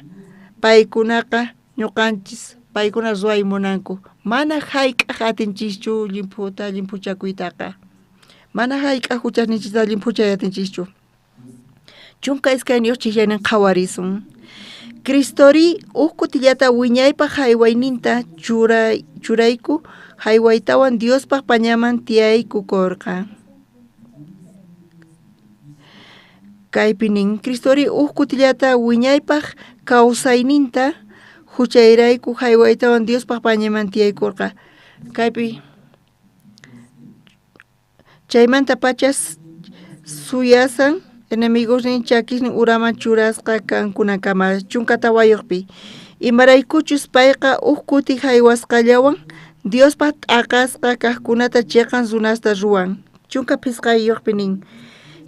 paykunaqa ñuqanchis paykuna ruway munanku. Mana jayk'aj atinchischu llimphuta llimphuchakuytaqa. Mana jayk'aj juchasninchista llimphuchay atinchischu. 12 chijllaynin qhawarisun. Cristori uj kutillata wiñaypaj jaywayninta churayku jaywaytawan Diospaj pañaman tiyaykukorqa. Kaypi nin, Cristori uj kutillata wiñaypaj kawsayninta juchayrayku jaywaytawan Diospaj pañaman tiyaykorqa. Kaypi chaymanta pachas suyasan enemigosnin chakisnin uraman churasqa kankunakama 14pi. Imaraykuchus payqa uj kuti jaywasqallawan Diospaj t'aqasqa kajkunata cheqan runasta ruwan. 15pi nin,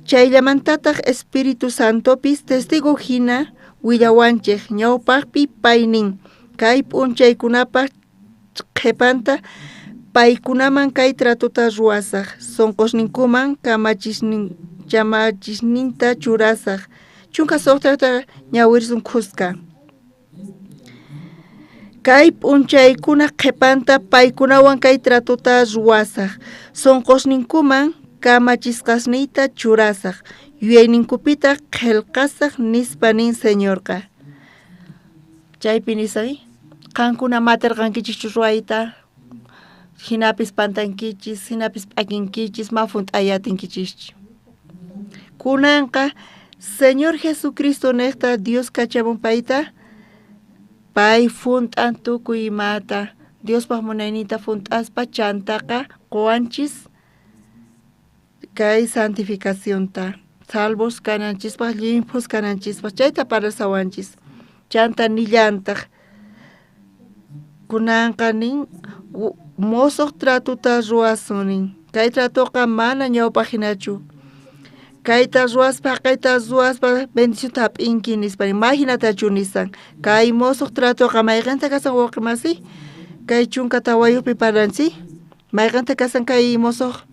chayllamantataj Espíritu Santopis testigo jina willawanchej ñawpajpi pay nin, kay p'unchaykunapaj qhepanta paykunaman kay tratota ruwasaj, sonqosninkuman kamachisninta churasaj. 16ta ñawirisun khuska. Kay p'unchaykuna qhepanta paykunawan kay tratota ruwasaj, sonqosninkuman kamachisqasniyta churasaj, yuyayninkupitaj qhelqasaj nispa nin Señorqa. Chaypi nisan, qankuna materqankichikchu ruwayta, jinapis pantankichis, jinapis p'akinkichis, ma junt'ayatinkichis. Kunanqa Señor Jesucristo nejta Dios kachamun payta, pay junt'an tukuy imata, Diospaj munayninta junt'aspa chantaqa qowanchis kay santificacionta, salvos kananchispaj, llimphus kananchispaj, chayta parlasawanchis. Chanta nillantaj kunanqa nin mosoj tratota ruwasun nin, kay tratoqa mana ñawpaj jinachu. Kayta ruwaspa, kayta ruwaspa bendicionta hap'inki nispa nin, ma jinatachu nisan. Kay mosoj tratoqa mayqenta kasan wawqimasi? Kay 14pi parlanchik, mayqenta kasan kay mosoj?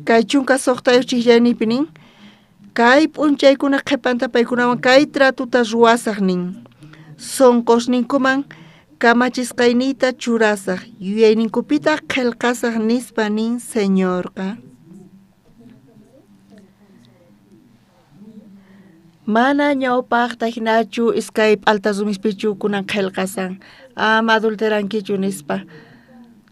Kay 16 chijllayninpi nin, kay p'unchaykuna qhepanta paykunawan kay tratota ruwasaj nin. Sonqosninkuman kamachisqayniyta churasaj, yuyayninkupitaq qhelqasaj nispa nin Señorqa. Mana ñawpajta jinachu iskay p'alta rumispichu kunan qhelqasan, ama adulterankichu nispa.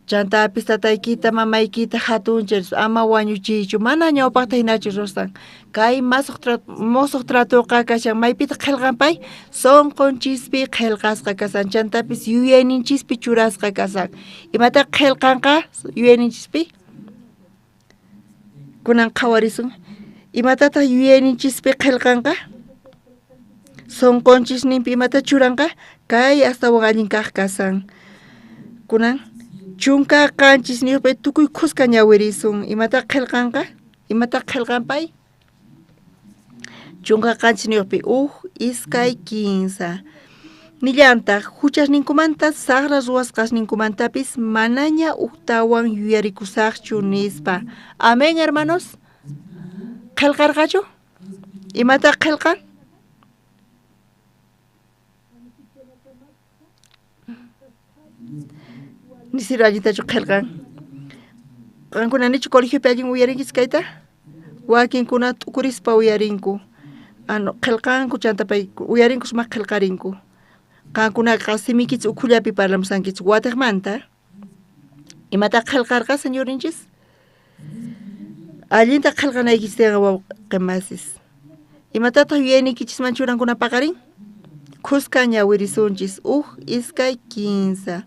Chantapis tataykita mamaykita jatunchay nispa, ama wañuchiychu, mana ñawpajta jinachu rusan. Kay mosoj tratoqa kashan maypitaq qhelqan pay? Sonqonchispi qhelqasqa kasan, chantapis yuyayninchispi churasqa kasan. Imata qhelqanqa yuyayninchispi? Kunan qhawarisun. Imatataq yuyayninchispi qhelqanqa? Sonqonchisninpi imata churanqa? Kay astawan allin kaj kasan. Kunan 17pi tukuy khuska ñawirisun. Imata qhelqanqa? Imata qhelqan pay? 17pi 1, 2, 3. Nillantaj juchasninkumanta sajra ruwasqasninkumantapis manaña ujtawan yuyarikusajchu nispa. Amén, hermanos. Qhelqarqachu? Imata qhelqan? Nisiru allintachu qhelqan. Qankuna nichu colegiopi allin uyarinkichis kayta? Wakinkuna t'ukurispa uyarinku. Qhelqanku chanta pay uyarinku sumaq qhelqarinku. Qankunaqa simiykichis ukhullapi parlamusankichis watiqmanta. Imata qhelqarqa señorninchis? Allinta qhelqanaykichis tiyan wawqi masis. Imatataq yuyayniykichisman churankuna paqarin? Khuska ñawirisunchis 1, 2, 3.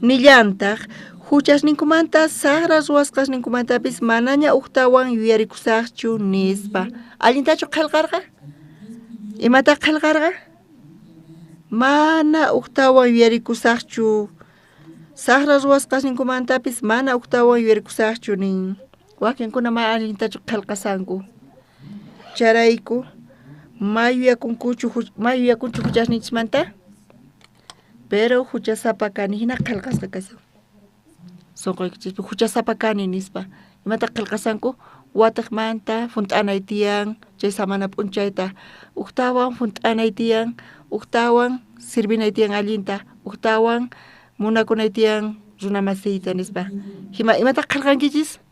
Nillantaq huchasninkumanta saqra ruwasqasninkumantapis manaña ujtawan yuyarikusaqchu nispa. Allintachu qhelqarqa? Imata qhelqarqa? Mana ujtawan yuyarikusaqchu. Saqra ruwasqasninkumantapis mana ujtawan yuyarikusaqchu nin. Wakinkuna mana allintachu qhelqasanku. Chayrayku ma yuyakunkuchu ma yuyakunchu huchasninchismanta? Pero huchasapa kani hina qhelqasqa kashan. Sonqoykichispi huchasapa kani nispa. Imata qhelqasanku? Watiqmanta junt'anay tiyan chay samana p'unchayta. Ujtawan junt'anay tiyan, ujtawan sirvinay tiyan allinta, ujtawan munakunay tiyan runa masiyta nispa. Imata qhelqankichis?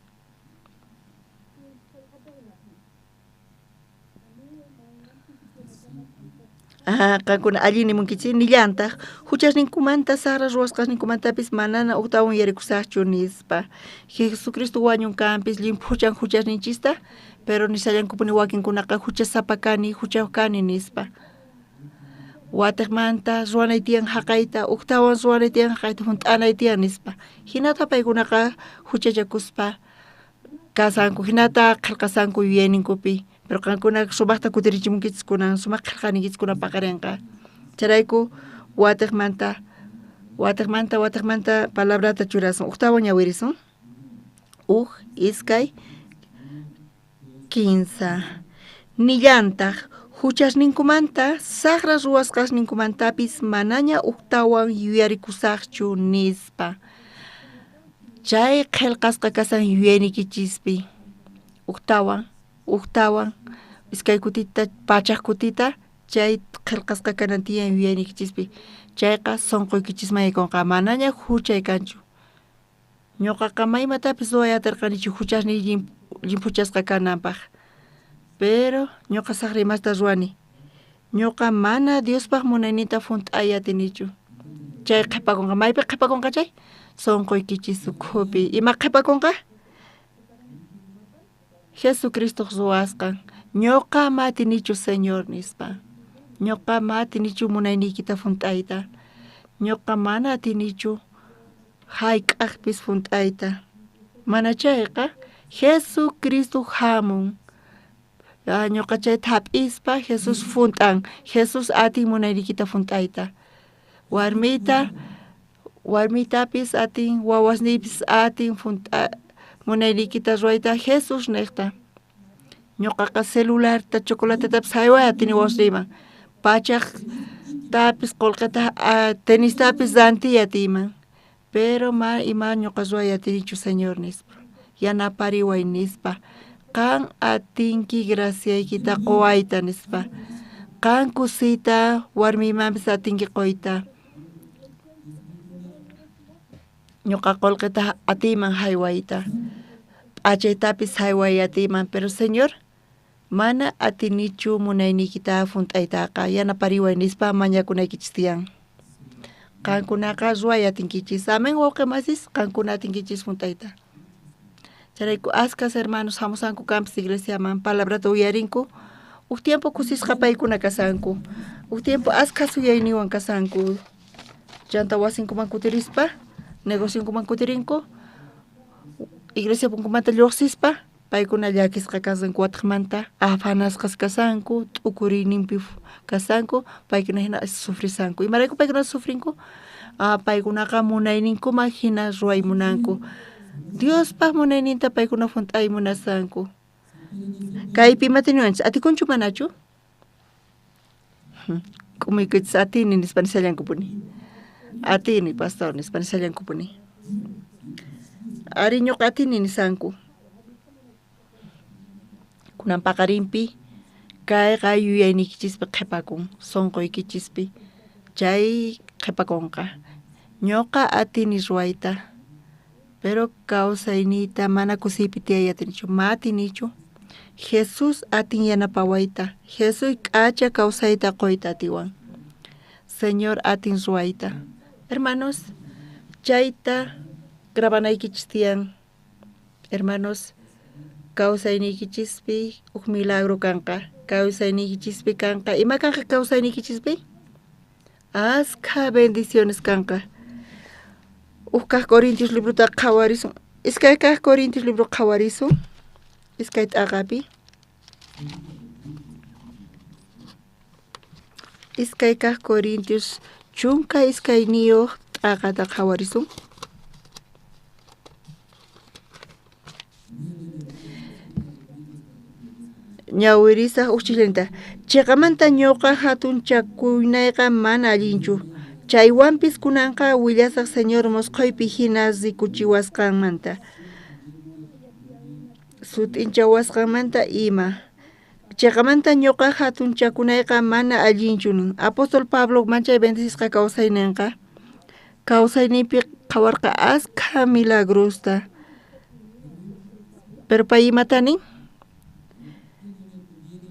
Qankuna allin nimunkichis nillantaq huchasninkumanta saqra ruwasqasninkumantapis manana ujtawan yuyarikusaqchu nispa. Jesucristo wañun kanpis llimphuchan huchasninchista, pero nishallankupuni wakinkunaqa huchasapa kani, huchayuq kani nispa. Watiqmanta ruwanay tiyan haqayta, ujtawan ruwanay tiyan haqayta, junt'anay tiyan nispa. Hinata paykunaqa huchachakuspa kasanku, hinata qhelqasanku yuyayninkupi. Pero qankuna sumaqta kutirichimunkichis kunan, sumaq qhelqaninkichis kunan paqarinqa. Chayrayku watiqmanta, watiqmanta, watiqmanta palabrata churasun. Ujtawan ñawirisun. 1, 2, 3. Nillantaq huchasninkumanta saqra ruwasqasninkumantapis manaña ujtawan yuyarikusaqchu nispa. Chay qhelqasqa kasan yuyayniykichispi. Ujtawan, ujtawan, 2 kutita, 100 kutita chay qhelqasqa kanan tiyan yuyayniykichispi. Chayqa sonqoykichisman yaykunqa, manaña huchay kanchu. Ñuqaqa ma imatapis ruway atirqanichu huchasniy llimphuchasqa kananpaq. Pero ñuqa saqra imasta ruwani. Ñuqa mana Diospaq munayninta junt'ay atinichu. Chay qhipakunqa, maypi qhipakunqa chay? Sonqoykichis ukhupi. Ima qhipakunqa? Jesucristoq ruwasqan. Ñuqa ma atinichu Señor nispa. Ñuqa ma atinichu munayniykita junt'ayta. Ñuqa mana atinichu hayk'aqpis junt'ayta. Mana chayqa Jesucristo hamun. Ñuqa chayta hap'ispa Jesús junt'an. Jesús atin munayniykita junt'ayta. Warmita, warmitapis atin, wawasniypis atin munayniykita ruwayta Jesús niqta. Ñuqaqa celularta, chocolatetapis hayway atini wawasniyman. Pachaqtapis qullqita, tenistapis rantiy atiyman. Pero ma ima ñuqa ruway atinichu Señor nispa. Yanapariway nispa. Qan atinki graciaykita quwayta nispa. Qan kusiyta warmiymanpis atinki quyta. Ñuqa qullqita atiyman haywayta. P'achaytapis hayway atiyman, pero Señor mana atinichu munayniykita junt'aytaqa, yanapariway nispa mañakunaykichis tiyan. Qankunaqa ruway atinkichis. Amén, wawqi masis, qankuna atinkichis junt'ayta. Chayrayku askas hermanos hamusanku kanpis iglesiaman palabrata uyarinku. Uj tiempo kusisqa paykuna kasanku. Uj tiempo aska suyayniwan kasanku. Chanta wasinkuman kutirispa, negocionkuman kutirinku. Iglesia punkumanta lluqsispa, paykuna llakisqa kasanku watiqmanta, afanasqas kasanku, t'ukuriyninpi kasanku, paykuna hina sufrisanku. Imarayku paykuna sufrinku? Paykunaqa munayninkuman hina ruway munanku. Diospaq munayninta paykuna junt'ay munasanku. Kaypi imata niwanchis? Atikunchu manachu? K'umuykichis atini nispa nishallankupuni. Atini pastor nispa nishallankupuni. Ari ñuqa atini nisanku. Kunan paqarinpi kayqa yuyayniykichispi qhipakun, sunquykichispi chay qhipakunqa. Ñuqa atini ruwayta, pero kawsayniyta mana kusiypi tiyay atinichu, ma atinichu. Jesús atin yanapawayta, Jesús k'acha kawsayta quyta atiwan. Señor atin ruwayta. Hermanos, chayta grabanaykichis tiyan. Hermanos, kawsayniykichispi uj milagro kanqa, kawsayniykichispi kanqa. Ima kanqa kawsayniykichispi? Askha bendiciones kanqa. Uj kaj Corintios librota qhawarisun. Iskay kaj Corintios libro qhawarisun. Iskay t'aqapi. Iskay kaj Corintios 12 t'aqata qhawarisun. Ñawirisaj uj chijlinta. Chiqamanta ñuqa hatunchakuynayqa mana allinchu. Chaywanpis kunanqa willasaj Señor mosqhuypi hina rikuchiwasqanmanta, sut'inchawasqanmanta ima. Chiqamanta ñuqa hatunchakunayqa mana allinchu nin. Apóstol Pablo manchay bendecisqa kawsayninqa. Kawsayninpi qhawarqa askha milagrosta. Pero pay imata nin?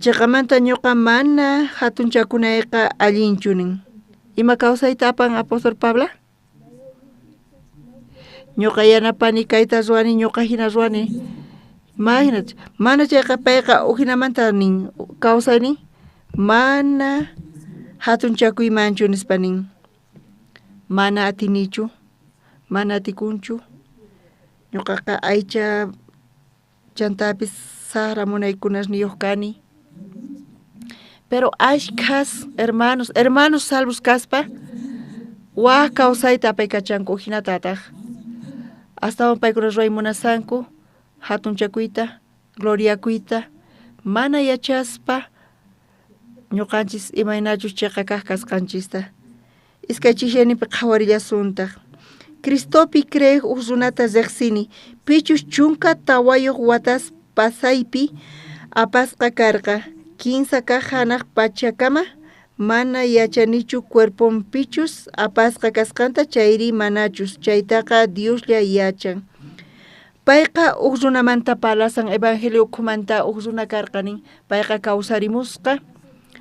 Chiqamanta ñuqa mana hatunchakunayqa allinchu nin. Ima kawsayta apan apóstol Pablo? Ñuqa yanapani kayta ruwani, ñuqa hina ruwani. Mana chayqa payqa ujinamanta nin kawsaynin mana hatunchakuymanchu nispa nin. Mana atinichu, mana atikunchu. Ñuqaqa aycha chantapis saqra munaykunasniyuq kani. Pero ashkhas hermanos, hermanos salvos kaspa waj kawsayta apaykachanku ujinatataq. Astawan paykuna ruway munasanku hatunchakuyta, gloriakuyta, mana yachaspa ñuqanchis imaynachus chiqa kaq kasqanchista. Iskay chijllanipi qhawarillasuntaq. Cristopi creej uj runata riqsini, pichus 14 watas pasaypi apasqa karqa, 15 kaq hanaq pachakama, mana yachanichu cuerponpichus apasqa kasqanta chayri manachus, chaytaqa Dioslla yachan. Payqa uj runamanta parlasan evangelio ukhumanta uj runa karqa nin, payqa kawsarimusqa,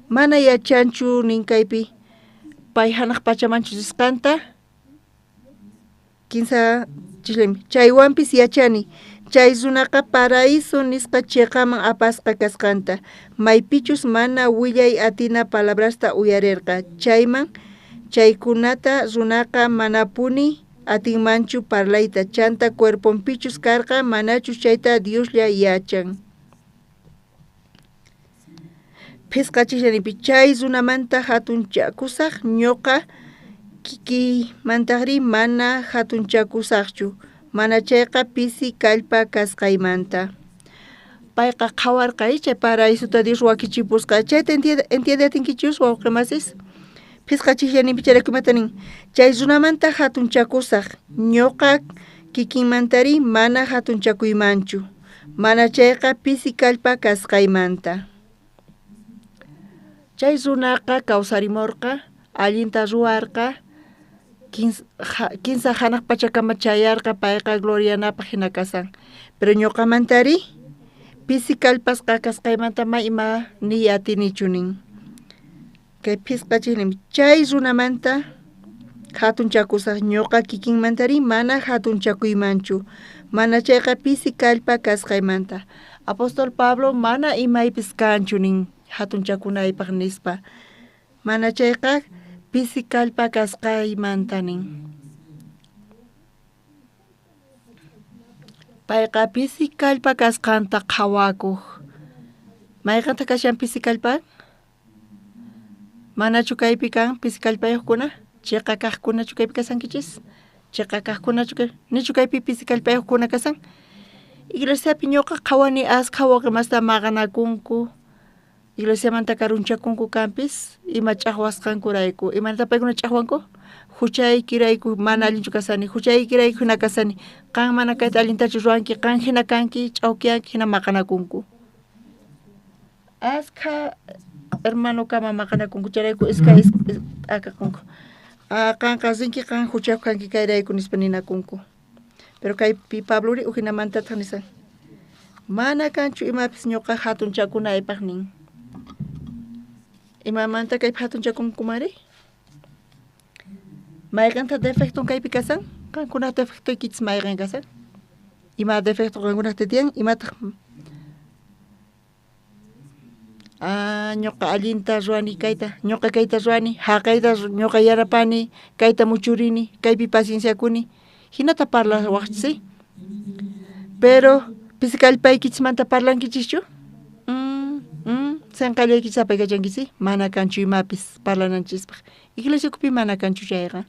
mana yachanchu nin kaypi pay hanaq pachamanchus risqanta. 15 chijlimi. Chaywanpis yachani, chay runaqa paraíso nisqa chiqaman apasqa kasqanta, maypichus mana willay atina palabrasta uyarerqa, chayman chaykunata runaqa manapuni atinmanchu parlayta, chanta cuerponpichus karqa manachus chayta Dioslla yachan. Phisqa chijllanipi chay runamanta hatunchakusaj, ñuqa kikiymantajri mana hatunchakusajchu, mana chayqa pisi kallpa kasqaymanta. Payqa qhawarqa chay paraísota Dios wakichipusqa. Chayta entiende atinkichus wawqimasis? Phisqa chijllanipi chayraykumanta nin, chay runamanta hatunchakusaj, ñuqa kikinmantari mana hatunchakuymanchu, mana chayqa pisi kallpa kasqaymanta. Chay runaqa kawsarimurqa, allinta ruwarqa, 15 hanaq pachakama chayarqa, payqa glorianapaq hina kasan. Pero ñuqamantari pisi kallpasqa kasqaymanta ma ima niy atinichu nin. Kay phisqa chijlimi, chay runamanta hatunchakusaj, ñuqa kikinmantari mana hatunchakuymanchu, mana chayqa pisi kallpa kasqaymanta. Apóstol Pablo mana imaypis kanchu nin hatunchakunaypaq nispa, mana chayqa pisi kallpa kasqaymanta nin. Payqa pisi kallpa kasqanta qhawakuq. Mayqanta kashan pisi kallpa? Manachu kaypi kan pisi kallpayuqkuna? Chiqa kaqkunachu kaypi kasankichis? Chiqa kaqkunachu nichu kaypi pisi kallpayuqkuna kasan? Iglesiapi ñuqa qhawani askha wawqimasta maqanakunku, iglesiamanta karunchakunku kanpis ima ch'aqwasqankurayku. Imaynata paykuna ch'aqwanku? Huchaykirayku mana allinchu kasani, huchaykirayku hina kasani, qan mana kayta allintachu ruwanki, qan hina kanki, ch'awkiyanki, hina maqanakunku. Askha hermanokama maqanakunku chayrayku iskay t'akakunku. Qanqa rinki qan juchayuq kanki kayrayku nispa ninakunku. Pero kaypi Pablori ujinamantataq nisan. Mana kanchu imapis ñuqa hatunchakunaypaq nin. Imamanta kaypi hatunchakunkumari? Mayqinta defecton kaypi kasan? Qankuna defectoykichis mayqin kasan? Ima defecto qankunaqta tiyan? Imataq? Ñuqa allinta ruwani kayta, ñuqa kayta ruwani, haqayta ñuqa yarapani, kayta muchurini, kaypi pacienciakuni. Hinata parlawaqchis, Pero pisi kallpaykichismanta parlankichischu? Senqallaykichis apaykachankichis, mana kanchu imapis parlananchispaq. Iglesia ukhupi mana kanchu chayqa.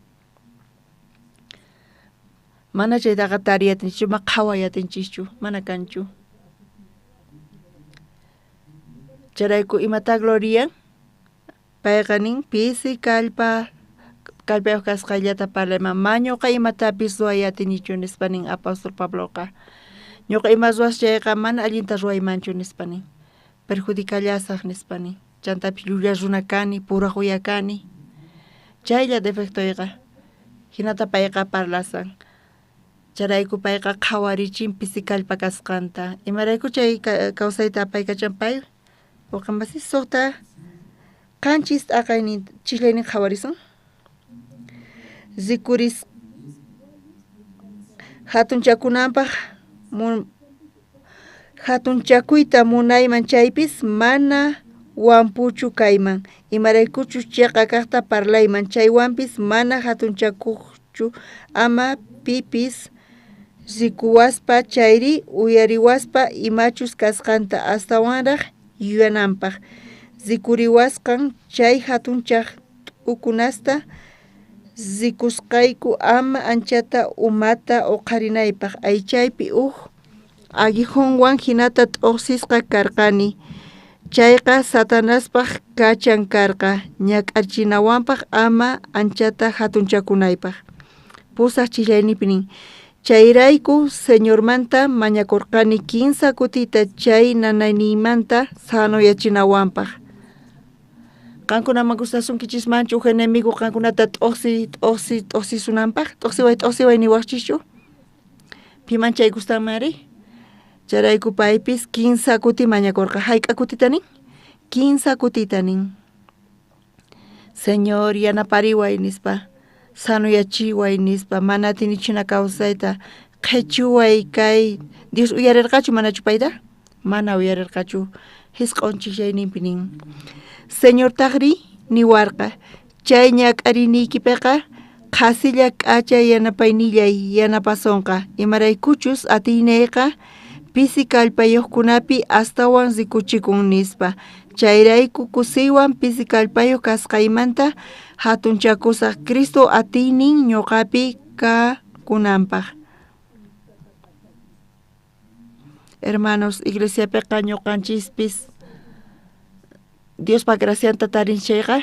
Mana chaytaqa tariy atinchischu, ma qhaway atinchischu, mana kanchu. Chayrayku imata glorian? Payqa nin pisi kallpa kallpayuq kasqayllata parlayman, ma ñuqa imatapis ruway atinichu nispa nin apóstol Pabloqa. Ñuqa ima ruwas chayqa mana allinta ruwaymanchu nispa nin. Perjudicallasaq nispa nin. Chantapis llulla runa kani, puraj uya kani. Chaylla defectoyqa. Hinata payqa parlasan. Chayrayku payqa qhawarichin pisi kallpa kasqanta. Imarayku chay kawsayta apaykachan pay? Uqamasi suqta qanchis t'aqaynin chijlaynin qhawarisun. Rikuris hatunchakunanpaq hatunchakuyta munayman chaypis mana wampuchu kayman. Imaraykuchus chiqa kaqta parlayman chaywanpis mana hatunchakuqchu ama pipis rikuwaspa chayri uyariwaspa imachus kasqanta astawanraq yuyananpaq. Rikuriwasqan chay hatunchaq t'ukunasta rikusqayku ama anchata umata uqharinaypaq aychaypi uj aguijonwan hinata t'uqsisqa karqani. Chayqa Satanaspaq kachan karqa ñak'archinawanpaq ama anchata hatunchakunaypaq. Pusaq chillaynipi nin. Chayrayku Señormanta mañakurqani kinsa kutita chay nanayniymanta sanoyachinawanpaq. Qankunaman gustasunkichismanchu uj enemigo qankunata t'uqsi t'uqsi t'uqsisunanpaq? T'uqsiway t'uqsiway niwaqchischu? Piman chay gustanmanri? Chayrayku paypis kinsa kuti mañakurqa. Hayk'a kutita nin? Kinsa kutita nin. Señor yanapariway nispa, sanoyachiway nispa, mana atinichuna kawsayta qhichuway kay. Dios uyarirqachu manachu payta? Mana uyarirqachu. Hisq'on chijllayninpi nin. Señortaqri niwarqa, chay ñak'ariyniykipiqa qhasilla k'acha yanapaynillay yanapasonqa, imaraykuchus atiyniyqa pisi kallpayuqkunapi astawan rikuchikun nispa. Chayrayku kusiywan pisi kallpayuq kasqaymanta hatunchakusaq Cristo atiynin ñuqapi kakunanpaq. Hermanos, iglesiapiqa ñuqanchispis Diospa gracianta tarin chayqa,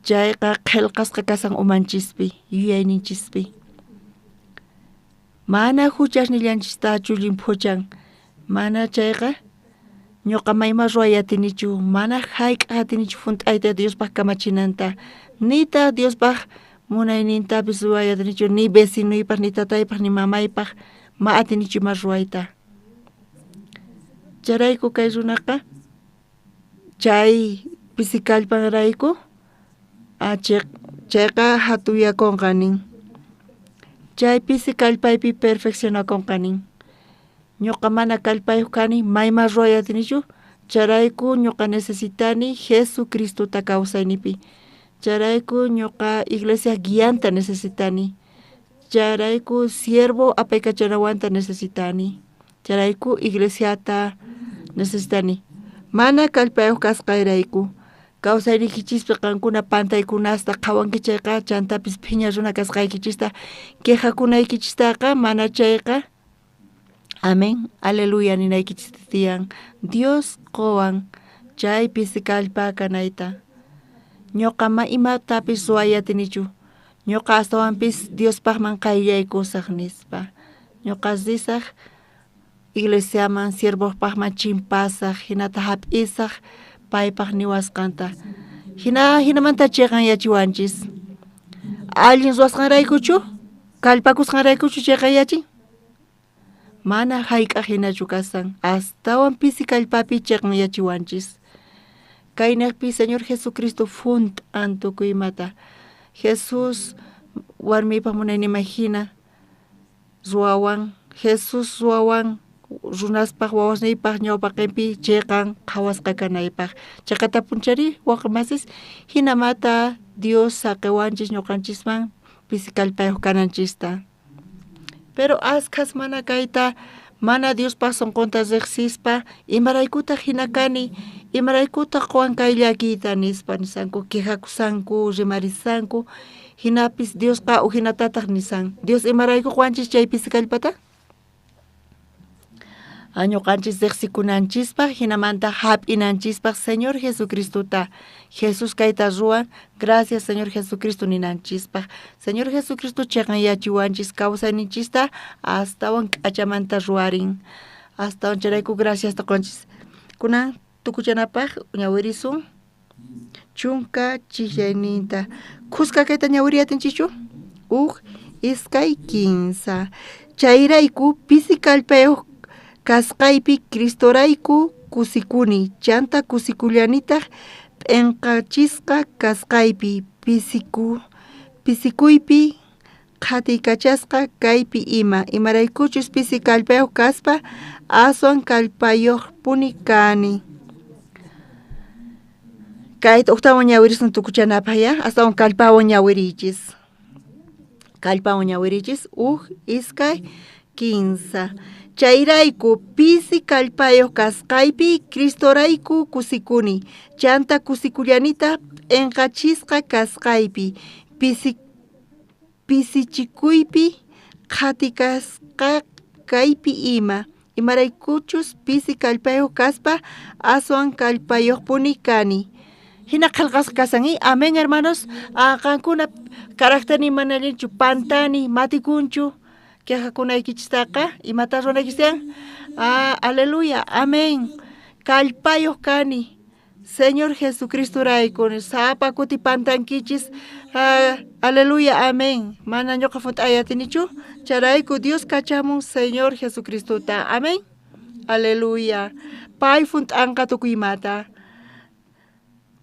chayqa qhelqasqa kasan umanchispi, yuyayninchispi. Mana huchasnillanchistachu llimphuchan, mana chayqa ñuqa mayma ruway atinichu, mana hayk'aq atinichu hunt'ayta Diospaq kamachinanta, nitaq Diospaq munaynintapis ruway atinichu, ni vecinuypaq, ni tataypaq, ni mamaypaq, ma atinichu ima ruwayta. Chayrayku kay runaqa chay pisi kallpanrayku chayqa hatunyakunqa nin. Chay pisi kallpaypi perfeccionakunqa nin. Ñuqa mana kallpayuq kani, mayma ruway atinichu, chayrayku ñuqa necesitani Jesucristota kawsaynipi. Chayrayku ñuqa iglesia guianta necesitani. Chayrayku siervo apaykachanawanta necesitani. Chayrayku iglesiata necesitani. Mana kallpayuq kasqayrayku kawsayniykichispi qankuna pantaykunasta qhawanki chayqa, chantapis phiña runa kasqaykichista quejakunaykichistaqa mana chayqa amén, aleluya ninaykichista tiyan. Dios qowan chay pisi kallpa kanayta. Ñuqa ma imatapis ruway atinichu. Ñuqa astawanpis Diospaqman qayllaykusaq nispa. Ñuqa risaq Iglesiaman siervojpajman chimpasaj, hinata hap'isaj paypaj niwasqanta. Hina hinamanta chiqanyachiwanchis. Allin ruwasqanraykuchu? Kallpakusqanraykuchu chiqanyachin? Mana hayk'aq hinachu kasan, astawan pisi kallpapi chiqanyachiwanchis. Kaynejpi Señor Jesucristo junt'an tukuy imata. Jesús warmipaj munayninman hina ruwawan, Jesús ruwawan runaspaj wawasniypaj ñawpaqinpi chiqan qhawasqa kanaypaj. Chayqatapunchari wawqimasis hinamata Dios saqiwanchis ñuqanchisman pisi kallpayuq kananchista. Pero askhas mana kayta, mana Diospaj sunqunta riqsispa, imaraykutaq hina kani, imaraykutaq quwan kay llakiyta nispa nisanku, quejakusanku, rimarisanku, hinapis Diosqa ujinatataq nisan. Dios imarayku quwanchis chay pisi kallpata? Ñuqanchis riqsikunanchispaj, hinamanta hap'inanchispaj Señor Jesucristota. Jesús kayta ruwan, gracias Señor Jesucristo ninanchispaj. Señor Jesucristo chiqanyachiwanchis kawsayninchista astawan k'achamanta ruwarin. Astawan chayrayku graciasta qunchis. Kunan tukuchanapaj ñawirisun chunka chijllayninta. Khuska kayta ñawiriy atinchikchu? Uj, iskay, kinsa. Chayrayku pisi kallpayuq kasqaypi Cristorayku kusikuni, chanta kusikullanitaq p'inqachisqa kasqaypi, pisikuypi, qhatiykachasqa kaypi ima, imaraykuchus pisi kallpayuq kaspa aswan kallpayuqpuni kani. Kayta ujtawan ñawirisun tukuchanapaj ya, astawan kallpawan ñawiriychis. Kallpawan ñawiriychis, uj, iskay, kinsa. Chayrayku pisi kallpayuq kasqaypi Cristorayku kusikuni, chanta kusikullanitaq p'inqachisqa kasqaypi, pisichikuypi, qhatikasqa kaypi ima, imaraykuchus pisi kallpayuq kaspa aswan kallpayuqpuni kani. Hina qillqasqa kasan, amén hermanos. Qankuna caracterni mana allinchu, pantani, matikunchu, quejakunaykichistaqa, imata ruwanaykichis tiyan? Aleluya, amén. Kallpayuq kani, Señor Jesucristorayku, sapa kuti pantankichis, aleluya, amén. Mana ñuqa junt'ay atinichu, chayrayku Dios kachamun Señor Jesucristota, amén. Aleluya. Pay junt'anqa tukuy imata.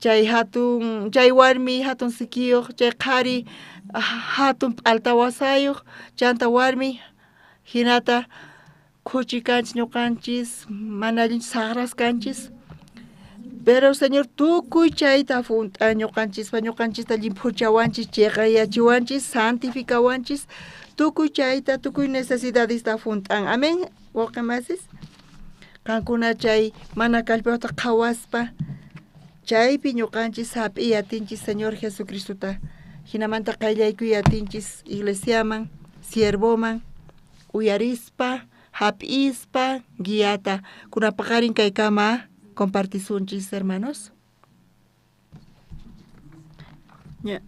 Chay hatun, chay warmi hatun sikiyuq, chay qhari hatun p'alta wasayuq, chanta warmi hinata khuchi kanchis ñuqanchis, mana allinchu saqras kanchis. Pero Señor tukuy chayta junt'an ñuqanchispa, ñuqanchista llimphuchawanchis, chiqanyachiwanchis, santificawanchis, tukuy chayta, tukuy necesidadesta junt'an. Amén, wawqimasis. Qankuna chay mana kallpayuqta qhawaspa, chaypi ñuqanchis hap'iy atinchis Señor Jesucristota. Hinamanta qayllaykuy atinchis iglesiaman, siervoman, uyarispa, hap'ispa, guiata. Kunapaqarin kaykama compartisunchis, hermanos. Ya.